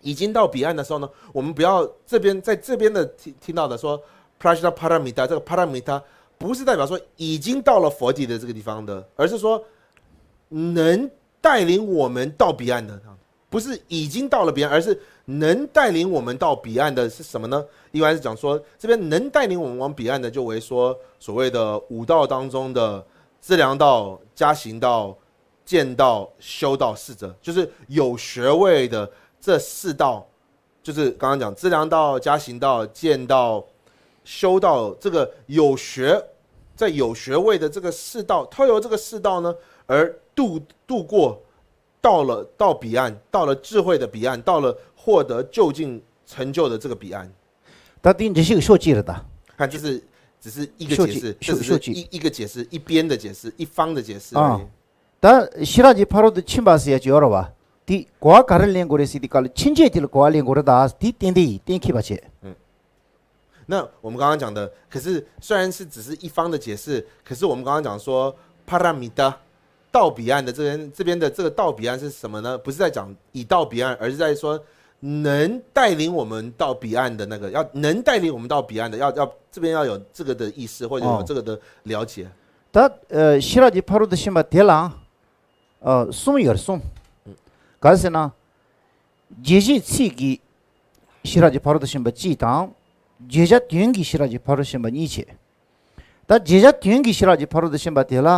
已经到彼岸的时候呢，我们不要这边在这边的听听到的说 prajna paramita 这个 paramita 不是代表说已经到了佛地的这个地方的，而是说能带领我们到彼岸的，不是已经到了彼岸，而是能带领我们到彼岸的是什么呢？一般是讲说，这边能带领我们往彼岸的，就为说所谓的五道当中的资粮道、加行道、见道、修道四者，就是有学位的这四道，就是刚刚讲资粮道、加行道、见道、修道，这个有学，在有学位的这个四道，透由这个四道呢，而渡渡过到了到彼岸，到了智慧的彼岸，到了获得究竟成就的这个彼岸。ད་དེ་འགྲེལ་བཤད་ཀྱི་ཕྱོགས་གཅིག་རེད་ད། 看，这是只是一个解释，这只是一一个解释，一边的解释，一方的解释而啊。ད་ཤེས་རབ་ཀྱི་ཕ་རོལ་ཏུ་ཕྱིན་པ་ཟེར་ཡ་ཅིག་ཡོད་རེད་བ། དེ་གོ་བ་ག་རེ་ལེན་དགོས་རེད་ཟེར་དུས་སྐབས་ལ་ཕྱིན་ཆད་དེ་ལ་གོ་བ་ལེན་དགོས་རེད་ད། དེ་གཏན་གཏན་ཡིན། གཏན་འཁེལ་བ་བྱས། 那我们刚刚讲的，可是虽然是只是一方的解释，可是我们刚刚讲说 paramita 到彼岸的这边这边的这个到彼岸是什么呢？不是在讲已到彼岸，而是在说能带领我们到彼岸的那个，要能带领我们到彼岸的，要要这边要有这个的意思，或者有这个的了解。 ད་ཤེས་རབ་ཀྱི་ཕ་རོལ་ཏུ་ཕྱིན་པ་དེ་ལའང་གསུམ་ཡོད་རེད། གསུམ། ག་རེ་ཟེར་ན། རྗེས་གཞི་ཚིག་གི་ཤེས་རབ་ཀྱི་ཕ་རོལ་ཏུ་ཕྱིན་པ་གཅིག་དང་། བརྗོད་བྱ་དོན་གྱི་ཤེས་རབ་ཀྱི་ཕ་རོལ་ཏུ་ཕྱིན་པ་གཉིས་བྱས། ད་བརྗོད་བྱ་དོན་གྱི་ཤེས་རབ་ཀྱི་ཕ་རོལ་ཏུ་ཕྱིན་པ་དེ་ལ་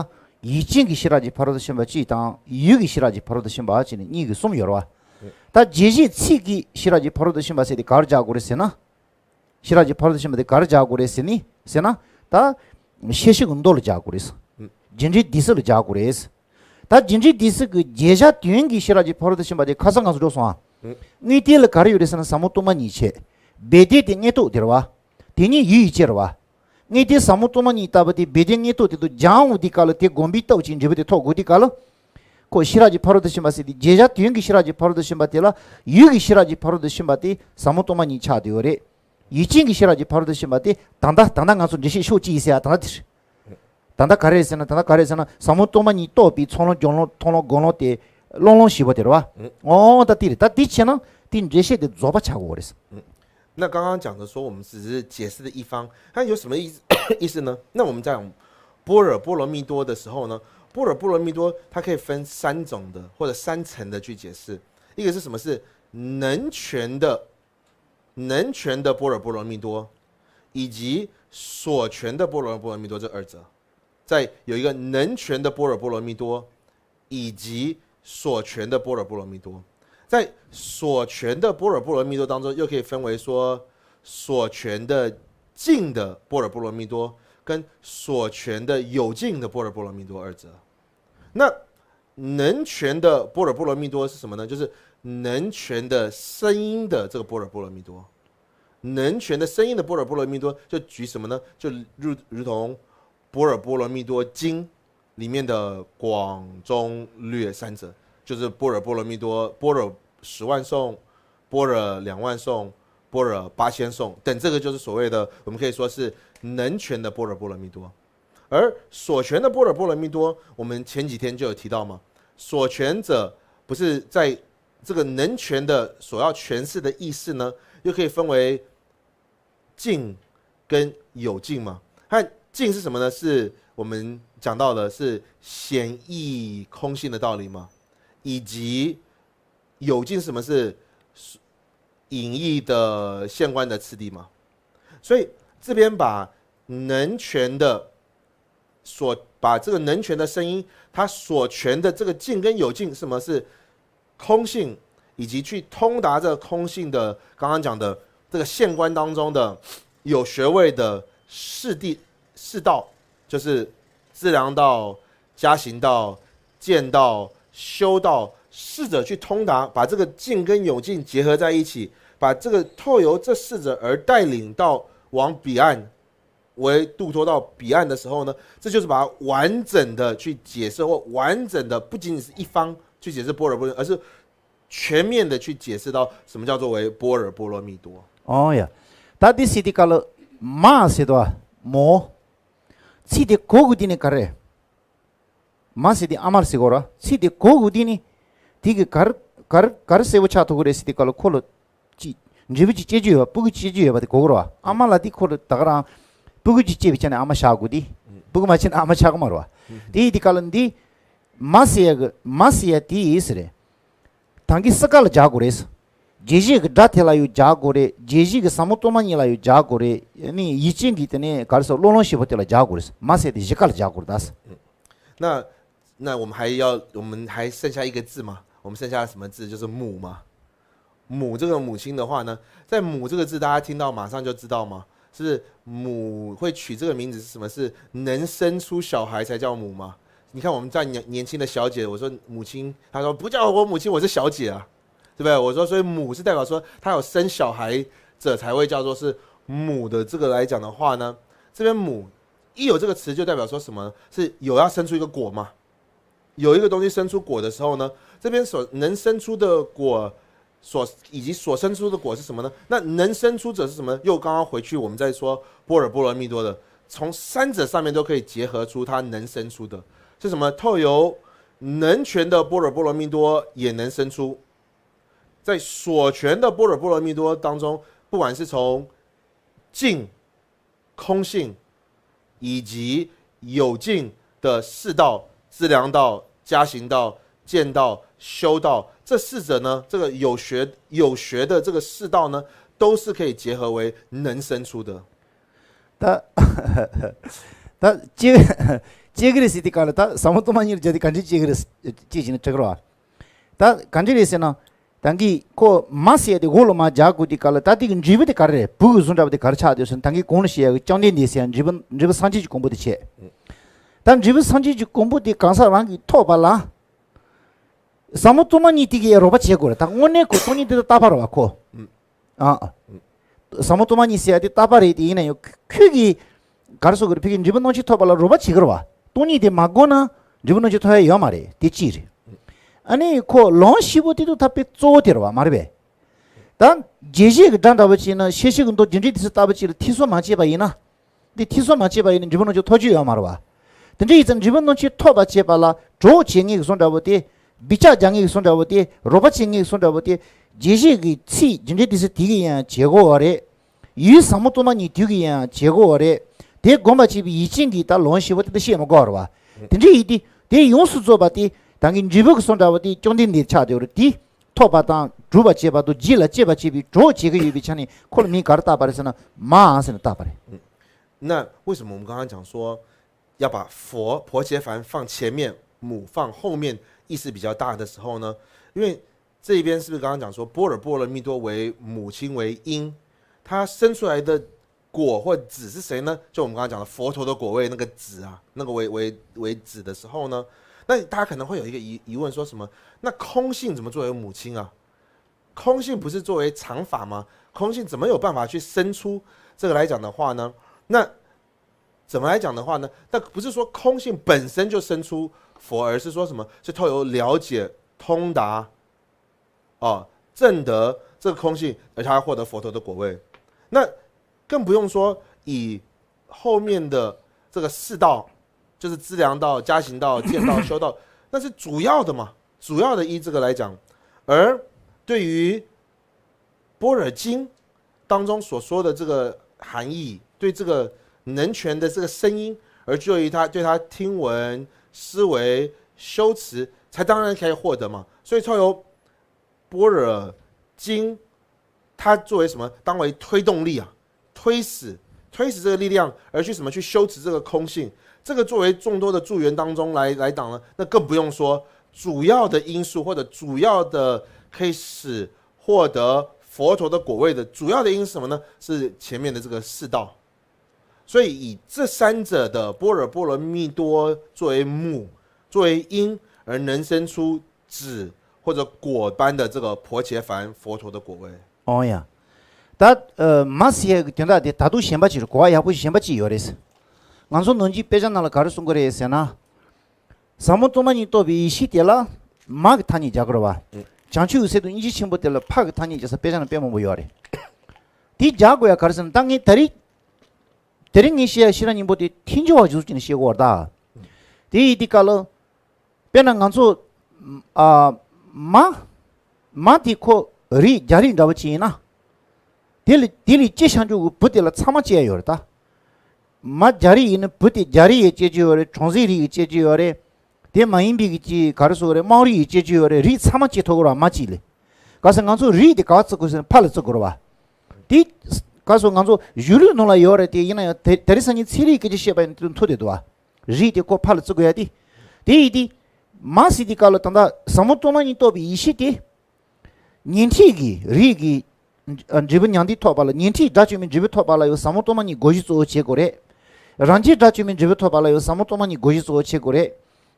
ཡིད་ཅན་གྱི་ཤེས་རབ་ཀྱི་ཕ་རོལ་ཏུ་ཕྱིན་པ་གཅིག་དང་ཡུལ་གྱི་ཤེས་རབ་ཀྱི་ཕ་རོལ་ཏུ་ཕྱིན་པ་བྱས་ནས་གཉིས་ཀྱི་གསུམ་ཡོད་རེད་བ། ད་རྗེས་གཞི་ཚིག་གི་ཤེས་རབ་ཀྱི་ཕ་རོལ་ཏུ་ཕྱིན་པ་ཟེར་དེ་ག་རེ་སྦྱར་དགོས་རེད་ཟེར་ན། ཤེས་རབ་ཀྱི་ཕ་རོལ་ཏུ་ཕྱིན་པ་དེ་ག་རེ་སྦྱར་དགོས་རེད་ཟེར་ནི་ཟེར་ན། ད་ཤེས་བྱེད་ཀྱི་མདོ་ལ་སྦྱར་དགོས་རེད། རྒྱུ་འབྲས་སྡེ་སྲིད་ལ་སྦྱར་དགོས་རེད། ད་རྒྱུ་འབྲས་སྡེ་སྲིད་ཀྱི་བརྗོད་བྱ་དོན་གྱི་ཤེས་རབ་ཀྱི་ཕ་རོལ་ཏུ་ཕྱིན་པ་དེ་ཁ་སང་ང་ཚོ་འགྲོ་སོང་ཨ། དངོས་བསྟན་ལ་ག་རེ་ཡོད་རེད་ཟེར་ན་ཟབ་མོ་སྟོང་པ་ཉིད་བྱས། སྦས་དོན་དེ་དངོས་རྟོགས་དེ་རེད་བ། དེ་ཉིད་ཡུལ་ཡིད་ཅན་རེད་བ། དངོས་བསྟན་ཟབ་མོ་སྟོང་པ་ཉིད་ལྟ་བུ་དེ་སྦས་དོན་དངོས་རྟོགས་དེ་དུ་སྦྱང་འོང་དུས་སྐབས་ལ་དེ་སྒོམ་པའི་སྟོབས་ཀྱིས་འབྲས་བུ་དེ་ཐོབ་དགོས་དུས་སྐབས་ལ། ཁོ་ཤེས་རབ་ཀྱི་ཕ་རོལ་ཏུ་ཕྱིན་པ་ཟེར་དེ་བརྗོད་བྱ་དོན་གྱི་ཤེས་རབ་ཀྱི་ཕ་རོལ་ཏུ་ཕྱིན་པ་དེ་ལ་ཡུལ་གྱི་ཤེས་རབ་ཀྱི་ཕ་རོལ་ཏུ་ཕྱིན་པ་དེ་ཟབ་མོ་སྟོང་པ་ཉིད་ཆགས་བསྡད་ཡོད་རེད། ཡུལ་ཅན་གྱི་ཤེས་རབ་ཀྱི་ཕ་རོལ་ཏུ་ཕྱིན་པ་དེ་ད་ལྟ་ད་ལྟ་ང་ཚོ་འགྲེལ་བཤད་ཕྱོགས་གཅིག་ཡིན་ཟེར་ཡ་ད་ལྟ་དེ་རེད། ད་ལྟ་ག་རེ་རེད་ཟེར་ན། ད་ལྟ་ག་རེ་རེད་ཟེར་ན་ཟབ་མོ་སྟོང་པ་ཉིད་རྟོགས་པའི་ཚོགས་ལམ་སྦྱོང་ལམ་མཐོང་ལམ་སྒོམ་ལམ་དེ་ཀློང་ལམ་བཞི་པོ་དེ་རེད་བ། ཨོ་ད་དེ་རེད། ད་དེ་བྱས་ན་དེ་འགྲེལ་བཤད་དེ་རྫོགས་པ་ཆགས་དགོས་རེད། 那刚刚讲的说，我们只是解释的一方，它有什么意思？意思呢？那我们讲般若波罗蜜多的时候呢，般若波罗蜜多它可以分三种的或者三层的去解释。一个是什么？是能全的，能全的般若波罗蜜多，以及所全的般若波罗蜜多这二者。再有一个能全的般若波罗蜜多，以及所全的般若波罗蜜多。在所全的般若波罗蜜多当中，又可以分为说所全的尽的般若波罗蜜多跟所全的有尽的般若波罗蜜多二者。那能全的般若波罗蜜多是什么呢？就是能全的声音的这个般若波罗蜜多。能全的声音的般若波罗蜜多，就举什么呢？就如如同般若波罗蜜多经里面的广中略三者，就是般若波罗蜜多，般若十万颂、般若两万颂、般若八千颂等，这个就是所谓的我们可以说是能全的般若波罗蜜多。而所全的般若波罗蜜多，我们前几天就有提到嘛，所全者不是在这个能全的所要诠释的意思呢，又可以分为尽跟有尽嘛。它尽是什么呢？是我们讲到的是显义空性的道理嘛。以及有境是什么？是隐义的现观的次第嘛。所以这边把能权的所把这个能权的声音，它所权的这个境跟有境是什么？是空性，以及去通达这个空性的刚刚讲的这个现观当中的有学位的士弟士道，就是资粮道、加行道、见道、修道四者去通达，把这个境跟有境结合在一起，把这个透由这四者而带领到往彼岸为度脱到彼岸的时候呢，这就是把它完整的去解释，或完整的不仅仅是一方去解释般若波罗蜜，而是全面的去解释到什么叫做为般若波罗蜜多。 ཨོ་ཡ། ད་འདི་སི་ཏི་ཀ་ལ་མ་ཟེར་དོ། མོ། ཚིག་དེ་གོ་དགོས་དེ་ནི་ག་རེ། མ་ཟེར་དེ་ཨ་མར་ཟེར་གོ་ར། ཚིག་དེ་གོ་དགོས་དེ་ནི། དེ་གི་གར་གར་གར་གསལ་པོ་ཆགས་ཐུབ་ཀྱི་རེད་ཟེར་དེ་ག་ལ་ཁོ་ལ་ཅི། འབྲས་བུ་ཅི་སྐྱེ་རྒྱུ་ཡོད་པ་སྤུ་གུ་ཅི་སྐྱེ་རྒྱུ་ཡོད་པ་དེ་གོ་གི་ར། ཨ་མ་ལ་དེ་ཁོ་ལ་ད་ག་རང་སྤུ་གུ་ཅི་སྐྱེ་བའི་ཆ་ནས་ཨ་མ་བཞག་དགོས་དེ། སྤུ་གུ་མ་སྐྱེས་ན་ཨ་མ་ཆགས་གི་མ་རེད་བ། དེ་ཡི་དེ་ག་ལ་འདི། མ་ཟེར་ཡ་གི་མ་ཟེར་ཡ་དེ་ཡིས་ཟེར་རེད། ད་གིན་སི་ཀ་ལ་སྦྱར་དགོས་རེད། རྒྱས་བཤད་ཀྱི་སྒྲ་དེ་ལ་ཡང་སྦྱར་དགོས་རེད། རྒྱས་བཤད་ཀྱི་ཟབ་མོ་སྟོང་པ་ཉིད་ལ་ཡང་སྦྱར་དགོས་རེད། ནི་ཡིད་ཅན་གྱི་དེ་ནས་ག་རེ་ཟེར་ཀློང་ཀློང་ཤེས་པོ་དེ་ལ་སྦྱར་དགོས་རེད། མ་ཟེར་དེ་བཞི་ཀ་ལ་སྦྱར་དགོས་རེད་ད། 那那我们还要我们还剩下一个字嘛？我们剩下什么字？就是母嘛。母这个母亲的话呢，在母这个字，大家听到马上就知道吗？是不是母会取这个名字是什么？是能生出小孩才叫母吗？你看我们在年年轻的小姐，我说母亲，她说不叫我母亲，我是小姐啊，对不对？我说，所以母是代表说她有生小孩者才会叫做是母的这个来讲的话呢，这边母一有这个词就代表说什么？是有要生出一个果嘛？有一个东西生出果的时候呢，这边所能生出的果，所以及所生出的果是什么呢？那能生出者是什么？又刚刚回去我们在说般若波罗蜜多的，从三者上面都可以结合出它能生出的是什么？透由能权的般若波罗蜜多也能生出，在所权的般若波罗蜜多当中，不管是从境、空性以及有境的四道、资粮道、加行道、见道、修道这四者呢，这个有学有学的这个四道呢，都是可以结合为能生出的。 ད་ད་ཅི་ཅི་གི་རེད་ཟེར་དེ་ག་ལ་ད་ཟབ་མོ་སྟོང་པ་ཉིད་ལ་སྦྱར་དེ་ག་འདྲ་ཅི་གི་རེད་ཅི་བྱས་ནས་དྲི་གི་རེད་བ། ད་ག་འདྲ་རེད་ཟེར་ན། ད་གིན་ཁོ་མ་ཟེར་དེ་འོག་ལ་མ་སྦྱར་དགོས་དེ་ག་ལ་ད་དེ་གི་འབྲས་བུ་དེ་ག་རེ་རེད། བུ་གི་བཟོ་འདྲ་བོ་དེ་ག་རེ་ཆགས་དེ་ཟེར་ན། ད་གིན་གོང་ལ་བཤད་ཡ་གི་བཅོམ་ལྡན་འདས་ཟེར་ཡ་འབྲས་བུ་འབྲས་བུ་སངས་རྒྱས་ཀྱི་གོ་འཕང་དེ་བྱས། ད་འབྲས་བུ་སངས་རྒྱས་ཀྱི་གོ་འཕང་དེ་གང་ཟག་རང་གིས་ཐོབ་པ་ལ། ཟབ་མོ་སྟོང་པ་ཉིད་དེ་གིས་རོགས་པ་བྱེད་དགོས་རེད། ད་དངོས་གནས་ཁོ་སྟོང་ཉིད་དེ་ད་རྟག་པ་རེད་བ་ཁོ། ཨ། ཟབ་མོ་སྟོང་པ་ཉིད་ཟེར་ཡ་དེ་རྟག་པ་རེད་དེ། ཡིན་ན་ཡང་ཁོ་ཁོ་གིས་ག་རེ་ཟེར་དགོས་རེད། ཕ་གི་འབྲས་བུ་སྣང་མཆོག་ཐོབ་པ་ལ་རོགས་པ་བྱེད་ཀྱི་རེད་བ། སྟོང་ཉིད་དེ་མ་དགོས་ན་འབྲས་བུ་སྣང་མཆོག་ཐོབ་ཡ་ཡོད་མ་རེད། དེ་གཅིག་རེད། ཨ་ནི་ཁོ་ལོངས་སྤྱོད་པོ་དེ་དུ་ཐབས་པའི་གཙོ་བོ་དེ་རེད་བ། མ་རེད་པས། ད་རྒྱས་བཤད་ཀྱི་སྒྲ་འདྲ་བོ་བྱས་ན་ཤེས་བྱེད་ཀྱི་མདོ་རྒྱུ་འབྲས་དེ་ཚོ་ལྟ་བུ་ཅིག་ལ་ཐེ་ཚོམ་མ་བྱས་པ་ཡིན་ན། འདི་ཐེ་ཚོམ་མ་བྱས་པ་ཡིན་ན་འབྲས་བུ་སྣང་མཆོག་ཐོབ་རྒྱུ་ཡོད་མ་རེད་བ། དེ་འདྲ་ཡིན་ཙང་འབྲས་བུ་སྣང་མཆོག་ཐོབ་པ་བྱེད་པ་ལ་གྲོགས་བྱེད་མཁན་གྱི་བཟོ་འདྲ་བོ་དེ། འབུད་ཆགས་རྒྱག་མཁན་གྱི་བཟོ་འདྲ་བོ་དེ། རོགས་པ་བྱེད་མཁན་གྱི་བཟོ་འདྲ་བོ་དེ། རྒྱས་བཤད་ཀྱི་ཚིག་རྒྱུ་འབྲས་དེ་ཚོ་དེ་གིས་ཡང་བྱེད་དགོས་བ་རེད། ཡུལ་ཟབ་མོ་སྟོང་པ་ཉིད་དེ་གིས་ཡང་བྱེད་དགོས་བ་རེད། དེ་སྒོམ་པ་བྱེད་པའི་ཡིད་ཅན་གྱི་ད་ལོངས་སྤྱོད་པོ་དེ་ད་བཤད་མི་དགོས་བ་རེད་བ། དེ་འདྲ་ཡིན་དུས་དེ་ཡོངས་སུ་རྫོགས་པ་དེ་ད་གིན་འབྲས་བུ་གི་བཟོ་འདྲ་བོ་དེ་བཅོམ་ལྡན་འདས་ཆགས་བསྡད་པ་རེད། དེ་ཐོབ་པ་དང་སྒྲུབ་པར་བྱེད་པ་དང་རྒྱུད་ལ་སྐྱེད་པར་བྱེད་པའི་གྲོགས་བྱེད་ཀྱི་ཡོད་པའི་ཆ་ནས་ཁོ་ལ་མིང་ག་རེ་བཏགས་པ་རེད་ཟེར་ན། མ་ཟེར་ནས་བཏགས་པ་རེད། 那为什么我们刚刚讲说要把佛、婆伽梵放前面，母放后面，意思比较大的时候呢？因为这一边是不是刚刚讲说般若波罗蜜多为母亲为因，它生出来的果或子是谁呢？就我们刚刚讲的佛陀的果位那个子啊，那个为为为子的时候呢，那大家可能会有一个疑疑问，说什么？那空性怎么作为母亲啊？空性不是作为常法吗？空性怎么有办法去生出这个来讲的话呢？那怎么来讲的话呢？那不是说空性本身就生出佛，而是说什么？是透由了解、通达，哦，证得这个空性，而他获得佛陀的果位。那更不用说以后面的这个四道，就是资粮道、加行道、见道、修道，那是主要的嘛，主要的依这个来讲。而对于般若经当中所说的这个含义，对这个能权的这个声音，而就于他对他听闻、思维、修持，才当然可以获得嘛。所以超有般若经，它作为什么？当为推动力啊，推使推使这个力量而去什么去修持这个空性。这个作为众多的助缘当中来来讲呢，那更不用说主要的因素或者主要的可以使获得佛陀的果位的主要的因素是什么呢？是前面的这个四道。所以以这三者的般若波罗蜜多作为母，作为因，而能生出子或者果般的这个婆伽梵佛陀的果位。 ཨོ་ཡ། ད་ཨ་མ་ཟེར་ཡག་གི་དོན་དག་དེ་ད་དུང་གཞན་པ་ཅིག་རེད། གོ་བ་ཡག་པོ་གཞན་པ་ཅིག་ཡོད་རེད། ང་ཚོ་ནང་གི་དཔེ་ཆ་ནང་ལ་ག་རེ་གསུང་གི་རེད་ཟེར་ན། ཟབ་མོ་སྟོང་པ་ཉིད་རྟོགས་པའི་ཡེ་ཤེས་དེ་ལ་མ་གི་ཐ་སྙད་རྒྱག་གི་རེད་བ། ཨེ། བྱང་ཆུབ་ཀྱི་སེམས་དང་སྙིང་རྗེ་ཆེན་པོ་དེ་ལ་ཕ་གི་ཐ་སྙད་རྒྱག་ས་དཔེ་ཆ་ནང་དཔེ་མང་པོ་ཡོད་རེད། དེ་རྒྱག་དགོས་ཡག་ག་རེ་ཟེར་ན། ད་ངས་ད་རེས་དེ་རིང་ངས་བཤད་ཡག་ཤེས་རབ་སྙིང་པོ་དེ་མཐུན་སྦྱོར་བ་གཞུག་ཅིག་ནས་བཤད་དགོས་རེད་ད། དེ་ཡིན་དུས་སྐབས་ལ། དཔེར་ན་ང་ཚོ་ཨ་མ་མ་དེ་ཁོ་རིགས་རྒྱ་རིགས་འདྲ་བོ་ཅིག་ཡིན་ན། དེ་ལ་དེ་ལས་སྐྱེས་བཞག་རྒྱུ་གི་བུ་དེ་ལ་ཚང་མ་སྐྱེ་ཡ་ཡོད་རེད་ད། མ་རྒྱ་རིགས་ཡིན་ན་བུ་དེ་རྒྱ་རིགས་ཡི་སྐྱེ་རྒྱུ་ཡོད་རེད། གྲོང་གསེབ་རིགས་ཡི་སྐྱེ་རྒྱུ་ཡོད་རེད། དེ་མ་ཡིན་པའི་གི་ཅི་ག་རེ་ཟེར་དགོས་རེད། དམངས་རིགས་ཡི་སྐྱེ་རྒྱུ་ཡོད་རེད། རིགས་ཚང་མ་སྐྱེ་ཐུབ་ཀྱི་རེད་བ། མ་གཅིག་ལས། ག་ཟེར་ང་ཚོ་རིགས་དེ་ག་བར་བརྩི་དགོས་ཟེར་ན་ཕ་ལ་བརྩི་དགོས་རེད་བ། དེ་ག་ཟེར་ང་ཚོ་གཞུང་ལུགས་ནང་ལ་ཡོད་རེད། དེ་ཡིན་ན་ཡང་དེ་དེ་རིང་སང་ཉིན་ཚན་རིག་སྐད་ཆ་བཤད་པ་ཡིན་ན་མཐུ་དེ་འདུག་བ། རིགས་དེ་ཁོ་ཕ་ལ་བརྩི་དགོས་ཡ་དེ། དེ་ཡིན་དུས། མ་ཟེར་དུས་སྐབས་ལ་ད་ལྟ་ཟབ་མོ་སྟོང་པ་ཉིད་རྟོགས་པའི་ཡེ་ཤེས་དེ། ཉན་ཐོས་ཀྱི་རིགས་ཀྱི་འབྲས་བུ་མྱང་འདས་ཐོབ་པ་ལ། ཉན་ཐོས་དགྲ་བཅོམ་པའི་འབྲས་བུ་ཐོབ་པ་ལ་ཡང་ཟབ་མོ་སྟོང་པ་ཉིད་སྒོ་གཞི་གཙོ་བོ་བྱེད་དགོས་རེད། རང་རྒྱལ་དགྲ་བཅོམ་པའི་འབྲས་བུ་ཐོབ་པ་ལ་ཡང་ཟབ་མོ་སྟོང་པ་ཉིད་སྒོ་གཞི་གཙོ་བོ་བྱེད་དགོས་རེད།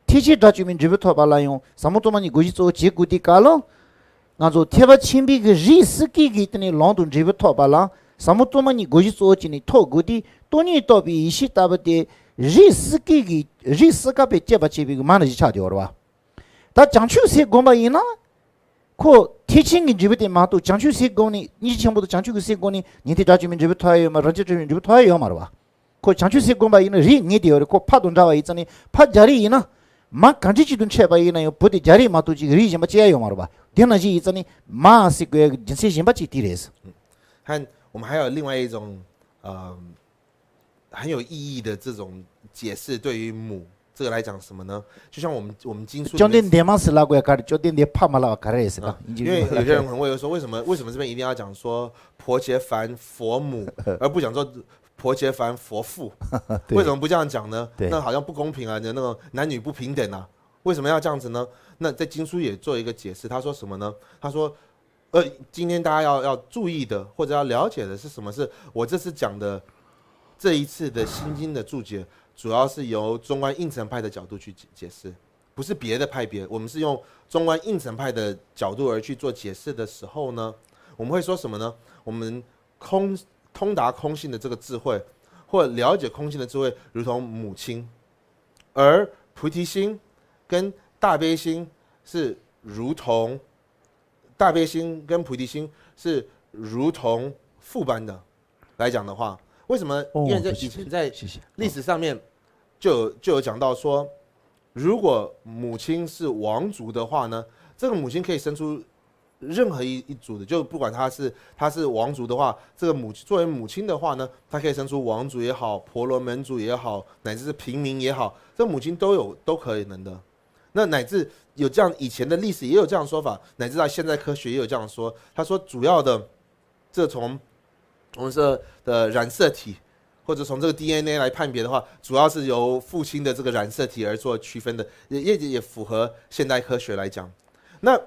ཐེག་ཆེན་དགྲ་བཅོམ་པའི་འབྲས་བུ་ཐོབ་པ་ལ་ཡང་ཟབ་མོ་སྟོང་པ་ཉིད་སྒོ་གཞི་གཙོ་བོ་བྱེད་དགོས་དུས་སྐབས་ལ། ང་ཚོ་ཐེག་པ་ཆེན་པོའི་གི་རིགས་སུ་སྐྱེས་ཀྱི་དེ་ནས་ལམ་དང་འབྲས་བུ་ཐོབ་པ་ལ་ཟབ་མོ་སྟོང་པ་ཉིད་སྒོ་གཞི་གཙོ་བོ་བྱས་ནས་ཐོབ་དགོས་དུས། སྟོང་ཉིད་རྟོགས་པའི་ཡེ་ཤེས་ལྟ་བུ་དེ་རིགས་སུ་སྐྱེས་ཀྱི་རིགས་སུ་སྐྱེས་པས་སྐྱེད་པར་བྱེད་པའི་གི་མ་ནི་གཞི་ཆགས་བསྡད་ཡོད་རེད་བ། ད་བྱང་ཆུབ་སེམས་བསྒོམ་པ་ཡིན་ན། ཁོ་ཐེག་ཆེན་གྱི་འབྲས་བུ་དེ་མ་གཏོགས། བྱང་ཆུབ་སེམས་བསྒོམས་ནས་སྙིང་རྗེ་ཆེན་པོ་དང་བྱང་ཆུབ་ཀྱི་སེམས་བསྒོམས་ནས་ཉན་ཐོས་དགྲ་བཅོམ་པའི་འབྲས་བུ་ཐོབ་ཡ་ཡོད་མ་རེད། རང་རྒྱལ་དགྲ་བཅོམ་པའི་འབྲས་བུ་ཐོབ་ཡ་ཡོད་མ་རེད་བ། ཁོ་བྱང་ཆུབ་སེམས་བསྒོམས་པ་ཡིན་ན་རིགས་ངེས་དེ་ཡོད་རེད། ཁོ་ཕ་དང་འདྲ་བ་ཡིན་ཙང་ནི། ཕ་རྒྱ་རིགས་ཡིན་ན། མ་གང་འདྲ་ཅིག་ཏུ་འཕྲད་པ་ཡིན་ན་ཡང་བུ་དེ་རྒྱ་རིགས་མ་གཏོགས་ཅིག་རིགས་གཞན་པ་སྐྱེ་ཡ་ཡོད་མ་རེད་བ། དེ་ནང་བཞིན་ཡིན་ཙང་ནི་མ་ཟེར་དགོས་ཡ་གི་རྒྱུ་མཚན་གཞན་པ་ཅིག་དེ་རེད། 还我们还有另外一种，呃，很有意义的这种解释，对于母这个来讲什么呢？就像我们我们经书里面 བཅོམ་ལྡན་འདས་མ་ཟེར་ལབ་དགོས་ཡ་ག་རེ། བཅོམ་ལྡན་འདས་ཕ་མ་ལབ་པ་ག་རེ་རེད་ཟེར་ད། 啊，因为有些人很会说，为什么为什么这边一定要讲说婆伽梵佛母，而不讲说婆伽梵佛父？ 对。为什么不这样讲呢？对。那好像不公平啊，那种男女不平等啊，为什么要这样子呢？那在经书也做一个解释，他说什么呢？他说，呃，今天大家要要注意的或者要了解的是什么？是我这次讲的这一次的心经的注解，主要是由中观应成派的角度去解解释，不是别的派别。我们是用中观应成派的角度而去做解释的时候呢，我们会说什么呢？我们空通达空性的这个智慧，或了解空性的智慧，如同母亲，而菩提心跟大悲心是如同大悲心跟菩提心是如同父般的来讲的话，为什么？哦，因为在以前在谢谢，谢谢。历史上面就有就有讲到说，如果母亲是王族的话呢，这个母亲可以生出任何一一族的，就不管他是他是王族的话，这个母作为母亲的话呢，她可以生出王族也好，婆罗门族也好，乃至是平民也好，这母亲都有都可以能的。那乃至有这样以前的历史也有这样说法，乃至到现在科学也有这样说。他说主要的，这从我们说的染色体，或者从这个 D N A 来判别的话，主要是由父亲的这个染色体而做区分的，也也也符合现代科学来讲。那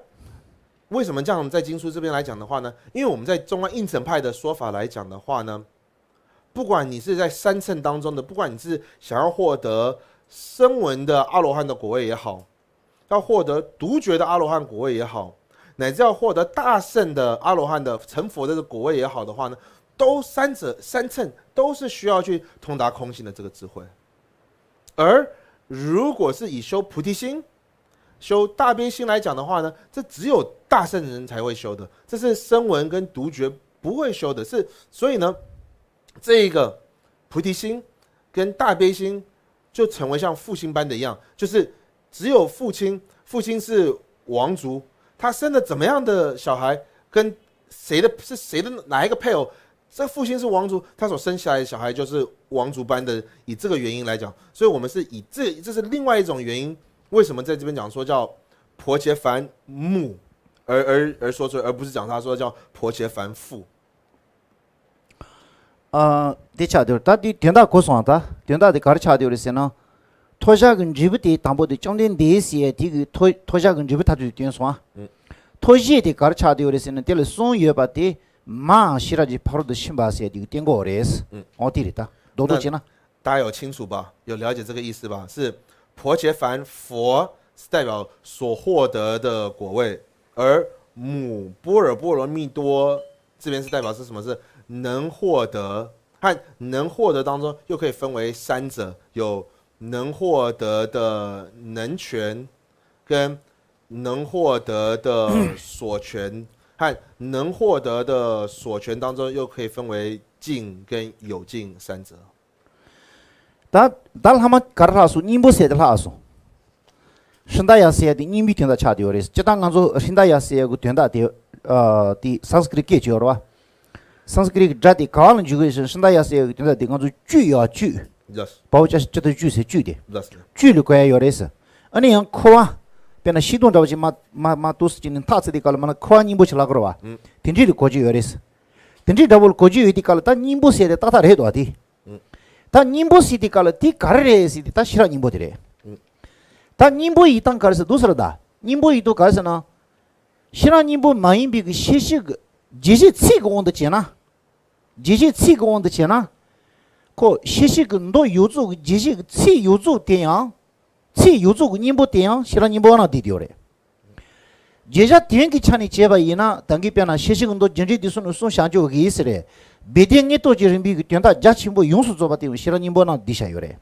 为什么这样在经书这边来讲的话呢？因为我们在中观应成派的说法来讲的话呢，不管你是在三乘当中的，不管你是想要获得声闻的阿罗汉的果位也好，要获得独觉的阿罗汉果位也好，乃至要获得大乘的阿罗汉的成佛的果位也好的话呢，都三者三乘都是需要去通达空性的这个智慧。而如果是以修菩提心、修大悲心来讲的话呢，这只有大乘人才会修的，这是声闻跟独觉不会修的。是所以呢，这一个菩提心跟大悲心就成为像父亲般的一样，就是只有父亲，父亲是王族，他生的怎么样的小孩，跟谁的是谁的哪一个配偶，这父亲是王族，他所生下来的小孩就是王族般的。以这个原因来讲，所以我们是以这这是另外一种原因，为什么在这边讲说叫婆伽梵母，而而而说出来，而不是讲他说叫婆伽梵父。 ཨ། དེ་ཆགས་བསྡད་ཡོད་རེད། ད་དེ་དོན་དག་གོ་སོང་ཨ། ད་དོན་དག་དེ་ག་རེ་ཆགས་བསྡད་ཡོད་རེད་ཟེར་ན། ཐོ་བཞག་གི་འབྲས་བུ་དེ་དང་པོ་དེ་བཅོམ་ལྡན་འདས་ཟེར་ཡས་དེ་གི་ཐོ་ཐོ་བཞག་གི་འབྲས་བུ་མཐར་ཐུག་དེ་བསྟན་སོང་ཨ། ཨུ། ཐོ་བཞེས་དེ་ག་རེ་ཆགས་བསྡད་ཡོད་རེད་ཟེར་ན། དེ་ལ་གསུམ་ཡོད་པ་དེ་མའམ་ཤེས་རབ་ཀྱི་ཕ་རོལ་ཏུ་ཕྱིན་པ་ཟེར་ཡས་དེ་གི་བསྟན་གོ་རེད། ཨུ། འོ་དེ་རེད། ད་རྡོག་རྡོག་བྱས་ན། 大家有清楚吧？有了解这个意思吧？是婆伽梵佛是代表所获得的果位，而母般若波罗蜜多这边是代表是什么？是能获得，和能获得当中又可以分为三者，有能获得的能权，跟能获得的所权，和能获得的所权当中又可以分为尽跟有尽三者。 ད་ད་ལྷག་མ་ག་རེ་ལྷག་སོང་། སྙིང་པོ་ཟེར་དེ་ལྷག་སོང་། ཧྲི་ད་ཡ་ཟེར་ཡ་དེ་སྙིང་པོའི་དོན་དག་ཆགས་བསྡད་ཡོད་རེད། སྤྱིར་བཏང་ང་ཚོ་ཧྲི་ད་ཡ་ཟེར་ཡ་གི་དོན་དག་དེ། ཨ། དེ་སཾ་སྐྲྀཏ་སྐད་ཅིག་ཡོད་རེད་བ། སཾ་སྐྲྀཏ་གི་སྒྲ་དེ་ག་བ་ལ་འཇུག་གི་ཡོད་ཟེར་ན། ཧྲི་ད་ཡ་ཟེར་ཡ་གི་དོན་དག་དེ་ང་ཚོ་བཅུད་ཡོད་བཅུད། ལགས། བའོ་ཅ་ཞབས་ཀྱུ་ཏ་བཅུད་ཟེར་བཅུད་དེ། ལགས། བཅུད་ལ་གོ་ཡ་ཡོད་རེད་ཟེར། ཨ་ནི་ཡང་ཁོ་བ། དཔེར་ན་ཤིང་སྡོང་འདྲ་བ་ཅིག་མར་མར་མར་འདུག་སེ་བྱས་ནས་འཐག་ཚར་དུས་སྐབས་ལ་མར་ལ་ཁོ་བ་སྙིང་པོ་ཞིག་ལྷག་གི་རེད་བ། ཨུ། དེ་འདྲ་ལ་གོ་རྒྱུ་ཡོད་རེད་ཟེར། དེ་འདྲ་འདྲ་བོ་ལ་གོ་རྒྱུ་ཡོད་དུས་སྐབས་ལ་ད་སྙིང་པོ་ཟེར་དེ་ཏག་ཏག་རེད་འདུག་བ་དེ། ཨུ། ད་སྙིང་པོ་ཟེར་དུས་སྐབས་ལ་དེ་ག་རེ་རེད་ཟེར་དུས། ད་ཤེས་རབ་སྙིང་པོ་དེ་རེད། ཨུ། ད་སྙིང་པོ་ཡི་སྟངས་ག་རེ་ཟེར་འདུག་ཟེར་ན། ད་སྙིང་པོ་ཡི་དོན་ག་རེ་ཟེར་ན། ཤེས་རབ་སྙིང་པོ་མ་ཡིན་པའི་གི་ཤེས་བྱེད་ཀྱི་རྗེས་བྱེད་ཚིག་གི་དབང་དུ་བྱས་ན། རྗེས་བྱེད་ཚིག་གི་དབང་དུ་བྱས་ན། ཁོ་ཤེས་བྱེད་ཀྱི་མདོ་ཡོངས་རྫོགས་ཀྱི་རྗེས་བྱེད་ཀྱི་ཚིག་ཡོངས་རྫོགས་དེ་ཡང་། ཚིག་ཡོངས་རྫོགས་ཀྱི་སྙིང་པོ་དེ་ཡང་ཤེས་རབ་སྙིང་པོ་ནང་བསྡུས་ཏེ་ཡོད་རེད། བརྗོད་བྱ་དོན་གྱི་ཆ་ནས་བྱས་པ་ཡིན་ན། ད་གིན་དཔེར་ན་ཤེས་བྱེད་ཀྱི་མདོ་རྒྱས་འབྲིང་བསྡུས་གསུམ་ནས་གསུངས་བཞག་ཆོག་གི་ཟེར་རེད། སྦས་དོན་དངོས་སྟོབས་ཀྱི་རིམ་པའི་གི་དོན་དག་རྒྱ་ཆེན་པོ་ཡོངས་སུ་རྫོགས་པ་དེ་ཡང་ཤེས་རབ་སྙིང་པོ་ནང་བསྡུས་བཞག་ཡོད་རེད།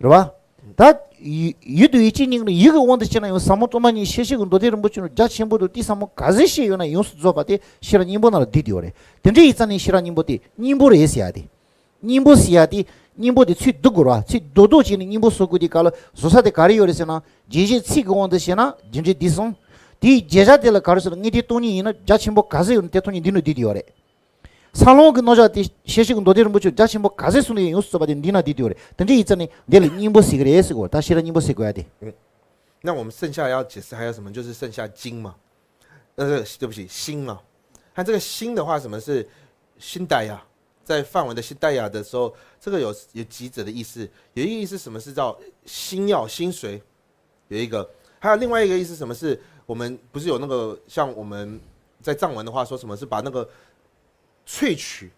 རེད་བ། ད་ཡུལ་ཡུལ་དུ་ཡུལ་གཅིག་ཉིད་ཀྱི་ཡུལ་གྱི་དབང་དུ་བྱས་ན་ཡང་ཟབ་མོ་སྟོང་པ་ཉིད་ཤེས་བྱེད་ཀྱི་མདོ་སྡེ་རིན་པོ་ཆེ་ནང་རྒྱ་ཆེན་པོ་དང་དེའི་ཟབ་མོ་ག་ཚོད་བཤད་ཡོད་ན་ཡོངས་སུ་རྫོགས་པ་དེ་ཤེས་རབ་སྙིང་པོ་ནང་ལ་བསྡུས་ཏེ་ཡོད་རེད། དེ་འདྲ་ཡིན་ཙང་ནས་ཤེས་རབ་སྙིང་པོ་དེ་སྙིང་པོ་རེད་ཟེར་ཡ་དེ། སྙིང་པོ་ཟེར་ཡ་དེ། སྙིང་པོ་དེ་ཚིག་སྡུད་དགོས་ར། ཚིག་རྡོག་རྡོག་བྱས་ནས་སྙིང་པོ་བཟོ་དགོས་དུས་སྐབས་ལ་བཟོ་ས་དེ་ག་རེ་ཡོད་རེད་ཟེར་ན། རྗེས་བྱེད་ཚིག་གི་དབང་དུ་བྱས་ན་རྒྱས་འབྲིང་བསྡུས་གསུམ། དེའི་བརྗོད་བྱ་དེ་ལ་ག་རེ་ཟེར་ན། དངོས་འབྲེལ་སྟོང་ཉིད་ཡིན་ན་རྒྱ་ཆེན་པོ་ག་ཚོད་ཡོད་ན་དེ་ཐོག་ནས་འདི་ནས་བསྡུས་ཏེ་ཡོད་རེད། འཚར་ལོངས་ཀྱི་རྣམ་གཞག་དེ་ཤེས་བྱེད་ཀྱི་མདོ་སྡེ་རིན་པོ་ཆེ་རྒྱ་ཆེན་པོ་ག་ཚོད་གསུངས་ཏེ་ཡོངས་སུ་རྫོགས་པ་དེ་འདི་ན་བསྡུས་ཏེ་ཡོད་རེད། དེ་འདྲ་ཡིན་ཙང་ནས་འདི་ལ་སྙིང་པོ་ཟེར་གི་རེད་ཟེར་གོ། ད་ཤེས་རབ་སྙིང་པོ་ཟེར་དགོས་ཡ་དེ། 嗯，那我们剩下要解释还有什么？就是剩下经嘛。呃，对不起，心嘛。它这个心的话，什么是心带呀？在梵文的心带呀的时候，这个有有几者的意思。有一个意思，什么是叫心药、心髓？有一个，还有另外一个意思，什么是我们不是有那个像我们在藏文的话说，什么是把那个萃取，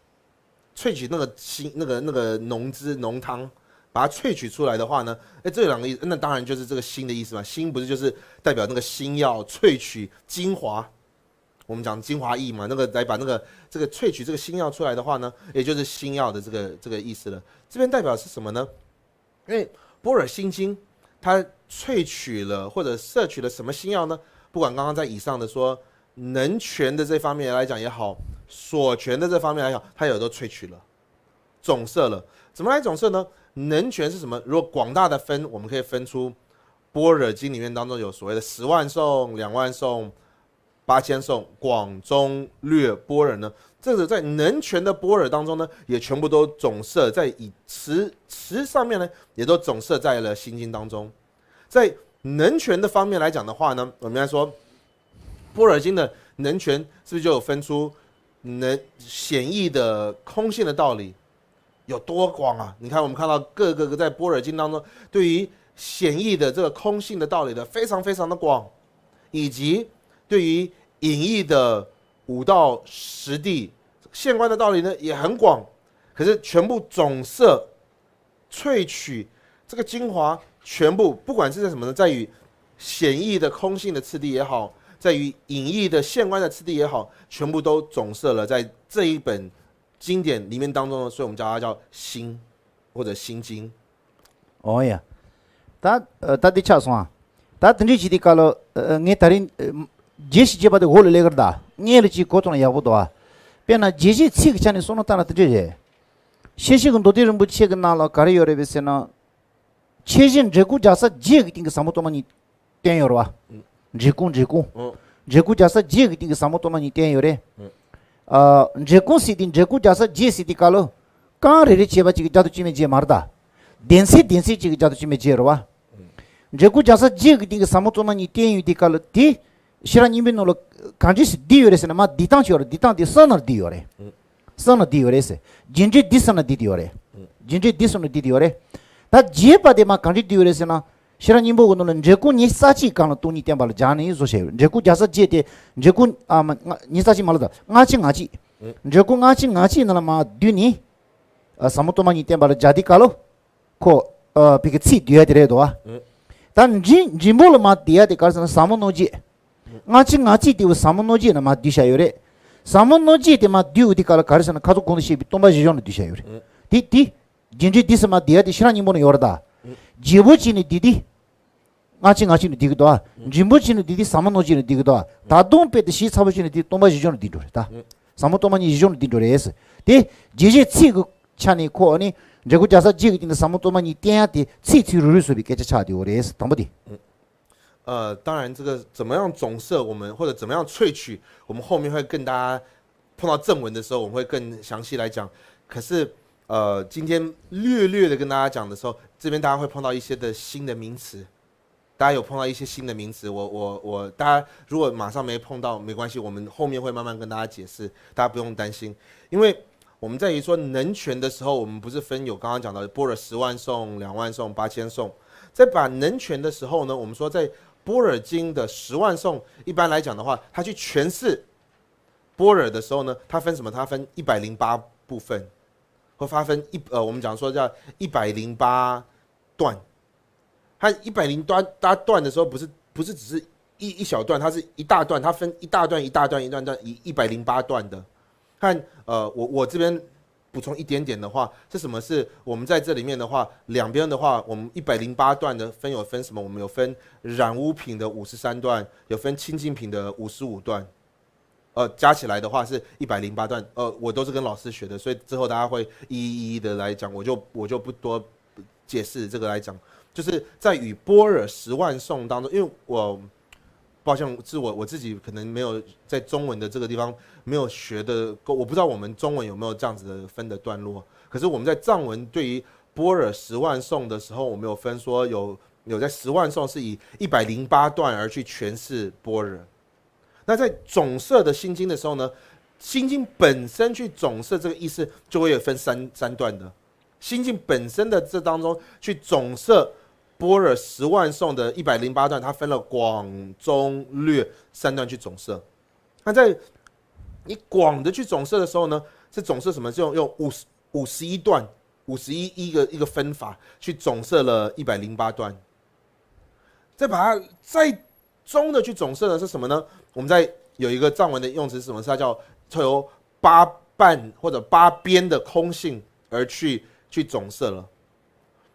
萃取那个心那个那个浓汁浓汤，把它萃取出来的话呢，哎，这两个意思，那当然就是这个心的意思嘛。心不是就是代表那个心药萃取精华？我们讲精华液嘛，那个来把那个这个萃取这个心药出来的话呢，也就是心药的这个这个意思了。这边代表是什么呢？因为般若心经它萃取了或者摄取了什么心药呢？不管刚刚在以上的说能权的这方面来讲也好，所权的这方面来讲，它有都萃取了，总摄了。怎么来总摄呢？能权是什么？如果广大的分，我们可以分出般若经里面当中有所谓的十万颂、两万颂、八千颂、广中略般若呢，这个在能权的般若当中呢，也全部都总摄在以词词上面呢，也都总摄在了心经当中。在能权的方面来讲的话呢，我们来说，般若经的能权是不是就有分出能显义的空性的道理？有多广啊！你看，我们看到各个在般若经当中，对于显义的这个空性的道理的非常非常的广，以及对于隐义的五到十地现观的道理呢也很广，可是全部总摄萃取这个精华，全部不管是在什么呢，在于显义的空性的次第也好，在于隐义的现观的次第也好，全部都总摄了在这一本经典里面当中呢，所以我们叫它叫心或者心经。 ཨོ་ཡ། ད་ད་འདི་ཆགས་སོང་ཨ། ད་དེ་འདྲའི་བྱེད་དུས་སྐབས་ལ་ངས་ད་རིང་རྒྱས་ཤིག་བྱས་པ་དེ་འོག་ལ་སླེབས་ཀྱི་རེད། ད་སྔོན་ལ་ཅིག་གོ་ཐུབ་ན་ཡག་པོ་འདུག་ཨ། དཔེར་ན་རྗེས་བྱེད་ཚིག་གི་ཆ་ནས་བསམ་བློ་བཏང་ན་དེ་འདྲ་རེད། ཤེར་ཕྱིན་གྱི་མདོ་སྡེ་རིན་པོ་ཆེ་གི་ནང་ལ་ག་རེ་ཡོད་རེད་པས་ཟེར་ན། ཁྱད་གཞི་འབྲས་བུ་རྒྱལ་ས་བརྒྱད་ཀྱི་སྟེང་གི་ཟབ་མོ་སྟོང་པ་ཉིད་བསྟན་ཡོད་རེད་བ། འབྲས་བུ་འབྲས་བུ། འབྲས་བུ་རྒྱལ་ས་བརྒྱད་ཀྱི་སྟེང་གི་ཟབ་མོ་སྟོང་པ་ཉིད་བསྟན་ཡོད་རེད། ཨ། འབྲས་བུ་ཟེར་དེ་འབྲས་བུ་རྒྱལ་ས་བརྒྱད་ཟེར་དེ་ག་ལོ། རྐང་རེ་རེ་བྱས་པ་གཅིག་གི་རྒྱ་མཚོ་སྐྱེ་མེད་བརྒྱད་མ་རེད་ད། གདན་ཚིགས་གདན་ཚིགས་གཅིག་གི་རྒྱ་མཚོ་སྐྱེ་མེད་བརྒྱད་རེད་བ། འབྲས་བུ་རྒྱལ་སྲས་བརྒྱད་ཀྱི་སྟེང་གི་ཟབ་མོ་གཏོར་མ་གཉིས་བསྟན་ཡོད་དུས་སྐབས་ལ་དེ་ཤེས་རབ་སྙིང་པོའི་ནང་ལ་གང་འདྲ་ཞིག་བསྡུས་ཡོད་རེད་ཟེར་ན། མར་བསྡུས་སྟངས་ཅིག་ཡོད་རེད། བསྡུས་སྟངས་དེ་གསུམ་ནང་བསྡུས་ཡོད་རེད། གསུམ་ནང་བསྡུས་ཡོད་རེད་ཟེར། རྒྱས་འབྲས་བསྡུས་གསུམ་ནང་བསྡུས་ཡོད་རེད། རྒྱས་འབྲས་བསྡུས་གསུམ་ནང་བསྡུས་ཡོད་རེད། ད་རྒྱས་པ་དེ་མར་གང་འདྲ་བསྡུས་ཡོད་རེད་ཟེར་ན། ཤེས་རབ་སྙིང་པོ་གི་ནང་ལ་འབྲས་བུ་ཉེར་གཅིག་གང་ལ་སྟོང་ཉིད་བསྟན་པ་ལ་སྦྱར་ནས་བཟོ་བྱས་ཡོད། འབྲས་བུ་རྒྱལ་སྲས་བརྒྱད་དེ། འབྲས་བུ་ཨ་མ་ལྔ་ཉེར་གཅིག་མ་ལ་ད་ལྔ་གཅིག་ལྔ་གཅིག་འབྲས་བུ་ལྔ་གཅིག་ལྔ་གཅིག་ནང་ལ་མར་བསྡུས་ནས། ཨ་ཟབ་མོ་གཏོར་མ་གཉིས་བསྟན་པ་ལ་སྦྱར་དུས་སྐབས་ལ། ཁོ། ཨ་བི་གི་ཚིག་བསྡུས་ཡ་དེ་རེད་དོ། ཨ་ད་འབྲིང་འབྲིང་པོ་ལ་མར་བསྡུ་ཡ་དེ་ག་རེ་ཟེར་ན་ཟབ་མོ་གནོད་བྱེད། ལྔ་གཅིག་ལྔ་གཅིག་དེ་བོ་ཟབ་མོ་གནོད་བྱེད་ནང་མར་བསྡུས་བཞག་ཡོད་རེད། ཟབ་མོ་གནོད་བྱེད་དེ་མར་བསྡུས་ཡོད་དུས་སྐབས་ལ་ག་རེ་ཟེར་ན། ཁ་སང་གོང་དུ་བཤད་པའི་སྟོང་པ་བཞི་སྦྱོར་ནང་བསྡུས་བཞག་ཡོད་རེད། དེ་དེ། རྒྱས་འབྲས་བསྡུས་གསུམ་མར་བསྡུ་ཡ་དེ་ཤེས་རབ་སྙིང་པོ་ནང་ཡོད་རེད་ད། རྒྱས་པོ་བྱས་ནས་བསྡུས་དུས། ལྔ་གཅིག་ལྔ་གཅིག་ནང་བསྡུས་ཀྱི་འདུག་ཨ། འབྲིང་པོ་བྱས་ནས་བསྡུས་དུས་ཟབ་མོ་གནོད་བྱེད་ནང་བསྡུས་ཀྱི་འདུག་ཨ། ད་དུང་དཔེ་དེ་ཞིབ་ཚགས་པོ་བྱས་ནས་བསྡུས་སྟོང་པ་བཞི་སྦྱོར་ནང་བསྡུས་འགྲོ་རེད་ད། ཟབ་མོ་གཏོར་མ་གཉིས་བཞི་སྦྱོར་ནང་བསྡུས་འགྲོ་རེད། དེ་རྒྱས་བཤད་ཚིག་གི་ཆ་ནས་ཁོ་ཨ་ནི་འབྲས་བུ་རྒྱལ་སྲས་བརྒྱད་ཀྱི་སྟེང་དུ་ཟབ་མོ་གཏོར་མ་གཉིས་བསྟན་ཡ་དེ་ཚིག་ཚིག་རུ་རུ་བཟོས་པའི་སྐད་ཆ་ཆགས་བསྡད་ཡོད་རེད། དང་པོ་དེ། 呃，当然这个怎么样总摄我们或者怎么样萃取，我们后面会跟大家碰到正文的时候，我们会更详细来讲。可是，呃，今天略略的跟大家讲的时候，这边大家会碰到一些的新的名词，大家有碰到一些新的名词。我我我，大家如果马上没碰到没关系，我们后面会慢慢跟大家解释，大家不用担心。因为我们在于说能全的时候，我们不是分有刚刚讲到般若十万颂、两万颂、八千颂，在把能全的时候呢，我们说在般若经的十万颂，一般来讲的话，它去诠释般若的时候呢，它分什么？它分一百零八部分，或它分一呃，我们讲说叫一百零八段。它一百零八段的时候，不是不是只是一一小段，它是一大段，它分一大段一大段一段段，以一百零八段的。看，呃，我我这边补充一点点的话，是什么？是我们在这里面的话，两边的话，我们一百零八段的分有分什么？我们有分染污品的五十三段，有分清净品的五十五段。呃，加起来的话是一百零八段。呃，我都是跟老师学的，所以之后大家会一一一一的来讲，我就我就不多解释这个来讲，就是在与般若十万颂当中，因为我抱歉，是我我自己可能没有在中文的这个地方没有学的够，我不知道我们中文有没有这样子的分的段落。可是我们在藏文对于般若十万颂的时候，我们有分说有有在十万颂是以一百零八段而去诠释般若。那在总摄的心经的时候呢，心经本身去总摄这个意思就会有分三三段的。心经本身的这当中去总摄般若十万颂的一百零八段，它分了广、中、略三段去总摄。那在你广的去总摄的时候呢，是总摄什么？就用五十五十一段，五十一一个一个分法去总摄了一百零八段。再把它再中的去总摄的是什么呢？我们在有一个藏文的用词是什么？是它叫它由八半或者八边的空性而去去总摄了。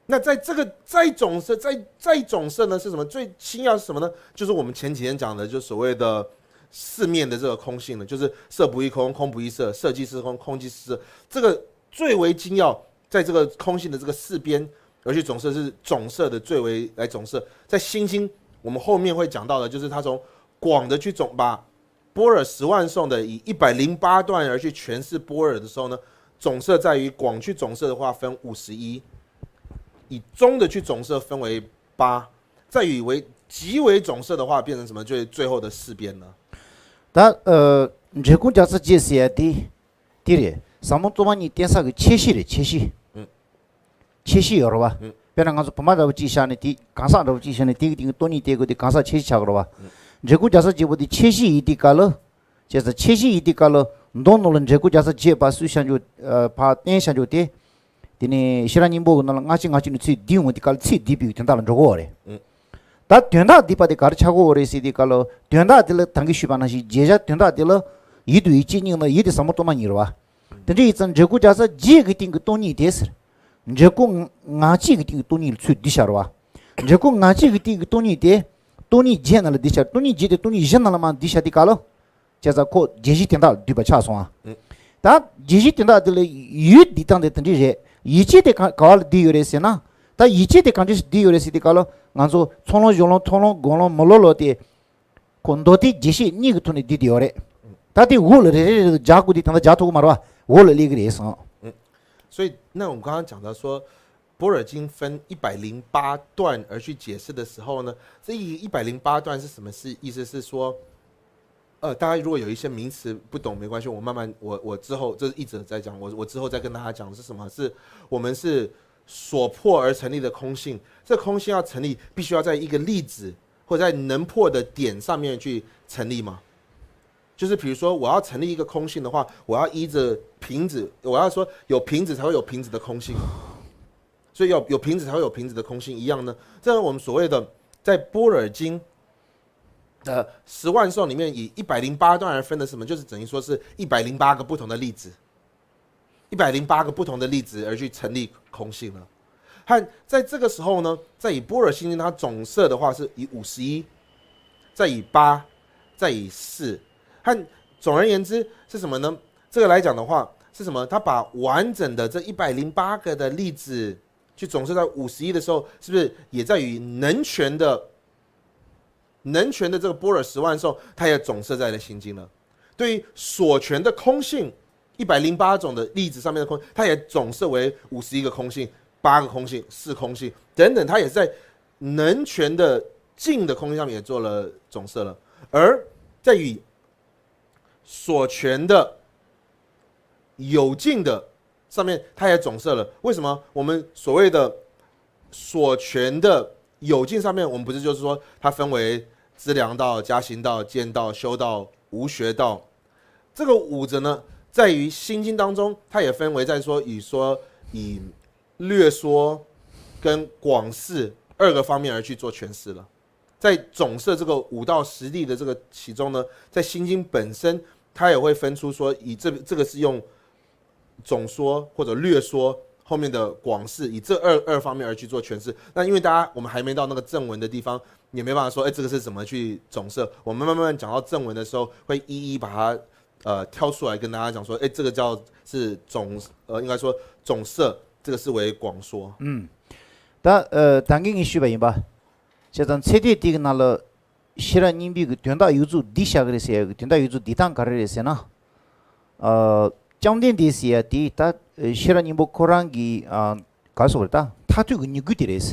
那在这个再总摄再再总摄呢是什么？最轻要是什么呢？就是我们前几天讲的，就所谓的四面的这个空性呢，就是色不异空，空不异色，色即是空，空即是色。这个最为精要，在这个空性的这个四边而去总摄是总摄的最为来总摄。在心经，我们后面会讲到的，就是他从广的去总把般若十万颂的以一百零八段而去诠释般若的时候呢，总摄在于广去总摄的话分五十一，以中的去总摄分为八，再以为极为总摄的话变成什么？就是最后的四边呢？ ད་ཨ་འབྲས་བུ་རྒྱལ་སྲས་བརྒྱད་ཟེར་ཡ་དེ་དེ་རེད། ཟབ་མོ་གཏོར་མ་གཉིས་བསྟན་ས་གི་ཁྱད་གཤིས་རེད། ཁྱད་གཤིས། ཁྱད་གཤིས་ཡོད་རེད་བ། དཔེར་ན་ང་ཚོ་བུ་མ་འདྲ་བོ་གཅིག་བཞག་ནས་དེ་གང་ཟག་འདྲ་བོ་གཅིག་བཞག་ནས་དེ་གི་སྟེང་གི་སྟོང་ཉིད་བསྟན་དགོས་དེ་གང་ཟག་ཁྱད་གཤིས་ཆགས་ཀྱི་རེད་བ། འབྲས་བུ་རྒྱལ་སྲས་བརྒྱད་པོ་དེ་ཁྱད་གཤིས་ཡིན་དུས་སྐབས་ལ། བྱས་ཙང་ཁྱད་གཤིས་ཡིན་དུས་སྐབས་ལ་མདོ་ནང་ལ་འབྲས་བུ་རྒྱལ་སྲས་བརྒྱད་པ་སུས་བཤད་འཇོག་ཨ་ཕར་བསྟན་བཤད་འཇོག་དེ། དེ་ནས་ཤེས་རབ་སྙིང་པོ་གི་ནང་ལ་སྔ་ཕྱི་སྔ་ཕྱི་ནས་ཚུར་བསྡུས་འོང་དུས་སྐབས་ལ་ཚུར་བསྡུས་པའི་དོན་དག་ལ་འགྲོ་གི་ཡོད་རེད། ད་དོན་དག་བསྡུས་པ་དེ་ག་རེ་ཆགས་ཀྱི་ཡོད་རེད་ཟེར་དུས་སྐབས་ལ། དོན་དག་དེ་ལ་ད་གིན་ཞུས་པ་ནང་བཞིན་བརྗོད་བྱ་དོན་དག་དེ་ལ་ཡིད་དང་ཡིད་ཆེས་གཉིས་ནི་ཡིད་དེ་ཟབ་མོ་གཏོར་མ་གཉིས་རེད་བ། དེ་འདྲ་ཡིན་ཙང་འབྲས་བུ་རྒྱལ་སྲས་བརྒྱད་ཀྱི་སྟེང་གི་སྟོང་ཉིད་དེ་ཟེར། འབྲས་བུ་ལྔ་བཅུ་གི་སྟེང་གི་སྟོང་ཉིད་ལ་ཚུར་བསྡུས་བཞག་རེད་བ། འབྲས་བུ་ལྔ་བཅུ་གི་སྟེང་གི་སྟོང་ཉིད་དེ་སྟོང་ཉིད་བརྒྱད་ནང་ལ་བསྡུས་བཞག་སྟོང་ཉིད་བརྒྱད་དེ་སྟོང་ཉིད་བཞི་ནང་ལ་མར་བསྡུས་བཞག་དུས་སྐབས་ལ། བྱས་ཙང་ཁོ་བརྗོད་གཞི་དོན་དག་ལ་བསྡུས་པ་ཆགས་སོང་ཨ། ད་བརྗོད་གཞི་དོན་དག་དེ་ལ་ཡུལ་བསྡུས་སྟངས་དེ་དེ་འདྲ་རེད། ཡིད་ཆེས་དེ་ག་ག་བ་ལ་བསྡུས་ཡོད་རེད་ཟེར་ན། ད་ཡིད་ཆེས་དེ་གང་འདྲ་ཞིག་བསྡུས་ཡོད་རེད་ཟེར་དུས་སྐབས་ལ་ང་ཚོ་ཚོགས་ལམ་གཞུང་ལམ་མཐོང་ལམ་སྒོམ་ལམ་མི་སློབ་ལམ་དེ། ཁོ་མདོ་སྡེ་རྒྱས་བཤད་གཉིས་ཀྱི་ཐོག་ནས་བསྡུས་ཏེ་ཡོད་རེད། ད་དེ་འོག་ལ་རེ་རེ་རེ་རེ་སྦྱར་དགོས་དུས་ད་ལྟ་སྦྱར་ཐུབ་ཀྱི་མ་རེད་བ། འོག་ལ་སླེབས་ཀྱི་རེད་ཟེར། 所以，那我们刚刚讲到说，般若经分一百零八段而去解释的时候呢，这一一百零八段是什么？是意思是说，呃，大家如果有一些名词不懂没关系，我慢慢我我之后这是一直在讲，我我之后再跟大家讲是什么？是我们是所破而成立的空性，这空性要成立，必须要在一个粒子或者在能破的点上面去成立吗？就是比如说我要成立一个空性的话，我要依着瓶子，我要说有瓶子才会有瓶子的空性，所以要有瓶子才会有瓶子的空性一样呢。这样我们所谓的在般若经的十万颂里面，以一百零八段而分的什么，就是等于说是一百零八个不同的粒子，一百零八个不同的粒子而去成立空性了。和在这个时候呢，在以般若心经它总摄的话是以五十一，再以八，再以四，和总而言之是什么呢？这个来讲的话是什么？它把完整的这一百零八个的粒子去总摄在五十一的时候，是不是也在于能全的能全的这个般若十万颂，它也总摄在了心经了？对于所全的空性，一百零八种的粒子上面的空，它也总摄为五十一个空性、八个空性、四空性等等，它也在能全的尽的空性上面也做了总摄了。而在于所全的有尽的上面，它也总摄了。为什么我们所谓的所全的有尽上面，我们不是就是说它分为资粮道、加行道、见道、修道、无学道？这个五者呢，在于心经当中，它也分为在说以说以略说跟广释二个方面而去做诠释了。在总摄这个五到十地的这个其中呢，在心经本身，它也会分出说，以这这个是用总说或者略说，后面的广释以这二二方面而去做诠释。那因为大家我们还没到那个正文的地方，也没办法说，哎，这个是怎么去总摄。我们慢慢讲到正文的时候，会一一把它呃挑出来跟大家讲说，哎，这个叫是总呃，应该说总摄，这个是为广说。 ད་ད་གིན་ངས་ཞུས་པ་ཡིན་པ། བྱས་ཙང་ཚེ་འདས་དེ་གི་ནང་ལ་ཤེས་རབ་སྙིང་པོའི་གི་དོན་དག་ཡོད་ཚུལ་འདི་བཤད་གི་རེད་ཟེར་ཡ་གི་དོན་དག་ཡོད་ཚུལ་འདི་སྟངས་ག་རེ་རེད་ཟེར་ན། ཨ། བཅོམ་ལྡན་འདས་ཟེར་ཡ་དེ་ད་ཤེས་རབ་སྙིང་པོ་ཁོ་རང་གི་ཨ། ག་སོགས་རེད་ད་མཐར་ཐུག་གི་སྙིང་པོ་དེ་རེད།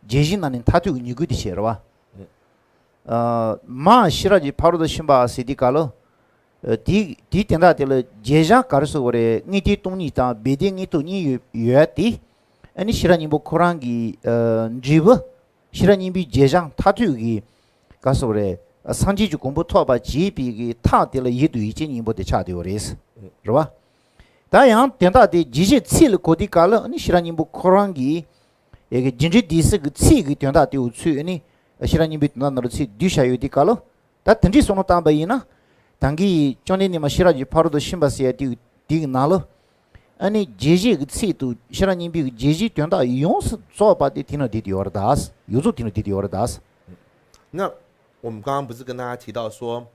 རྒྱས་བཤད་ནང་ནས་མཐར་ཐུག་གི་སྙིང་པོ་དེ་བཤད་རེད་བ། ཨ། མ་ཤེས་རབ་ཀྱི་ཕ་རོལ་ཏུ་ཕྱིན་པ་ཟེར་དེ་ག་ལོ། ཨ། དེ་དེའི་དོན་དག་དེ་ལ་རྒྱས་བཤད་ག་རེ་སོགས་རེད། དངོས་བསྟན་སྟོང་ཉིད་དང་སྦས་དོན་དངོས་ཐོབ་གཉིས་ཡོད་ཡོད་དེ། ཨ་ནི་ཤེས་རབ་སྙིང་པོ་ཁོ་རང་གི་ཨ། འབྲས་བུ། ཤེས་རབ་སྙིང་པོའི་རྒྱས་བཤད་མཐར་ཐུག་གི་ག་སོགས་རེད། སངས་རྒྱས་ཀྱི་གོ་འཕང་ཐོབ་པར་བྱེད་པའི་གི་ཐབས་དེ་ལ་ཡིད་དུ་ཡིད་ཆེས་སྙིང་པོ་དེ་ཆགས་བསྡད་ཡོད་རེད། རེད་བ། ད་ཡང་དོན་དག་དེ་རྒྱས་བཤད་ཚིག་ལ་གོ་དུས་སྐབས་ལ་ནི་ཤེས་རབ་སྙིང་པོ་ཁོ་རང་གི་ཡ་གི་རྒྱས་འབྲིང་བསྡུས་གསུམ་གི་ཚིག་གི་དོན་དག་དེ་འུ་ཚོས་ནི་ཤེས་རབ་སྙིང་པོའི་དོན་དག་ནང་ལ་ཚིག་བསྡུས་བཞག་ཡོད་དུས་སྐབས་ལ། ད་དེ་འདྲའི་བསམ་བློ་བཏང་པ་ཡིན་ན། ད་གིན་བཅོམ་ལྡན་འདས་མ་ཤེས་རབ་ཀྱི་ཕ་རོལ་ཏུ་ཕྱིན་པ་ཟེར་ཡ་དེ་དེ་གི་ནང་ལ། ཨ་ནི་རྒྱས་བཤད་ཀྱི་ཚིག་ཏུ་ཤེས་རབ་སྙིང་པོའི་རྒྱས་བཤད་དོན་དག་ཡོངས་སུ་རྫོགས་པ་དེ་དེ་ནང་བསྡུས་ཏེ་ཡོད་རེད་ད། ཡོངས་རྫོགས་དེ་ནང་བསྡུས་ཏེ་ཡོད་རེད་ད། 那我们刚刚不是跟大家提到说，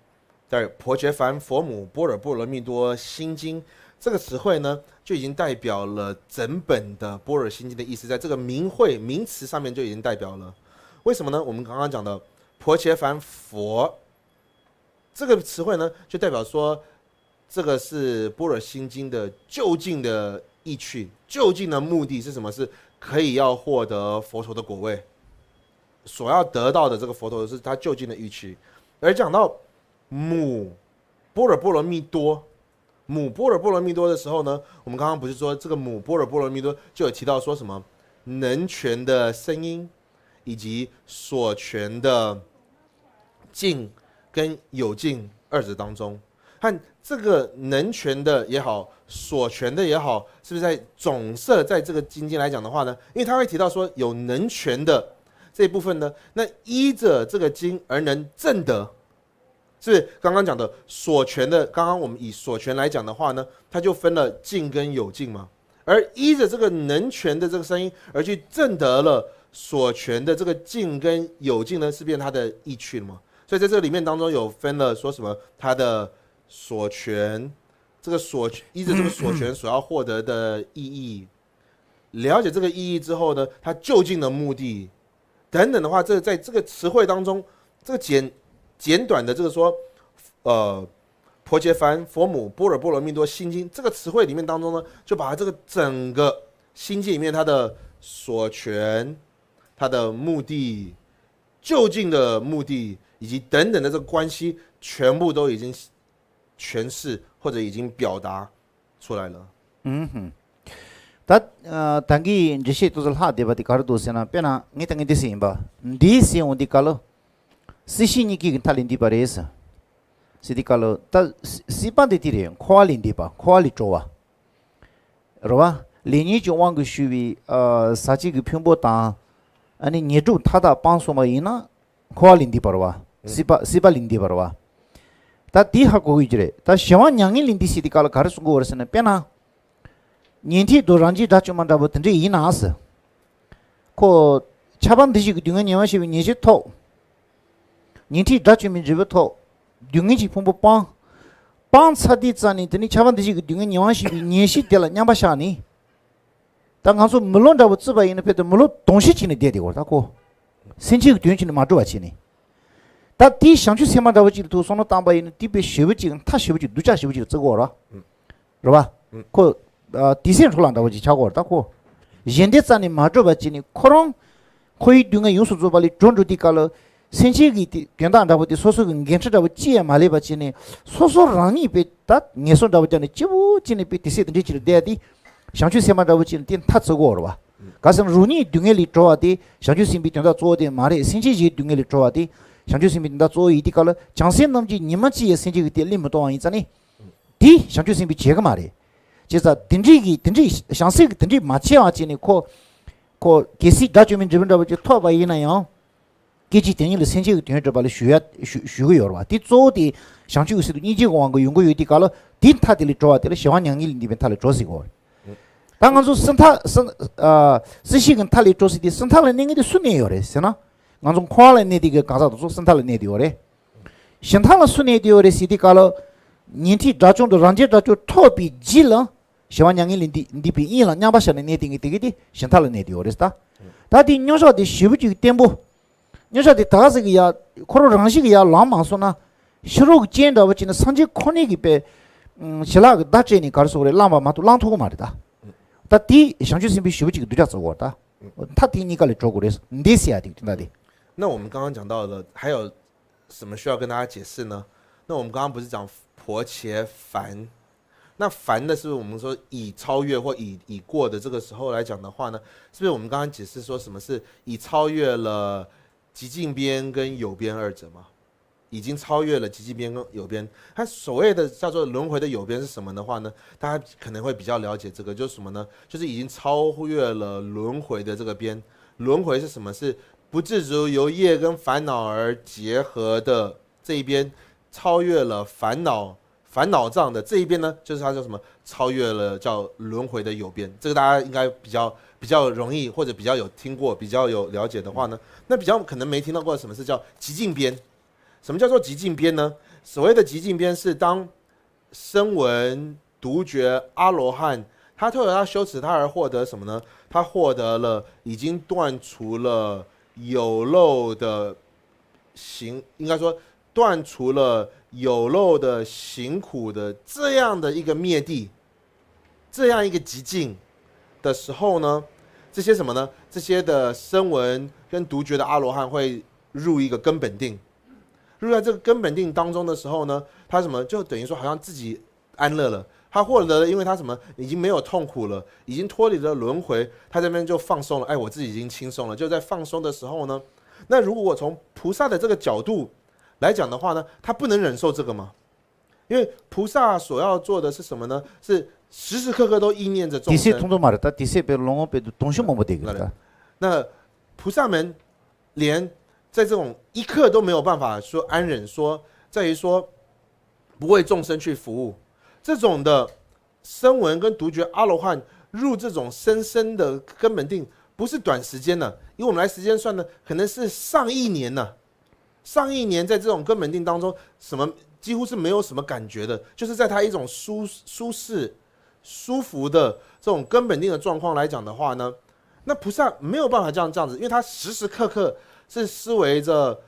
在《婆伽梵佛母般若波罗蜜多心经》这个词汇呢，就已经代表了整本的般若心经的意思，在这个名讳名词上面就已经代表了。为什么呢？我们刚刚讲的婆伽梵佛这个词汇呢，就代表说这个是般若心经的究竟的意趣，究竟的目的是什么？是可以要获得佛陀的果位，所要得到的这个佛陀是他究竟的意趣。而讲到母般若波罗蜜多，母般若波罗蜜多的时候呢，我们刚刚不是说这个母般若波罗蜜多就有提到说什么能全的声音，以及所全的尽跟有尽二者当中，和这个能全的也好，所全的也好，是不是在总摄在这个经经来讲的话呢？因为他会提到说有能全的这一部分呢，那依着这个经而能证得，是不是刚刚讲的所全的？刚刚我们以所全来讲的话呢，它就分了尽跟有尽嘛。而依着这个能全的这个声音而去证得了所全的这个尽跟有尽呢，是变它的意趣了嘛？所以在这个里面当中有分了说什么它的所全，这个所依着这个所全所要获得的意义，了解这个意义之后呢，它究竟的目的等等的话，这在这个词汇当中，这个简简短的这个说，呃，婆伽梵佛母般若波罗蜜多心经这个词汇里面当中呢，就把它这个整个心经里面它的所权、它的目的、究竟的目的以及等等的这个关系，全部都已经诠释或者已经表达出来了。 ད་ད་གིན་འགྲེལ་བཤད་ཏོག་ཙམ་ལྷག་བསྡད་པ་དེ་ག་རེ་འདུག་ཟེར་ན། དཔེར་ན་ངས་ད་ངས་འདི་ཟེར་ཡིན་པ། འདི་ཟེར་འོང་དུས་སྐབས་ལ། སྲིད་ཞི་གཉིས་ཀའི་མཐའ་ལས་འདས་པ་རེད་ཟེར། ཟེར་དུས་སྐབས་ལ་ད་སྲིད་པ་འདི་དེ་རེད། འཁོར་བ་ལས་འདས་པ། འཁོར་བ་ལས་གྲོལ་བ། རེད་བ། ལས་ཉོན་གྱི་དབང་གིས་ཞུ་བའི་ཨ་ཟག་བཅས་ཀྱི་ཕུང་པོ་དང་། ཨ་ནི་ཉོན་སྒྲིབ་མཐའ་དག་སྤངས་སོང་བ་ཡིན་ན། འཁོར་བ་ལས་འདས་པ་རེད་བ། སྲིད་པ་སྲིད་པ་ལས་འདས་པ་རེད་བ། ད་དེ་ཧ་གོ་དགོས་ཀྱི་རེད། ད་གཞན་དབང་མྱ་ངན་ལས་འདས་ཟེར་དུས་སྐབས་ལ་ག་རེ་གསུང་གི་ཡོད་རེད་ཟེར་ན། དཔེར་ན། ཉན་ཐོས་དང་རང་རྒྱལ་དགྲ་བཅོམ་པ་འདྲ་པོ་དེ་འདྲས་ཡིན་ན་ཟེར། ཁོ། ཆགས་པ་འདུ་བྱེད་ཀྱི་སྡུག་བསྔལ་ཉེ་བར་ཞི་བའི་ཉེར་ཞི་ཐོབ། ཉན་ཐོས་དགྲ་བཅོམ་པའི་འབྲས་བུ་ཐོབ། སྡུག་བསྔལ་གྱི་ཕུང་པོ་སྤངས། སྤངས་ཚར་དུས་ཙམ་ནས་དེ་ནི་ཆགས་པ་འདུ་བྱེད་ཀྱི་སྡུག་བསྔལ་ཉེ་བར་ཞི་བའི་ཉེར་ཞི་དེ་ལ་མཉམ་པར་བཞག་ནས། ད་ང་ཚོ་མི་ལོ་འདྲ་པོ་བརྩིས་པ་ཡིན་ན་ཕལ་དུ་མི་ལོ་དུང་ཕྱུར་ཅིག་ནས་བསྡད་དེ་གོ་ད་ཁོ། སེམས་ཅན་གྱི་དོན་བྱས་ནས་མ་གྲུབ་པ་བྱས་ནས། ད་དེའི་བྱང་ཆུབ་སེམས་དཔའ་འདྲ་པོ་ཅིག་ལ་ཐུག་བསམ་བློ་བཏང་པ་ཡིན་ན་དེ་དཔེ་ཞེ་པོ་ཅིག་མཐའ་ཞེ་པོ་ཅིག་སྡུག་ཅག་ཞེ་པོ་ཅིག་ལ་བརྩི་གི་ཡོད་རེད། རེད་བ། ཁོ། ཨ། དེ་སེམས་འཕྲོག་ལ་འདྲ་པོ་ཅིག་ཆགས་ཀྱི་ཡོད་རེད་ད་ཁོ། གཞན་དོན་རྩ་ནས་མ་གྲུབ་པ་བྱས་ནས་ཁོ་རང་། འཁོར་བའི་སྡུག་བསྔལ་ཡོངས་སུ་རྫོགས་པ་ལས་གྲོལ་འགྲོ་དུས་སྐབས་ལ། སེམས་ཅན་གྱི་དེ་དོན་དག་འདྲ་པོ་དེ་སོ་སོ་གི་འགན་འཁྲི་འདྲ་པོ་ཅི་ཡང་མ་ལས་པ་བྱས་ནས། སོ་སོ་རང་ཉིད་དཔེ་ད་ངན་སོང་འདྲ་པོ་བརྒྱབ་ནས་སྐྱིད་པོ་བྱས་ནས་དཔེ་དེ་སྲིད་དེ་འདྲའི་ཅིག་ལ་བསྡད་དེ། བྱང་ཆུབ་སེམས་དཔའ་འདྲ་པོ་བྱས་ནས་དེ་མཐའ་བརྩི་གི་ཡོད་རེད་བ། ག་ཟེར་ན་རང་ཉིད་སྡུག་བསྔལ་ལས་གྲོལ་བ་དེ་བྱང་ཆུབ་སེམས་དཔའི་དོན་དག་གཙོ་བོ་དེ་མ་རེད། སེམས་ཅན་གཞན་སྡུག་བསྔལ་ལས་གྲོལ་བ་དེ་བྱང་ཆུབ་སེམས་དཔའི་དོན་དག་གཙོ་བོ་ཡིན་དུས་སྐབས་ལ། བྱང་སེམས་རྣམས་ཀྱིས་ཉི་མ་གཅིག་ཡང་སེམས་ཅན་གྱི་དོན་ལས་མི་གཏོང་བ་ཡིན་ཙང་ནི། དེ་བྱང་ཆུབ་སེམས་དཔའི་བྱེད་ཀྱི་མ་རེད། བྱས་ཙང་དེ་འདྲའི་གི་དེ་འདྲའི་བྱང་སེམས་ཀྱི་དེ་འདྲའི་མ་བྱས་པ་བྱས་ནས་ཁོ། ཁོ་གལ་སྲིད་དགྲ་བཅོམ་པའི་འབྲས་བུ་འདྲ་པོ་ཅིག་ཐོབ་པ་ཡིན་ན་ཡང་། སྐད་ཅིག་དེ་ཉིད་ལ་སེམས་ཅན་གྱི་དོན་སྒྲུབ་པ་ལ་ཞུ་ཡ་ཞུ་ཞུ་གི་ཡོད་རེད་བ། དེ་གཙོ་བོ་དེ་བྱང་ཆུབ་ཀྱི་སྲིད་དུ་སྙིང་རྗེ་གི་དབང་གིས་ཡོང་གི་ཡོད་དུས་སྐབས་ལ། དེ་མཐའ་དེ་ལས་གྲོལ་བ་དེ་ལ་གཞན་དབང་མྱ་ངན་ལས་འདས་པའི་མཐའ་ལས་གྲོལ་ཟེར་གོ། ད་ང་ཚོ་སྲིད་མཐའ་སྲིད་ཨ་སྲིད་ཞི་གི་མཐའ་ལས་གྲོལ་ཟེར་དུས་སྲིད་མཐའ་ལ་གནས་མཁན་དེ་སུ་གནས་ཡོད་རེད་ཟེར་ན། ང་ཚོ་འཁོར་བ་ལ་གནས་དེ་གི་གང་ཟག་དེ་ཚོ་སྲིད་མཐའ་ལ་གནས་དེ་ཡོད་རེད། གཞན་དག་ལ་སུ་གནས་དེ་ཡོད་རེད་ཟེར་དུས་སྐབས་ལ། ཉན་ཐོས་དགྲ་བཅོམ་དང་རང་རྒྱལ་དགྲ་བཅོམ་ཐོབ་པའི་རྗེས་ལ། གཞན་དབང་མྱ་ངན་ལས་འདས་འདས་པའི་དབྱིངས་ལ་མཉམ་པར་བཞག་ནས་གནས་དེ་གི་དེ་གི་དེ་གཞན་དག་ལ་གནས་དེ་ཡོད་རེད་ད། ད་དེའི་མཉམ་བཞག་དེ་ཞེ་པོ་ཅིག་བརྟན་པོ། མཉམ་བཞག་དེ་ད་ག་ཟིག་གི་ཡ། ཁོ་རང་རང་བཞིན་གི་ཡ་ལངས་མ་སོང་ན། ཕྱི་རོལ་གྱི་རྐྱེན་འདྲ་བོ་བྱས་ན་སངས་རྒྱས་ཁོ་ནའི་གི་དཔེ། ཞི་ལྷག་གི་བརྡ་སྤྲད་ནས་ག་རེ་ཟེར་དགོས་རེད། བླངས་པ་མ་གཏོགས་བླང་ཐུབ་ཀྱི་མ་རེད་ད། ད་དེའི་བྱང་ཆུབ་སེམས་དཔའི་ཞེ་པོ་ཅིག་གི་སྡུག་ཅག་བརྩི་དགོས་རེད་ད། མཐའ་དེ་གཉིས་ཀ་ལས་གྲོལ་དགོས་རེད། འདས་ཟེར་ཡ་དེ་དོན་དག་དེ། 那我们刚刚讲到了，还有什么需要跟大家解释呢？那我们刚刚不是讲薄伽梵？那梵的是不是我们说已超越或已已过的这个时候来讲的话呢，是不是我们刚刚解释说什么是已超越了极尽边跟有边二者吗？已经超越了极尽边跟有边。它所谓的叫做轮回的有边是什么的话呢？大家可能会比较了解这个，就是什么呢？就是已经超越了轮回的这个边。轮回是什么？是不自主由业跟烦恼而结合的这一边，超越了烦恼烦恼障的这一边呢，就是它叫什么？超越了叫轮回的有边。这个大家应该比较比较容易，或者比较有听过、比较有了解的话呢，那比较可能没听到过什么是叫极尽边。什么叫做极尽边呢？所谓的极尽边是当声闻、独觉、阿罗汉，他透过他修持，他而获得什么呢？他获得了已经断除了有漏的行，应该说断除了有漏的行苦的这样的一个灭地，这样一个极境的时候呢，这些什么呢？这些的声闻跟独觉的阿罗汉会入一个根本定。入在这个根本定当中的时候呢，他什么就等于说好像自己安乐了。他获得了，因为他什么已经没有痛苦了，已经脱离了轮回，他这边就放松了。哎，我自己已经轻松了。就在放松的时候呢，那如果我从菩萨的这个角度来讲的话呢，他不能忍受这个吗？因为菩萨所要做的是什么呢？是时时刻刻都意念着众生。 དེ་སྲིད་མཐོང་ཐུབ་མ་རེད་ད། དེ་སྲིད་དཔེ་ལོ་ངོ་དཔེ་དུ་དུང་ཕྱུར་མང་པོ་བསྡད་ཀྱི་རེད་ད། 那菩萨们连在这种一刻都没有办法说安忍，说在于说不为众生去服务，这种的声闻跟独觉阿罗汉入这种深深的根本定，不是短时间的，以我们来时间算呢，可能是上亿年呢。上亿年在这种根本定当中，什么几乎是没有什么感觉的，就是在他一种舒舒适、舒服的这种根本定的状况来讲的话呢，那菩萨没有办法这样这样子，因为他时时刻刻是思维着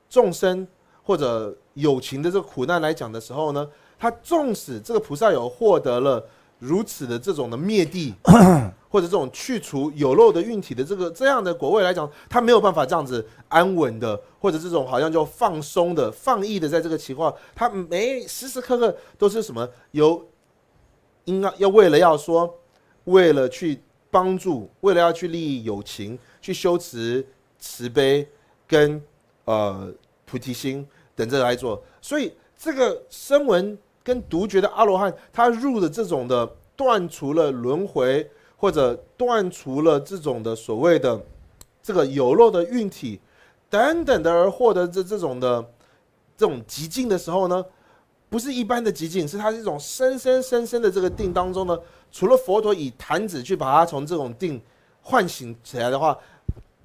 众生或者有情的这个苦难来讲的时候呢，他纵使这个菩萨有获得了如此的这种的灭地，或者这种去除有漏的运体的这个这样的果位来讲，他没有办法这样子安稳的，或者这种好像叫放松的、放逸的，在这个情况，他没时时刻刻都是什么有应该要为了要说，为了去帮助，为了要去利益有情，去修持慈悲跟呃菩提心等着来做。所以这个声闻跟独觉的阿罗汉，他入的这种的断除了轮回，或者断除了这种的所谓的这个有漏的运体等等的而获得这这种的这种极境的时候呢，不是一般的极境，是它是一种深深深深的这个定当中呢，除了佛陀以弹指去把它从这种定唤醒起来的话，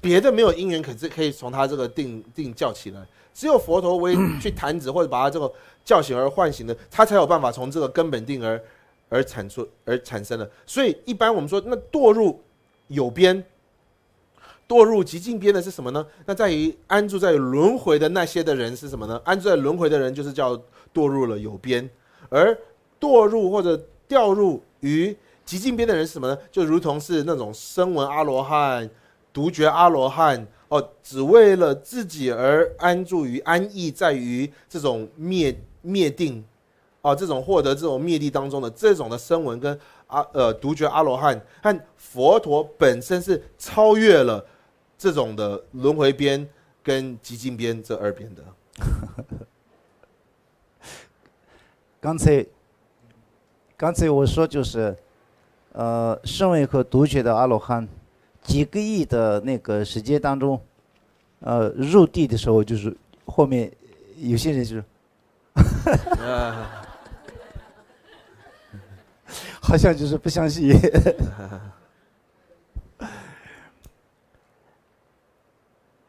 别的没有因缘可是可以从他这个定定叫起来，只有佛陀为去弹指或者把他这个叫醒而唤醒的，他才有办法从这个根本定而而产出而产生的。所以一般我们说，那堕入有边，堕入极境边的是什么呢？那在于安住在轮回的那些的人是什么呢？安住在轮回的人就是叫堕入了有边，而堕入或者掉入于极境边的人是什么呢？就如同是那种声闻阿罗汉、独觉阿罗汉哦，只为了自己而安住于安逸在于这种灭灭定啊，这种获得这种灭地当中的这种的声闻跟啊呃独觉阿罗汉和佛陀本身是超越了这种的轮回边跟极境边这二边的。刚才刚才我说就是，呃，声闻和独觉的阿罗汉，几个亿的那个时间当中，呃，入地的时候，就是后面有些人就是，好像就是不相信。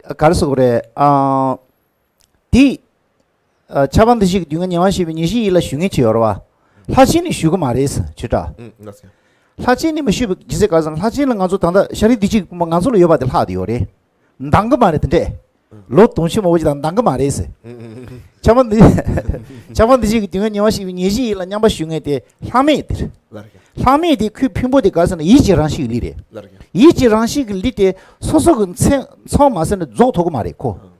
ག་རེ་ཟེར་དགོས་རེད། ཨ། དེ། ཨ། ཆ་པ་འདི་ཞིག་སྡུག་བསྔལ་ཉེ་བར་ཞི་བའི་ཉེར་ཞི་ཡིན་ལ་ཞུ་མཁན་ཅིག་ཡོད་རེད་བ། ལྷ་ཆེན་ནས་ཞུ་གི་མ་རེད་ཟེར་ཆོས་གྲགས། ལྷ་ཆེན་ནས་མི་ཞུ་བའི་རྒྱུ་མཚན་ག་རེ་ཟེར་ན། ལྷ་ཆེན་ལ་ང་ཚོ་ད་ལྟ་ཤཱ་རིའི་བདེ་སྐྱིད་ཕུང་པོ་ང་ཚོ་ལ་ཡོད་པ་དེ་ལྷག་བསྡད་ཡོད་རེད། འདང་གི་མ་རེད་དེ་འདྲས། ལོ་དུང་ཕྱུར་མང་པོ་ཅིག་དང་འདང་གི་མ་རེད་ཟེར། ཆ་པ་འདི། ཆ་པ་འདི་ཞིག་སྡུག་བསྔལ་ཉེ་བར་ཞི་བའི་ཉེར་ཞི་ཡིན་ལ་སྙམ་པ་ཞུ་མཁན་དེ་ལྷ་མེད་དེ་རེད། ལྷག་མེད་དེ་ཁོའི་ཕུང་པོ་དེ་ག་རེ་ཟེར་ན་ཡིད་ཀྱི་རང་བཞིན་གྱི་ལུས་རེད། ལར་ཡང་། ཡིད་ཀྱི་རང་བཞིན་གྱི་ལུས་དེ་སོ་སོ་གི་མཚན་མཚོན་མ་ཟེར་ནས་རྫོགས་ཐུབ་ཀྱི་མ་རེད་ཁོ། ཨང་།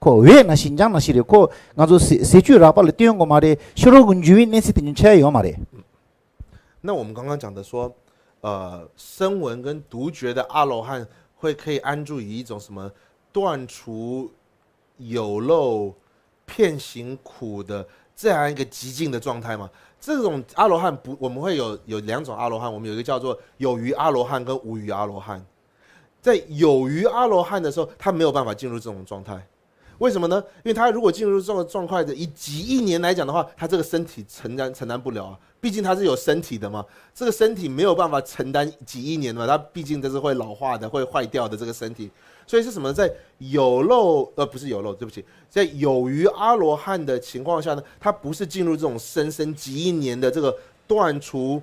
ཁོ་འོད་ནང་བཞིན་འཇམ་ནང་བཞིན་རེད་ཁོ། ང་ཚོ་ཟས་ཟས་བཅུད་རགས་པ་ལ་བརྟེན་དགོས་མ་རེད། ཤེས་རབ་ཀྱི་འཇུག་པའི་གནས་ཚུལ་དེ་ཉིད་འཆར་ཡ་ཡོད་མ་རེད། 那我们刚刚讲的说，呃，声闻跟独觉的阿罗汉会可以安住于一种什么断除有漏、遍行苦的这样一个极境的状态嘛。这种阿罗汉不，我们会有有两种阿罗汉，我们有一个叫做有余阿罗汉跟无余阿罗汉。在有余阿罗汉的时候，他没有办法进入这种状态。为什么呢？因为他如果进入这种状态的，以几亿年来讲的话，他这个身体承担承担不了啊。毕竟他是有身体的嘛，这个身体没有办法承担几亿年嘛，他毕竟这是会老化的、会坏掉的这个身体。所以是什么？在有漏呃不是有漏，对不起，在有余阿罗汉的情况下呢，他不是进入这种生生几亿年的这个断除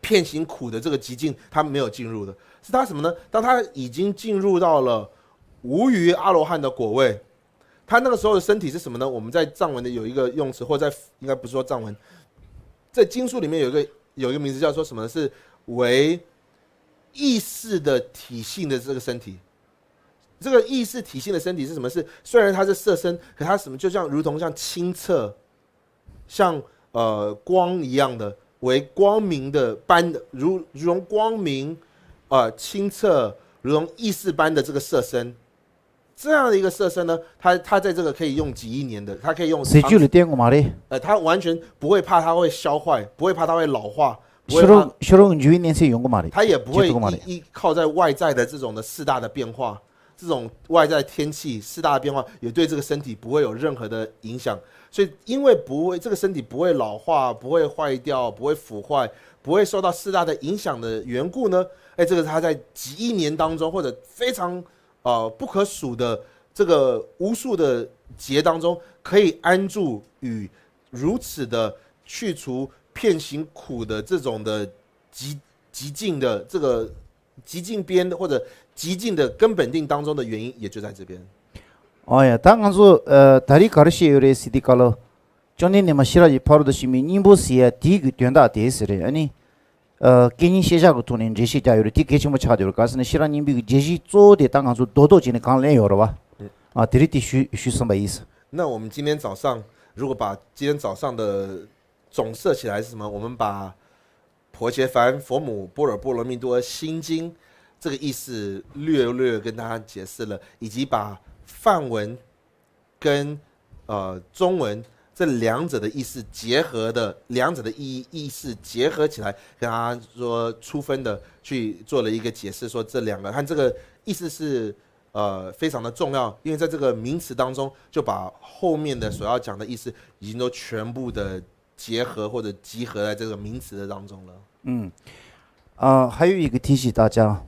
遍行苦的这个极境，他没有进入的，是他什么呢？当他已经进入到了无余阿罗汉的果位，他那个时候的身体是什么呢？我们在藏文的有一个用词，或在应该不是说藏文，在经书里面有一个有一个名字叫做什么呢？是为意识的体性的这个身体。这个意识体性的身体是什么？是虽然它是色身，可它什么就像如同像清澈，像呃光一样的，为光明的般的，如如同光明，呃清澈，如同意识般的这个色身。这样的一个色身呢，它它在这个可以用几亿年的，它可以用 ཟས་བཅུད་ལ་བརྟེན་དགོས་མ་རེད། 呃，它完全不会怕它会消坏，不会怕它会老化，不会怕 ཤེས་རབ་ཤེས་རབ་འཇུག་པའི་གནས་ཚད་ཡོང་གི་མ་རེད། 它也不会解脱过嘛的。 依依靠在外在的这种的四大的变化，这种外在天气四大的变化也对这个身体不会有任何的影响。所以因为不会这个身体不会老化，不会坏掉，不会腐坏，不会受到四大的影响的缘故呢，哎，这个它在几亿年当中或者非常呃不可数的这个无数的劫当中，可以安住于如此的去除遍行苦的这种的极极境的这个极境边或者极境的根本定当中的原因，也就在这边。 ཨོ་ཡ། ད་ང་ཚོ་ཨ་ད་རེས་ག་རེ་བཤད་ཡོད་རེད་ཟེར་དུས་སྐབས་ལ། བཅོམ་ལྡན་འདས་མ་ཤེས་རབ་ཀྱི་ཕ་རོལ་ཏུ་ཕྱིན་པའི་སྙིང་པོ་ཟེར་ཡ་དེའི་གི་དོན་དག་དེ་ཟེར་རེད། ཨ་ནི་ ཨ། སྐད་གཉིས་ཤེས་བྱ་གི་ཐོག་ནས་འགྲེལ་བཤད་རྒྱག་ཡོད་རེད། དེ་གལ་ཆེན་པོ་ཆགས་བསྡད་ཡོད་རེད། ག་ཟེར་ན་ཤེས་རབ་སྙིང་པོའི་གི་རྒྱས་གཞི་གཙོ་བོ་དེ་ད་ང་ཚོ་རྡོག་རྡོག་བྱས་ནས་གང་ལེན་ཡོད་རེད་བ། ཨ། དེ་རིང་དེ་ཞུ་ཞུས་ཟིན་པ་ཡིན། 那我们今天早上如果把今天早上的总摄起来是什么？我们把婆伽梵佛母般若波罗蜜多心经这个意思略略跟大家解释了，以及把梵文跟呃中文这两者的意思结合的，两者的意意思结合起来，跟大家说初分的去做了一个解释，说这两个和这个意思是呃非常的重要，因为在这个名词当中，就把后面的所要讲的意思已经都全部的结合或者集合在这个名词的当中了。嗯，啊，还有一个提醒大家，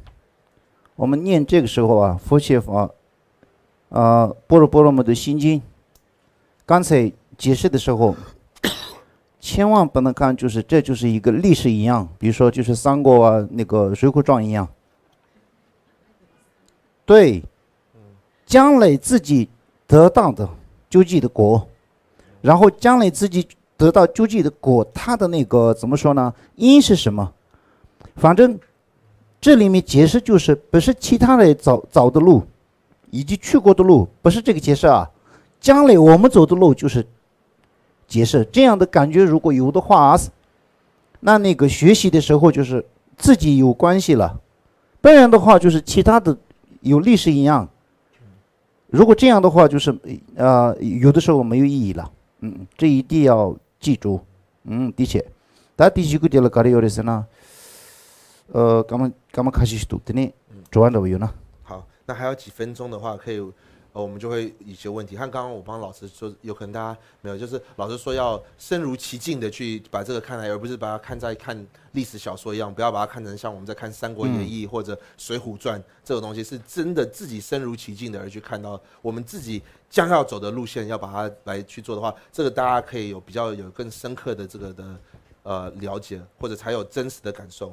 我们念这个时候啊，佛学法，啊，般若波罗蜜多心经，刚才解释的时候，千万不能看，就是这就是一个历史一样，比如说就是三国啊，那个水浒传一样。对，将来自己得到的究竟的果，然后将来自己得到究竟的果，它的那个怎么说呢？因是什么？反正这里面解释就是不是其他人找找的路，以及去过的路，不是这个解释啊。将来我们走的路就是解释，这样的感觉如果有的话，那那个学习的时候就是自己有关系了，不然的话就是其他的有历史一样。如果这样的话，就是呃，有的时候没有意义了。嗯，这一定要记住。嗯，的确。ད་དེ་གཞུག་གུ་དེ་ལ་ག་རེ་ཡོད་རེད་ཟེར་ན། ཨ། སྐར་མ་སྐར་མ་ཁ་ཤས་ཤིག་འདུག་དེ་ནས་དྲི་བ་འདྲ་བོ་ཡོད་ན། 好，那还有几分钟的话，可以，呃，我们就会有一些问题。像刚刚我帮老师说，有可能大家没有，就是老师说要身如其境的去把这个看来，而不是把它看在看历史小说一样，不要把它看成像我们在看《三国演义》或者《水浒传》这种东西，是真的自己身如其境的而去看到我们自己将要走的路线，要把它来去做的话，这个大家可以有比较有更深刻的这个的呃了解，或者才有真实的感受。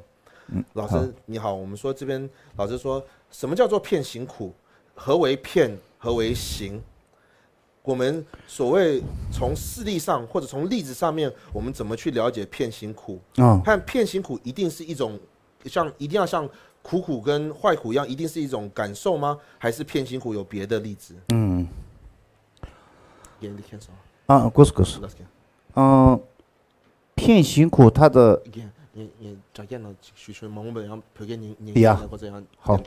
嗯，老师你好，我们说这边老师说什么叫做遍行苦？何为遍？何为行？我们所谓从事例上或者从例子上面，我们怎么去了解遍行苦？啊，看遍行苦一定是一种像一定要像苦苦跟坏苦一样，一定是一种感受吗？还是遍行苦有别的例子？嗯，眼里看什么？啊，过去过去。老师看。嗯，遍行苦它的 ངས་ངས་ངས་སྒྲ་རྒྱབ་ན་ཅིག་ཞུ་ཞུ་མང་པོ་ཡང་བོད་སྐད་ཉན་ཉན་ཡ། ཡག་པོ་ཡང་ཧོ།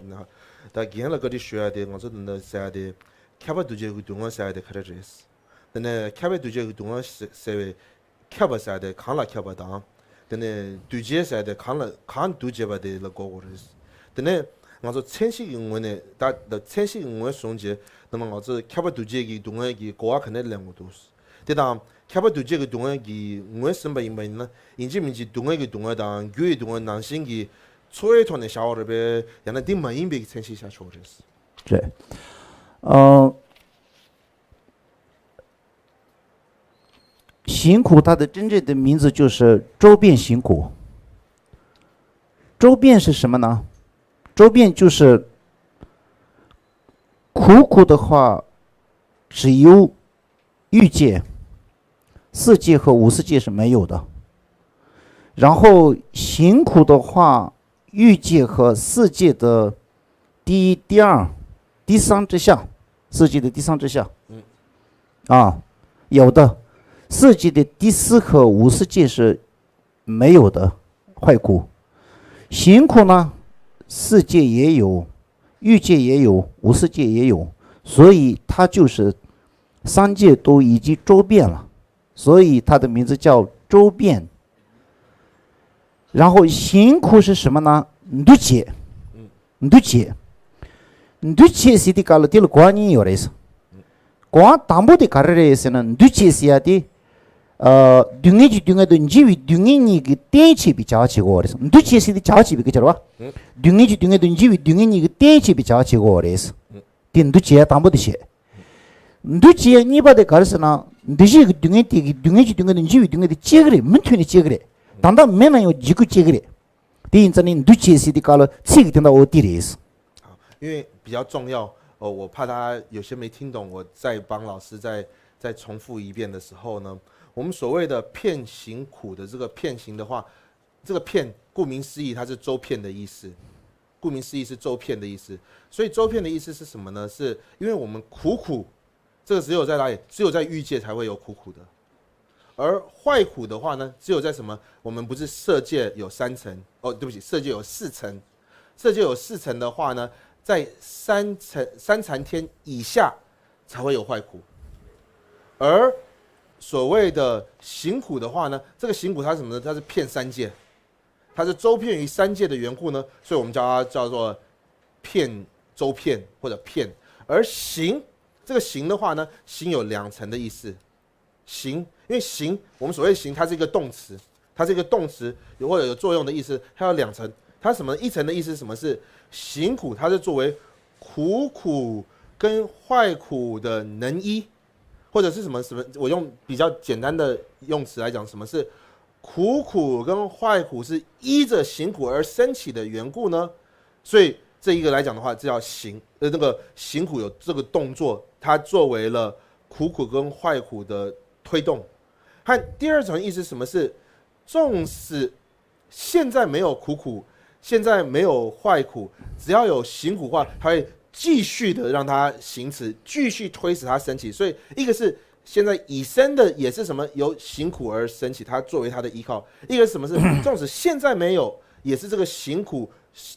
ད་རྒན་ལ་བཀའ་འདྲི་ཞུ་ཡ་དེ་ང་ཚོ་འདི་འདྲ་ཟེར་ཡ་དེ་ཁྱབ་པ་འདུ་བྱེད་ཀྱི་སྡུག་བསྔལ་ཟེར་ཡ་དེ་ག་རེ་རེད། དེ་ནས་ཁྱབ་པ་འདུ་བྱེད་ཀྱི་སྡུག་བསྔལ་ཟེར་བའི་ཁྱབ་པ་ཟེར་ཡ་དེ་གང་ལ་ཁྱབ་པ་དང་། དེ་ནས་འདུ་བྱེད་ཟེར་ཡ་དེ་གང་ལ་གང་འདུ་བྱེད་པ་དེ་ལ་གོ་དགོས་རེད། དེ་ནས་ང་ཚོ་མཚན་གཞི་གི་ངོས་ནས་ད་ད་མཚན་གཞི་གི་ངོས་བཟུང་རྗེས་ནས་ང་ཚོ་ཁྱབ་པ་འདུ་བྱེད་ཀྱི་སྡུག་བསྔལ་གྱི་གོ་བ་ག་ནས་ལེན་དགོས་འདུག་དེ་དང་ཁྱབ་པ་འདུ་བྱེད་ཀྱི་སྡུག་བསྔལ་གྱི་ངོས་ཟིན་པ་ཡིན་པ་ཡིན་ན་ཡིན་གཅིག་མིན་གཅིག་སྡུག་བསྔལ་གྱི་སྡུག་བསྔལ་དང་རྒྱུ་ཡི་སྡུག་བསྔལ་ནང་བཞིན་གྱི་ཚོར་བའི་ཐོག་ནས་བཞག་པ་རེད་པས། ཡང་ན་འདི་མ་ཡིན་པའི་གི་མཚན་གཞི་བཞག་ཆོག་རེད། རེད། ཨ། 行苦它的真正的名字就是周遍行苦。周遍是什么呢？周遍就是苦苦的话，只有 欲界、色界和无色界是没有的。然后行苦的话，欲界和色界的第一、第二、第三之下，色界的第三之下，嗯，啊，有的，色界的第四和无色界是没有的坏苦。行苦呢，色界也有，欲界也有，无色界也有，所以它就是三界都已经周遍了，所以它的名字叫周遍。然后行苦是什么呢？འདུ་བྱེད། འདུ་བྱེད། འདུ་བྱེད་ཟེར་དུས་སྐབས་ལ་དེ་ལ་གོ་བ་གཉིས་ཡོད་རེད། གོ་བ་དང་པོ་དེ་ག་རེ་རེད་ཟེར་ན། འདུ་བྱེད་ཟེར་ཡ་དེ། ཨ། སྡུག་བསྔལ་གྱི་སྡུག་བསྔལ་དང་འཇིགས་པའི་སྡུག་བསྔལ་གཉིས་ཀྱི་རྟེན་བྱེད་པའི་བྱ་བ་བྱེད་དགོས་པ་རེད། འདུ་བྱེད་ཟེར་དེ་བྱ་བ་བྱེད་པའི་སྐད་ཆ་རེད་བ། སྡུག་བསྔལ་གྱི་སྡུག་བསྔལ་དང་འཇིགས་པའི་སྡུག་བསྔལ་གཉིས་ཀྱི་རྟེན་བྱེད་པའི་བྱ་བ་བྱེད་དགོས་པ་རེད། དེ་འདུ་བྱེད་དང་པོ་དེ་བྱེད། འདུ་བྱེད་གཉིས་པ་དེ་ག་རེ་ཟེར་ན། འདུ་བྱེད་ཀྱི་སྡུག་བསྔལ་དེ་གི་སྡུག་བསྔལ་གྱི་སྡུག་བསྔལ་དང་འཇིགས་པའི་སྡུག་བསྔལ་དེ་སྐྱེ་གི་རེད། མུ་མཐུད་ནས་སྐྱེ་གི་རེད། ད་ལྟ་མེད་ན་ཡང་འཇིག་དགོས། སྐྱེ་གི་རེད། དེ་ཡིན་ཙང་ནི་འདུ་བྱེད་ཟེར་དུས་སྐབས་ལ་ཚིག་གི་དོན་དག་འོ་དེ་རེད། 好，因为比较重要，呃，我怕大家有些没听懂，我再帮老师再再重复一遍的时候呢，我们所谓的遍行苦的这个遍行的话，这个遍，顾名思义，它是周遍的意思。顾名思义是周遍的意思。所以周遍的意思是什么呢？是因为我们苦苦，这个只有在哪里？只有在欲界才会有苦苦的。而坏苦的话呢，只有在什么？我们不是色界有三层？哦，对不起，色界有四层。色界有四层的话呢，在三层三禅天以下才会有坏苦。而所谓的行苦的话呢，这个行苦它是什么呢？它是遍三界，它是周遍于三界的缘故呢，所以我们叫它叫做遍，周遍或者遍。而行，这个行的话呢，行有两层的意思。行，因为行，我们所谓行，它是一个动词，它是一个动词，有或者有作用的意思，它有两层。它什么？一层的意思是什么？是行苦，它是作为苦苦跟坏苦的能依，或者是什么什么？我用比较简单的用词来讲，什么是苦苦跟坏苦是依着行苦而生起的缘故呢？所以这一个来讲的话，这叫行，呃，那个行苦有这个动作，它作为了苦苦跟坏苦的推动。和第二层意思是什么？是纵使现在没有苦苦，现在没有坏苦，只要有行苦话，它会继续的让它行持，继续推使它升起。所以一个是现在已生的也是什么由行苦而升起，它作为它的依靠；一个是什么？是纵使现在没有，也是这个行苦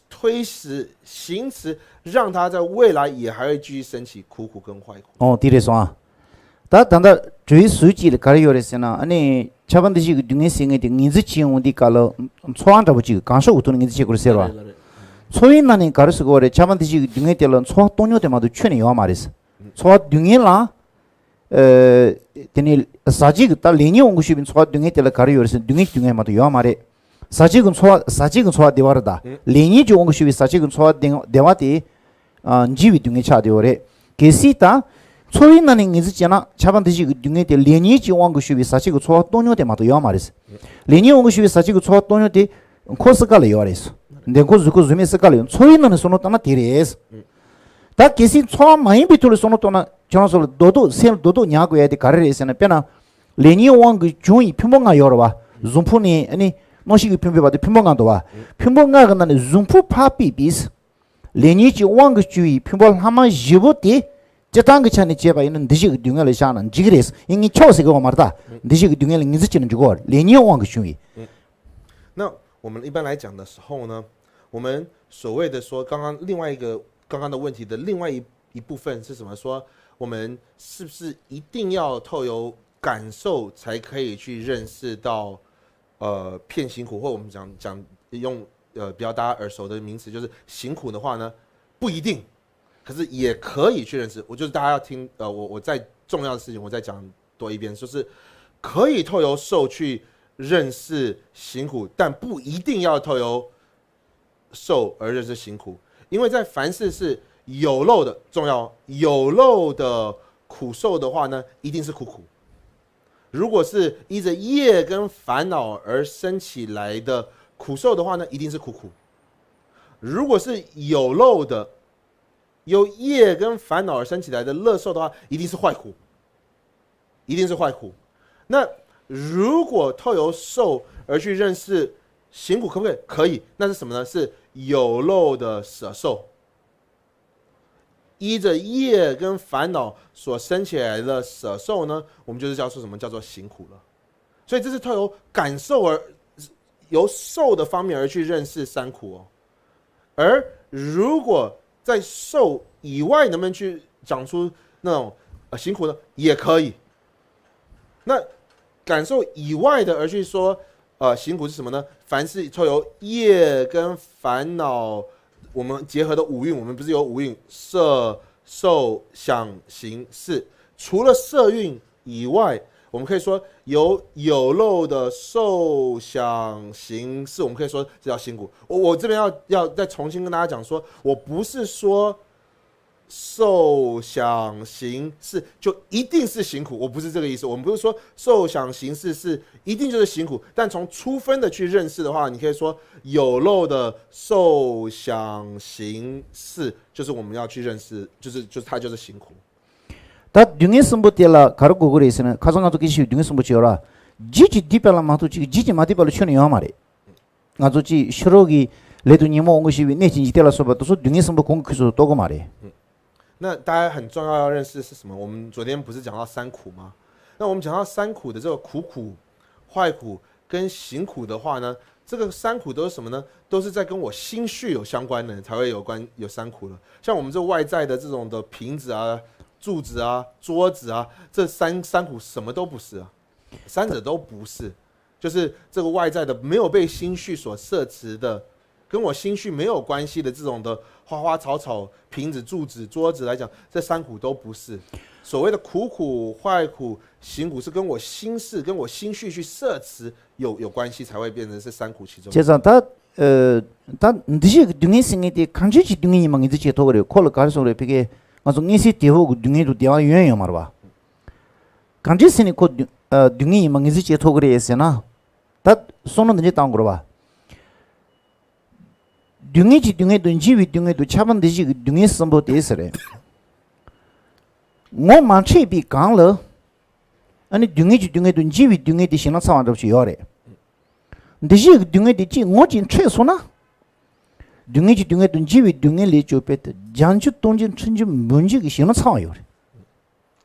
推使行持，让它在未来也还会继续升起苦苦跟坏苦。 ཨོ་དེ་རེད་སོང་ཨ། ད་ད་ལྟ་གྲོས་ཟུར་གཅིག་ལ་ག་རེ་ཡོད་རེད་ཟེར་ན། ཨ་ནི་ཁྱབ་པ་འདུ་བྱེད་ཀྱི་སྡུག་བསྔལ་ཟེར་མཁན་དེ་ངོས་འཛིན་བྱེད་འོང་དུས་སྐབས་ལ་ཚོར་བ་འདྲ་པོ་ཅིག་གང་ཤོག་འུ་ཐུག་ནས་ངོས་འཛིན་བྱེད་དགོས་རེད་ཟེར་བ། ཚོར་བའི་ནང་ནས་ག་རེ་ཟེར་དགོས་རེད། ཁྱབ་པ་འདུ་བྱེད་ཀྱི་སྡུག་བསྔལ་དེ་ལ་ཚོར་བ་སྟོང་ཉིད་དེ་མ་གཏོགས་ཁྱོན་ནས་ཡོད་མ་རེད། ཚོར་བ་སྡུག་བསྔལ་ལ། ཨ། དེ་ནས་ཟག་བཅས་ཀྱི་ད་ལེགས་ཉེས་དབང་གིས་ཞུགས་པའི་ཚོར་བ་སྡུག་བསྔལ་དེ་ལ་ག་རེ་ཡོད་རེད་ཟེར་ན་སྡུག་བསྔལ་གྱི་སྡུག་བསྔལ་མ་གཏོགས་ཡོད་མ་རེད། ཟག་བཅས་ཀྱི་ཚོར་བ་ཟག་བཅས་ཀྱི་ཚོར་བ་བདེ་བ་རེད་ད། ལེགས་ཉེས་ཀྱི་དབང་གིས་ཞུགས་པའི་ཟག་བཅས་ཀྱི་ཚོར་བ་བདེ་བདེ་བ་དེ། ཨ། འཇིགས་པའི་སྡུག་བསྔལ་ཆགས་བསྡད་ཡོད་རེད། གལ་སྲིད་ད། ཚོར་བའི་ནང་ནས་ངོས་འཛིན་བྱས་ན་ཁྱབ་པ་འདུ་བྱེད་ཀྱི་སྡུག་བསྔལ་དེ་ལེགས་ཉེས་ཀྱི་དབང་གིས་ཞུགས་པའི་ཟག་བཅས་ཀྱི་ཚོར་བ་སྟོང་ཉིད་དེ་མ་གཏོགས་ཡོད་མ་རེད། ལེགས་ཉེས་དབང་གིས་ཞུགས་པའི་ཟག་བཅས་ཀྱི་ཚོར་བ་སྟོང་ཉིད་དེ། འཁོར་གསུམ་ཀ་ལ་ཡོད་རེད། འདས་འཁོར་གཟུགས་འཁོར་གཟུགས་མེད་གསུམ་ཀ་ལ་ཡོད། ཚོར་བའི་ནང་ནས་བཟུང་ནོ་ལྟ་ན་དེ་རེད། ད་གལ་སྲིད་ཚོར་བ་མ་ཡིན་པའི་ཐོག་ལ་བཟུང་ནོ་ལྟ་ན་ཁྱོད་རང་ཚོ་ལ་རྡོག་རྡོག་སེམས་ལ་རྡོག་རྡོག་ཉར་དགོས་ཡ་དེ་ག་རེ་རེད་ཟེར་ན། དཔེར་ན། ལེགས་ཉེས་དབང་གིས་བྱུང་བའི་ཕུང་པོ་ལྔ་ཡོད་རེད་བ། གཟུགས་ཕུང་ནས་ཨ་ནི། རྣམ་ཤེས་ཀྱི་ཕུང་པོ་བ་དེ་ཕུང་པོ་ལྔ་འདུག་བ། ཕུང་པོ་ལྔ་གི་ནང་ནས་གཟུགས་ཕུང་ཕར་ཕུད་པའི། ལེགས་ཉེས་ཀྱི་དབང་གིས་བྱུང་བའི་ཕུང་པོ་ལྷག་མ་བཞི་པོ་དེ། སྤྱིར་བཏང་གི་ཆ་ནས་བྱས་པ་ཡིན་ན་འདུ་བྱེད་ཀྱི་སྡུག་བསྔལ་ལ་བཞག་ན་འགྲིག་གི་རེད། ཡིན་ངས་ཆོག་ཟེར་གི་ཡོད་མ་རེད་ད། འདུ་བྱེད་ཀྱི་སྡུག་བསྔལ་ལ་ངོས་འཛིན་བྱས་ན་འགྲིག་གི་ཡོད་རེད། ལེགས་ཉེས་དབང་གིས་བྱུང་བའི། 那我们一般来讲的时候呢，我们所谓的说，刚刚另外一个刚刚的问题的另外一一部分是什么？说我们是不是一定要透由感受才可以去认识到，呃，遍行苦，或我们讲讲用呃比较大家耳熟的名词就是行苦的话呢，不一定，可是也可以去认识。我就是大家要听，呃，我我再重要的事情我再讲多一遍，就是可以透由受去认识行苦，但不一定要透由受而认识行苦，因为在凡事是有漏的，重要哦，有漏的苦受的话呢，一定是苦苦。如果是依着业跟烦恼而生起来的苦受的话呢，一定是苦苦。如果是有漏的，由业跟烦恼而生起来的乐受的话，一定是坏苦，一定是坏苦。那如果透由受而去认识行苦，可不可以？可以。那是什么呢？是有漏的舍受。依着业跟烦恼所生起来的舍受呢，我们就是叫做什么？叫做行苦了。所以这是透由感受而由受的方面而去认识三苦哦。而如果在受以外，能不能去讲出那种呃行苦呢？也可以。那感受以外的而去说，呃，行苦是什么呢？凡是透由业跟烦恼，我们结合的五蕴，我们不是有五蕴：色、受、想、行、识。除了色蕴以外，我们可以说由有漏的受想行识，我们可以说这叫行苦。我我这边要要再重新跟大家讲说，我不是说受想行识就一定是行苦，我不是这个意思。我们不是说受想行识是一定就是行苦，但从初分的去认识的话，你可以说有漏的受想行识就是我们要去认识，就是就是它就是行苦。 ད་སྡུག་བསྔལ་གསུམ་པོ་དེ་ལ་ག་རེ་དགོས་ཀྱི་རེད་ཟེར་ན། ཁ་སང་ང་ཚོ་སྐད་ཆ་བཤད་པའི་སྡུག་བསྔལ་གསུམ་པོ་ཅིག་ཡོད་ར། རྒྱུད་ཀྱིས་བསྡུས་པ་ལ་མ་གཏོགས་ཅིག་རྒྱུད་ཀྱིས་མ་བསྡུས་པ་ལ་ཁྱོན་ནས་ཡོད་མ་རེད། ང་ཚོ་ཅིག་ཕྱི་རོལ་གྱི་ལས་དང་ཉོན་མོངས་དབང་གིས་བྱས་པའི་གནས་ཀྱི་འཇིག་རྟེན་ལ་སོགས་པ་དེ་ཚོ་སྡུག་བསྔལ་གསུམ་པོ་གོང་གི་ཁུངས་སུ་གཏོགས་ཀྱི་མ་རེད། 那大家很重要要认识的是什么？我们昨天不是讲到三苦吗？那我们讲到三苦的这个苦苦、坏苦跟行苦的话呢，这个三苦都是什么呢？都是在跟我心绪有相关的，才会有关有三苦了。像我们这外在的这种的瓶子啊、柱子啊、桌子啊，这三三苦什么都不是啊，三者都不是，就是这个外在的没有被心绪所摄持的，跟我心绪没有关系的这种的花花草草、瓶子、柱子、桌子来讲，这三苦都不是。所谓的苦苦、坏苦、行苦，是跟我心事、跟我心绪去摄持有有关系，才会变成是三苦其中。 བྱས་ཙང་ད་ཨ་ད་འདུ་བྱེད་ཀྱི་སྡུག་བསྔལ་ཟེར་མཁན་དེ་གང་འདྲ་ཅིག་སྡུག་བསྔལ་ཡིན་པ་ངེས་འཛིན་བྱེད་ཐུབ་ཀྱི་རེད། ཁོ་ལ་ག་རེ་གསུངས་རེད། ཕ་གིར་ང་ཚོ་མངོན་གསལ་དོད་པོ་གི་སྡུག་བསྔལ་དང་དེ་བ་ཡོན་ཡོད་མ་རེད་པ། གང་འདྲ་ཟེར་ནས་ཁོ་སྡུག་ཨ་སྡུག་བསྔལ་ཡིན་པ་ངེས་འཛིན་བྱེད་ཐུབ་ཀྱི་རེད་ཟེར་ན། ད་བསམ་བློ་འདི་འདྲ་བཏང་དགོས་རེད་པ། སྡུག་བསྔལ་གྱི་སྡུག་བསྔལ་དང་འཇིགས་པའི་སྡུག་བསྔལ་དང་ཁྱབ་པ་འདུ་བྱེད་ཀྱི་སྡུག་བསྔལ་གསུམ་པོ་དེ་ཟེར་རེད། ངོ་མ་འཕྲད་པའི་སྒང་ལ། ཨ་ནི་སྡུག་བསྔལ་གྱི་སྡུག་བསྔལ་དང་འཇིགས་པའི་སྡུག་བསྔལ་དེ་ཞེད་སྣང་ཚ་བ་འདྲ་པོ་ཞིག་ཡོད་རེད། འདུ་བྱེད་ཀྱི་སྡུག་བསྔལ་དེ་གཅིག་ངོ་གཅིག་འཕྲད་སོང་ན། སྡུག་བསྔལ་གྱི་སྡུག་བསྔལ་དང་འཇིགས་པའི་སྡུག་བསྔལ་ལས་གྱུར་པའི་དེ་བྱང་ཆུབ་སྟོང་ཆེན་ཁྲིམས་ཀྱི་འབུལ་འཇུག་གི་ཞེད་སྣང་ཚ་བ་ཡོད་རེད།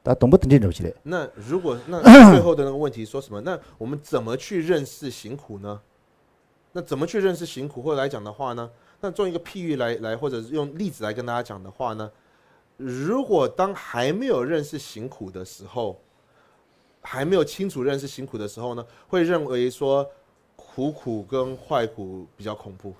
ད་དང་པོ་དེ་འདྲའི་འདྲ་པོ་ཞིག་རེད། 那如果那最后的那个问题说什么？那我们怎么去认识行苦呢？那怎么去认识行苦？或者来讲的话呢，那做一个譬喻来来，或者是用例子来跟大家讲的话呢，如果当还没有认识行苦的时候，还没有清楚认识行苦的时候呢，会认为说苦苦跟坏苦比较恐怖。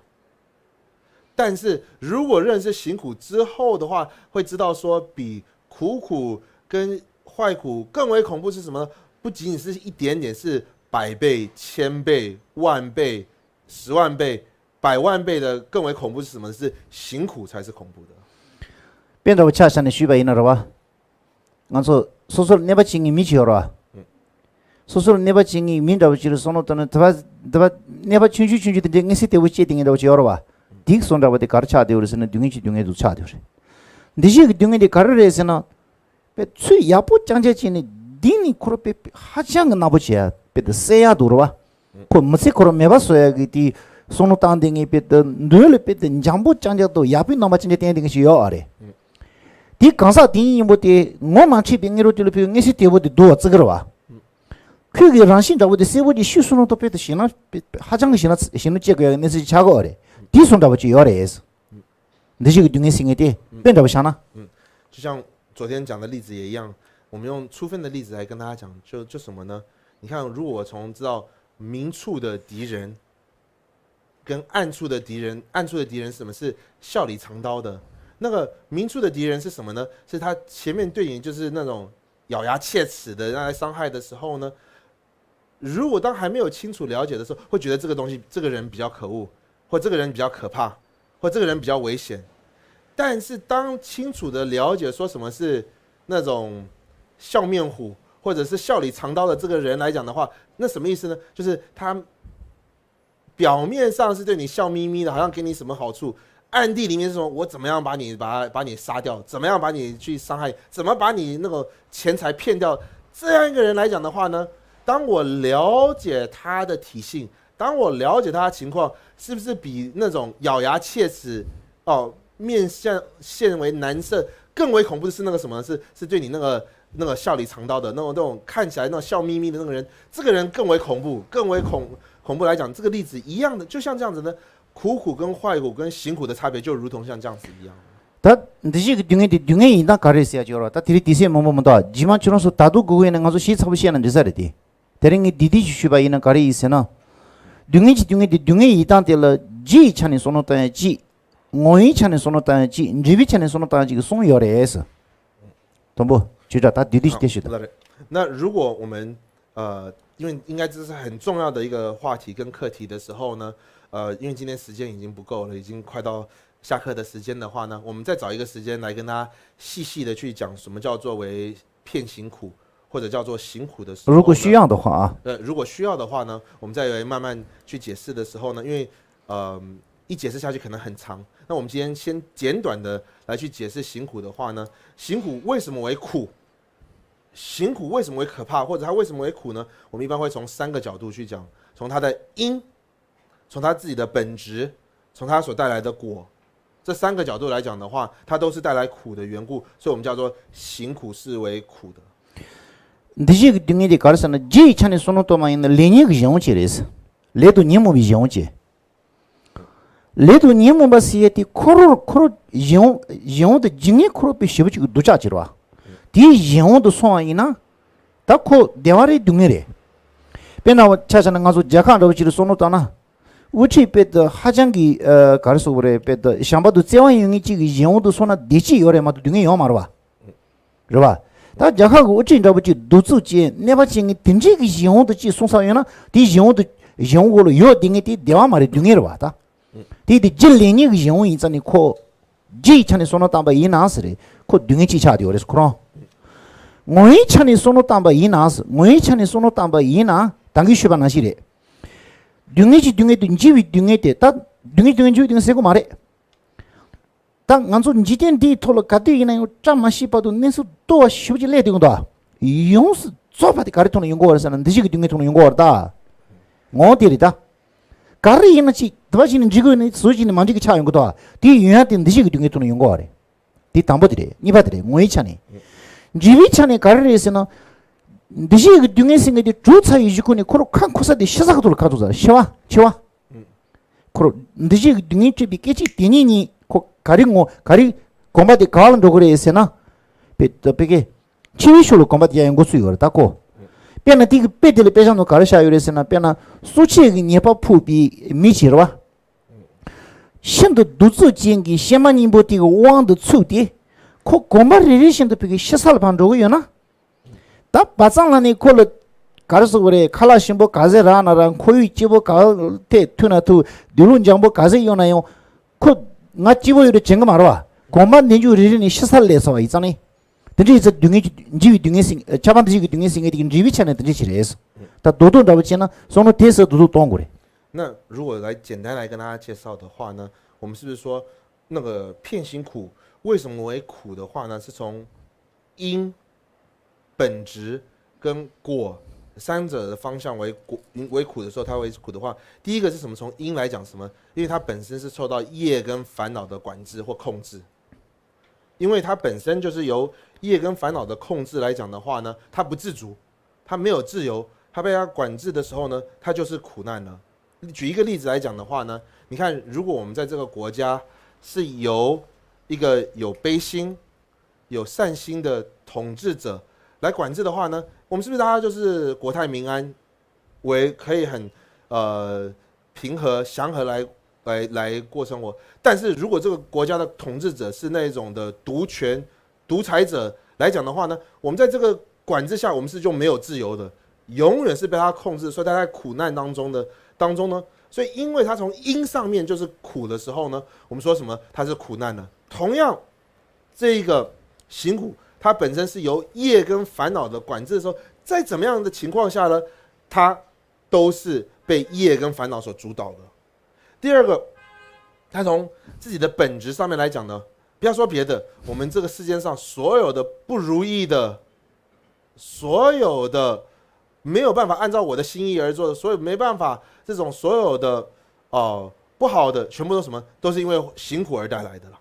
但是如果认识行苦之后的话，会知道说比苦苦跟坏苦更为恐怖是什么呢？不仅仅是一点点，是百倍、千倍、万倍、十万倍、百万倍的更为恐怖是什么呢？是行苦才是恐怖的。 དཔེ་འདྲ་པོ་ཆ་བཞག་ནས་ཞུས་པ་ཡིན་ན་རེད་པ། ང་ཚོ་སོ་སོར་གནོད་པ་བྱེད་མཁན་མི་གཅིག་ཡོད་རེད་པ། སོ་སོར་གནོད་པ་བྱེད་མཁན་མི་འདྲ་པོ་ཅིག་ལ་བསམ་བློ་བཏང་ན་དེ་བ་དེ་བ་གནོད་པ་ཆུང་ཆུང་ཆུང་ཆུང་དེ་འདྲའི་མངོན་གསལ་དོད་པོ་སྐྱེས་བསྡད་མཁན་འདྲ་པོ་ཅིག་ཡོད་རེད་པ། དེ་གི་བཟོ་འདྲ་པོ་དེ་ག་རེ་ཆགས་བསྡད་ཡོད་རེད་ཟེར་ན་སྡུག་བསྔལ་གྱི་སྡུག་བསྔལ་དུ་ཆགས་བསྡད་ཡོད་རེད། འདུ་བྱེད་ཀྱི་སྡུག་བསྔལ་དེ་ག་རེ་རེད་ཟེར་ན། པའི་ཚུལ་ཡག་པོ་རྐྱང་རྐྱང་བྱས་ནས་འདི་ནི་ཁོ་རང་པའི་ཧ་ཅང་གི་ནག་པོ་བྱས་ཡ་པའི་དེ་སེལ་ཡག་འདུག་རེད་པ། ཁོ་མི་ཚེ་ཁོ་རང་མེད་པ་བཟོ་ཡག་གི་དེ་བསམ་བློ་བཏང་བསྡད་མཁན་པའི་དེ་མདུན་ལ་པའི་དེ་འཇམ་པོ་རྐྱང་རྐྱང་དང་ཡག་པོའི་རྣམ་པ་རྐྱང་རྐྱང་བསྟན་བསྡད་མཁན་ཞིག་ཡོད་ཨ་རེད། དེ་གང་ཟག་དེ་ཡིན་པོ་དེ་ངོ་མ་འཕྲད་པའི་དངོས་པོ་དེ་ལ་ཕུལ་མངོན་གསལ་དོད་པོ་དེ་འདུག་བ་བརྩི་གི་རེད་པ། ཁོས་གི་རང་བཞིན་འདྲ་པོ་དེ་གསལ་པོ་ཅིག་ཤེས་སོང་ན་ཏོ་པའི་དེ་ཞེད་སྣང་ཧ་ཅང་གི་ཞེད་སྣང་ཞེད་སྣང་སྐྱེ་དགོས་ཡག་གི་གནས་ཚུལ་ཅིག་ཆགས་ཀྱི་ཡོད་རེད། དེ་བཟོ་འདྲ་པོ་ཅིག་ཡོད་རེད། འདུ་བྱེད་ཀྱི་སྡུག་བསྔལ་ཟེར་མཁན་དེ་དཔེ་འདྲ་པོ་བཞག་ན། 嗯，就像昨天讲的例子也一样，我们用出分的例子来跟大家讲，就就什么呢？你看，如果我从知道明处的敌人跟暗处的敌人，暗处的敌人是什么？是笑里藏刀的。那个明处的敌人是什么呢？是他前面对你就是那种咬牙切齿的那来伤害的时候呢，如果当还没有清楚了解的时候，会觉得这个东西，这个人比较可恶，或这个人比较可怕，或这个人比较危险。但是当清楚的了解说什么是那种笑面虎，或者是笑里藏刀的这个人来讲的话，那什么意思呢？就是他表面上是对你笑眯眯的，好像给你什么好处，暗地里面是说我怎么样把你把把你杀掉，怎么样把你去伤害，怎么把你那个钱财骗掉，这样一个人来讲的话呢，当我了解他的体性，当我了解他的情况，是不是比那种咬牙切齿哦，面相现为难色更为恐怖的是那个什么？是是对你那个那个笑里藏刀的那种那种看起来那种笑眯眯的那个人，这个人更为恐怖，更为恐恐怖来讲，这个例子一样的，就像这样子呢，苦苦跟坏苦跟行苦的差别，就如同像这样子一样。 ད་འདི་ཞིག་གི་སྡུག་བསྔལ་དེ་སྡུག་བསྔལ་ཡིན་སྟངས་ག་རེ་ཟེར་ཡ་ཅིག་ཡོད་རེད་པ། ད་དེ་རིང་དུས་ཚོད་མང་པོ་མི་འདུག་རྗེས་མ་ཁྱོད་རང་ཚོ་ད་དུང་དགོས་ཀྱི་ཡོད་ན་ང་ཚོ་ཞིབ་ཚགས་པོ་བཤད་ན་འགྲིག་ས་རེད་དེ། དེ་རིང་ངས་འདི་འདི་ཞིག་ཞུས་པ་ཡིན་ན་ག་རེ་ཡིན་ཟེར་ན། སྡུག་བསྔལ་གྱི་སྡུག་བསྔལ་དེ་སྡུག་བསྔལ་ཡིན་སྟངས་དེ་ལ་རྒྱུ་ཡི་ཆ་ནས་བསམ་བློ་བཏང་ཡ་གཅིག་ངོ་བོའི་ཆ་ནས་བསམ་བློ་བཏང་ཡ་གཅིག་འབྲས་བུའི་ཆ་ནས་བསམ་བློ་བཏང་ཡ་གཅིག་གསུམ་ཡོད་རེད། དང་པོ་བརྗོད་བྱ་ད་འདི་འདི་ཞིག་དེ་ཞུས་ད། 那如果我们呃，因为应该这是很重要的一个话题跟课题的时候呢，呃，因为今天时间已经不够了，已经快到下课的时间的话呢，我们再找一个时间来跟大家细细的去讲什么叫做为骗行苦，或者叫做行苦的时候呢。如果需要的话啊。呃，如果需要的话呢，我们再来慢慢去解释的时候呢，因为呃，一解释下去可能很长，那我们今天先简短的来去解释行苦的话呢，行苦为什么为苦？行苦为什么会可怕，或者它为什么会苦呢？我们一般会从三个角度去讲，从它的因，从他自己的本质，从他所带来的果，这三个角度来讲的话，它都是带来苦的缘故，所以我们叫做行苦是为苦的。 འདུ་བྱེད་ཀྱི་སྡུག་བསྔལ་དེ་ག་རེ་ཟེར་ན། རྒྱུ་ཡི་ཆ་ནས་བསམ་བློ་གཏོང་བ་ཡིན་ན་ལས་ཉོན་གྱི་གཞན་དབང་ཅན་རེད། ལས་དང་ཉོན་མོངས་པའི་གཞན་དབང་ཅན། ལས་དང་ཉོན་མོངས་པ་ཟེར་ཡས་དེ་ཁོ་རང་ཁོ་རང་གཞན་དབང་གཞན་དབང་དུ་སྦྱིན་ངེས་ཁོ་རང་དཔེ་ཞེ་པོ་ཅིག་གི་སྡུག་ཅག་ཅིག་རེད་བ། དེའི་གཞན་དབང་དུ་སོང་བ་ཡིན་ན། ད་ཁོ་བདེ་བ་རེད་སྡུག་བསྔལ་རེད། དཔེར་ན་ཆ་བཞག་ན་ང་ཚོ་རྒྱལ་ཁབ་འདྲ་བོ་ཅིག་ལ་བསམ་བློ་བཏང་ན། དབུ་ཁྲིད་དཔེ་དེ་ཧ་ཅང་གི་ཨ་ག་རེ་ཟེར་དགོས་རེད། དཔེ་དེ་བྱམས་པ་དང་བརྩེ་བ་ཡོད་མཁན་གཅིག་གི་གཞན་དབང་དུ་སོང་ན་བདེ་སྐྱིད་ཡོད་རེད་མ་གཏོགས་སྡུག་བསྔལ་ཡོད་མ་རེད་བ། རེད་བ། ད་རྒྱལ་ཁབ་ཀྱི་དབུ་ཁྲིད་འདྲ་བོ་ཅིག་གདུག་རྩུབ་ཅན་གནོད་པ་བྱེད་མཁན་དེ་འདྲའི་གི་གཞན་དབང་དུ་ཅིག་སོང་ས་ཡོད་ན། དེའི་གཞན་དབང་དུ་གཞན་དབང་འོག་ལ་ཡོད་བསྡད་མཁན་དེ་བདེ་བ་མ་རེད་སྡུག་བསྔལ་རེད་བ་ད། དེ་དེ་རྒྱུ་ལས་ཉོན་གྱི་གཞན་དབང་ཡིན་ཙང་ནི་ཁོ། རྒྱུ་ཡི་ཆ་ནས་བསམ་བློ་བཏང་པ་ཡིན་ན་ཟེར་རེད། ཁོ་སྡུག་བསྔལ་གཅིག་ཆགས་བསྡད་ཡོད་རེད་ཁོ་རང་། ངོ་བོའི་ཆ་ནས་བསམ་བློ་བཏང་པ་ཡིན་ན་ཟེར། ངོ་བོའི་ཆ་ནས་བསམ་བློ་བཏང་པ་ཡིན་ན་ད་གིན་ཞུས་པ་ནང་བཞིན་རེད། སྡུག་བསྔལ་གྱི་སྡུག་བསྔལ་དེ་འཇིགས་པའི་སྡུག་བསྔལ་དེ་ད། སྡུག་བསྔལ་སྡུག་བསྔལ་འཇིགས་པའི་སྡུག་བསྔལ་ཟེར་གི་མ་རེད། ད་ང་ཚོ་འཇིག་རྟེན་འདིའི་ཐོག་ལ་ག་དུས་ཡིན་ན་ཡང་བཀྲ་མ་ཤིས་པ་དང་གནས་ཚུལ་སྡུག་པ་ཞེ་པོ་ཅིག་སླེབས་བསྡད་ཀྱི་འདུག་ཡོངས་སུ་རྫོགས་པ་དེ་ག་རེ་ཐོག་ནས་ཡོང་གི་ཡོད་རེད་ཟེར་ན་འདུ་བྱེད་ཀྱི་སྡུག་བསྔལ་ཐོག་ནས་ཡོང་གི་ཡོད་རེད་ད། ངོ་བོ་དེ་རེད་ད། ག་རེ་ཡིན་ན་ཅིག་དེ་བ་ཞིག་ནས་འགྲིག་གི་ཡོད་ནི་བཟོ་ཞིག་ནས་མ་འགྲིག་གི་ཆགས་ཡོང་གི་འདུག་དེའི་ཡོན་ཡང་དེ་འདུ་བྱེད་ཀྱི་སྡུག་བསྔལ་ཐོག་ནས་ཡོང་གི་ཡོད་རེད། དེ་དང་པོ་དེ་རེད། གཉིས་པ་དེ་རེད། ངོ་བོའི་ཆ་ནས། འཇིགས་པའི་ཆ་ནས་ག་རེ་རེད་ཟེར་ན། འདུ་བྱེད་ཀྱི་སྡུག་བསྔལ་ཟེར་མཁན་དེ་གྲུབ་ཚར་བའི་གཞུག་གུ་ནས་ཁོ་རང་ཁ་འཁོར་ས་དེ་ཤི་ས་གི་ཐོག་ལ་ཁ་འཁོར་ས་རེད། ཤི་བ་འཆི་བ། ཁོ་རང་འདུ་བྱེད་ཀྱི་སྡུག་བསྔལ་སྤྲད་པའི་སྐད་ཅིག་དེ་ཉིད་ཉིད་ཁོ་ག་རེ་ངོ་ག་རེ་གོམ་པ་དེ་ག་བ་ལ་འགྲོ་གི་རེད་ཟེར་ན། དཔེ་དཔེ་ཀའི། འཆི་བའི་ཤུལ་ལ་གོམ་པ་དེ་ཡང་འགོ་ཚུགས་ཡོད་རེད་ད་ཁོ། དཔེར་ན་དེ་གི་དཔེ་དེ་ལ་དཔེ་ཆ་ནང་ག་རེ་བཞག་ཡོད་རེད་ཟེར་ན། དཔེར་ན་གསོ་དཔྱད་ཀྱི་ཉེས་པ་ཕོག་པའི་མི་ཞིག་རེད་བ། ཤིན་ཏུ་གདུག་རྩུབ་ཅན་གྱི་བཤེས་མ་སྙིང་པོ་དེ་གི་དབང་དུ་ཚུད་དེ། ཁོ་གོམ་པ་རེ་རེ་བཞིན་དུ་བོད་ཀྱི་ཤི་ས་ལ་ཕར་འགྲོ་གི་ཡོད་ན། ད་བ་ཚང་ལ་ནི་ཁོ་ལ་ག་རེ་ཟེར་དགོས་རེད། ཁ་ལག་ཞིམ་པོ་ག་ཚད་རག་ན་རག་འཁོར་ཡུག་སྐྱིད་པོ་ག་ཐད་ཐུག་ན་ཐུག་སྡོད་ལུགས་འཇམ་པོ་ག་ཚད་ཡོད་ན་ཡང་། ཁོ་ང་སྐྱིད་པོ་ཡོད་རེད་དྲན་གི་མ་རེད་བ། གོམ་པ་འདི་འཇུག་རེ་རེ་ནས་ཤི་ས་ལ་སླེབས་ཚར་བ་ཡིན་ཙང་ནི། དེ་འདྲ་ཡིན་ཙང་སྡུག་བསྔལ་གྱི་འཇིགས་པའི་སྡུག་བསྔལ་ཟེར་ཁྱབ་པ་འདི་ཞིག་གི་སྡུག་བསྔལ་ཟེར་མཁན་དེ་འབྲས་བུའི་ཆ་ནས་དེ་འདྲ་ཞིག་རེད། ད་རྡོག་རྡོག་འདྲ་པོ་བྱས་ན་བསམ་བློ་དེ་ཟེར་རྡོག་རྡོག་གཏོང་དགོས་རེད། 那如果来简单来跟大家介绍的话呢，我们是不是说那个遍行苦为什么为苦的话呢？是从因、本质跟果三者的方向为果为苦的时候，它为苦的话，第一个是什么？从因来讲什么？因为它本身是受到业跟烦恼的管制或控制，因为它本身就是由业跟烦恼的控制来讲的话呢，它不自主，它没有自由，它被它管制的时候呢，它就是苦难了。举一个例子来讲的话呢，你看，如果我们在这个国家是由一个有悲心、有善心的统治者来管制的话呢，我们是不是大家就是国泰民安，为可以很呃平和祥和来来来过生活？但是如果这个国家的统治者是那种的独权独裁者来讲的话呢，我们在这个管制下，我们是就没有自由的，永远是被他控制，所以他在苦难当中的当中呢，所以因为他从因上面就是苦的时候呢，我们说什么他是苦难呢？同样，这一个行苦，它本身是由业跟烦恼的管制的时候，在怎么样的情况下呢，它都是被业跟烦恼所主导的。第二个，他从自己的本质上面来讲呢，不要说别的，我们这个世间上所有的不如意的，所有的没有办法按照我的心意而做的，所有没办法这种所有的哦、呃、不好的，全部都什么都是因为行苦而带来的了。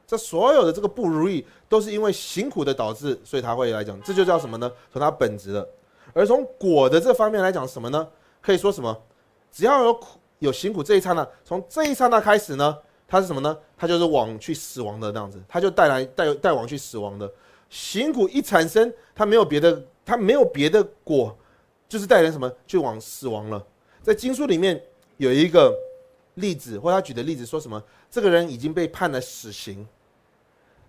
这所有的这个不如意都是因为行苦的导致，所以他会来讲，这就叫什么呢？从他本质的。而从果的这方面来讲，什么呢？可以说什么？只要有苦有行苦这一刹那，从这一刹那开始呢，它是什么呢？它就是往去死亡的那样子，它就带来带带往去死亡的。行苦一产生，它没有别的，它没有别的果，就是带来什么，就往死亡了。在经书里面有一个例子，或他举的例子说什么，这个人已经被判了死刑，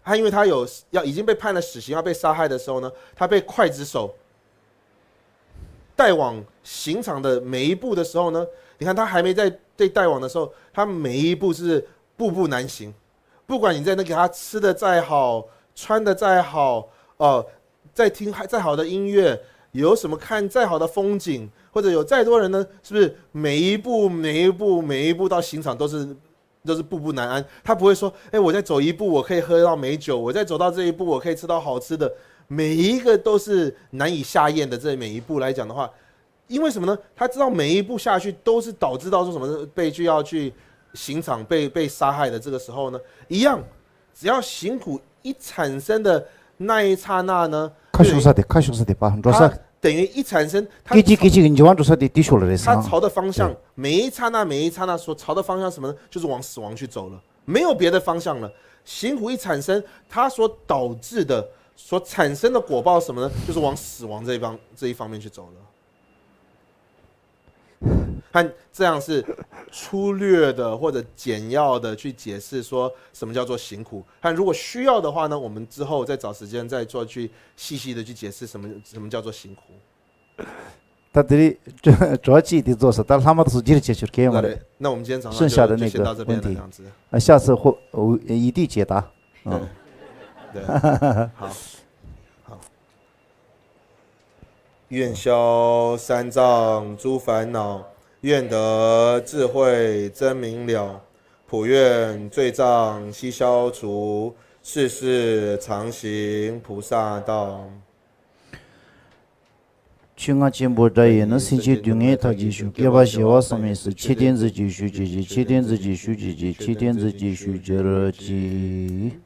他因为他有要已经被判了死刑，要被杀害的时候呢，他被刽子手带往刑场的每一步的时候呢，你看他还没在被带往的时候，他每一步是步步难行。不管你在那给他吃的再好，穿的再好，哦、再听再好的音乐，有什么看再好的风景，或者有再多人呢，是不是每一步每一步每一步到刑场都是都是步步难安？他不会说，哎，我再走一步，我可以喝到美酒，我再走到这一步，我可以吃到好吃的。每一个都是难以下咽的，这每一步来讲的话，因为什么呢？他知道每一步下去都是导致到说什么悲剧要去刑场被被杀害的这个时候呢，一样，只要行苦一产生的那一刹那呢， ཁ་ཤོག་ས་དེ་ཁ་ཤོག་ས་དེ་པ་འགྲོ་ས། 等于一产生，他 སྐད་ཅིག་སྐད་ཅིག་གི་འཇིག་པ་འགྲོ་ས་དེ་དེ་ཤོག་ལ་རེད་ས། 他朝的方向，每一刹那每一刹那所朝的方向什么呢？就是往死亡去走了，没有别的方向了。行苦一产生，它所导致的、所产生的果报什么呢？就是往死亡这一方这一方面去走了。 看，这样是粗略的或者简要的去解释说什么叫做行苦。看，如果需要的话呢，我们之后再找时间再做去细细的去解释什么什么叫做行苦。 ད་དེ་རིང་གྲོགས་གཅིག་དེ་རྫོགས་སོང་། ད་ལྷག་མ་དུ་སུ་ཇིར་བྱེད་ཆོར་གེ་ཡོང་那རེད། 那我们今天早上 剩下的 就就那个先到这边了，问题。这样子。 啊，下次或我一定解答。对嗯。对，好，好。愿消三障诸烦恼，愿得智慧真明了。普愿罪障悉消除，世世常行菩萨道。 ཆོས་རྔ་ཆེན་པོ་སྒྲ་ཡིས་ནི། སེམས་ཅན་སྡུག་བསྔལ་མཐའ་རྒྱས་ཤོག་སྐྱེ་བ་བཞི་པ་སངས་རྒྱས་སོ། ཆོས་དོན་མཛད་ཅིང་བཞུགས་གྱུར་ཅིག་སྤྱི་དོན་མཛད་ཅིང་བཞུགས་གྱུར་ཅིག་སྤྱི་དོན་མཛད་ཅིང་བཞུགས་གྱུར་ཅིག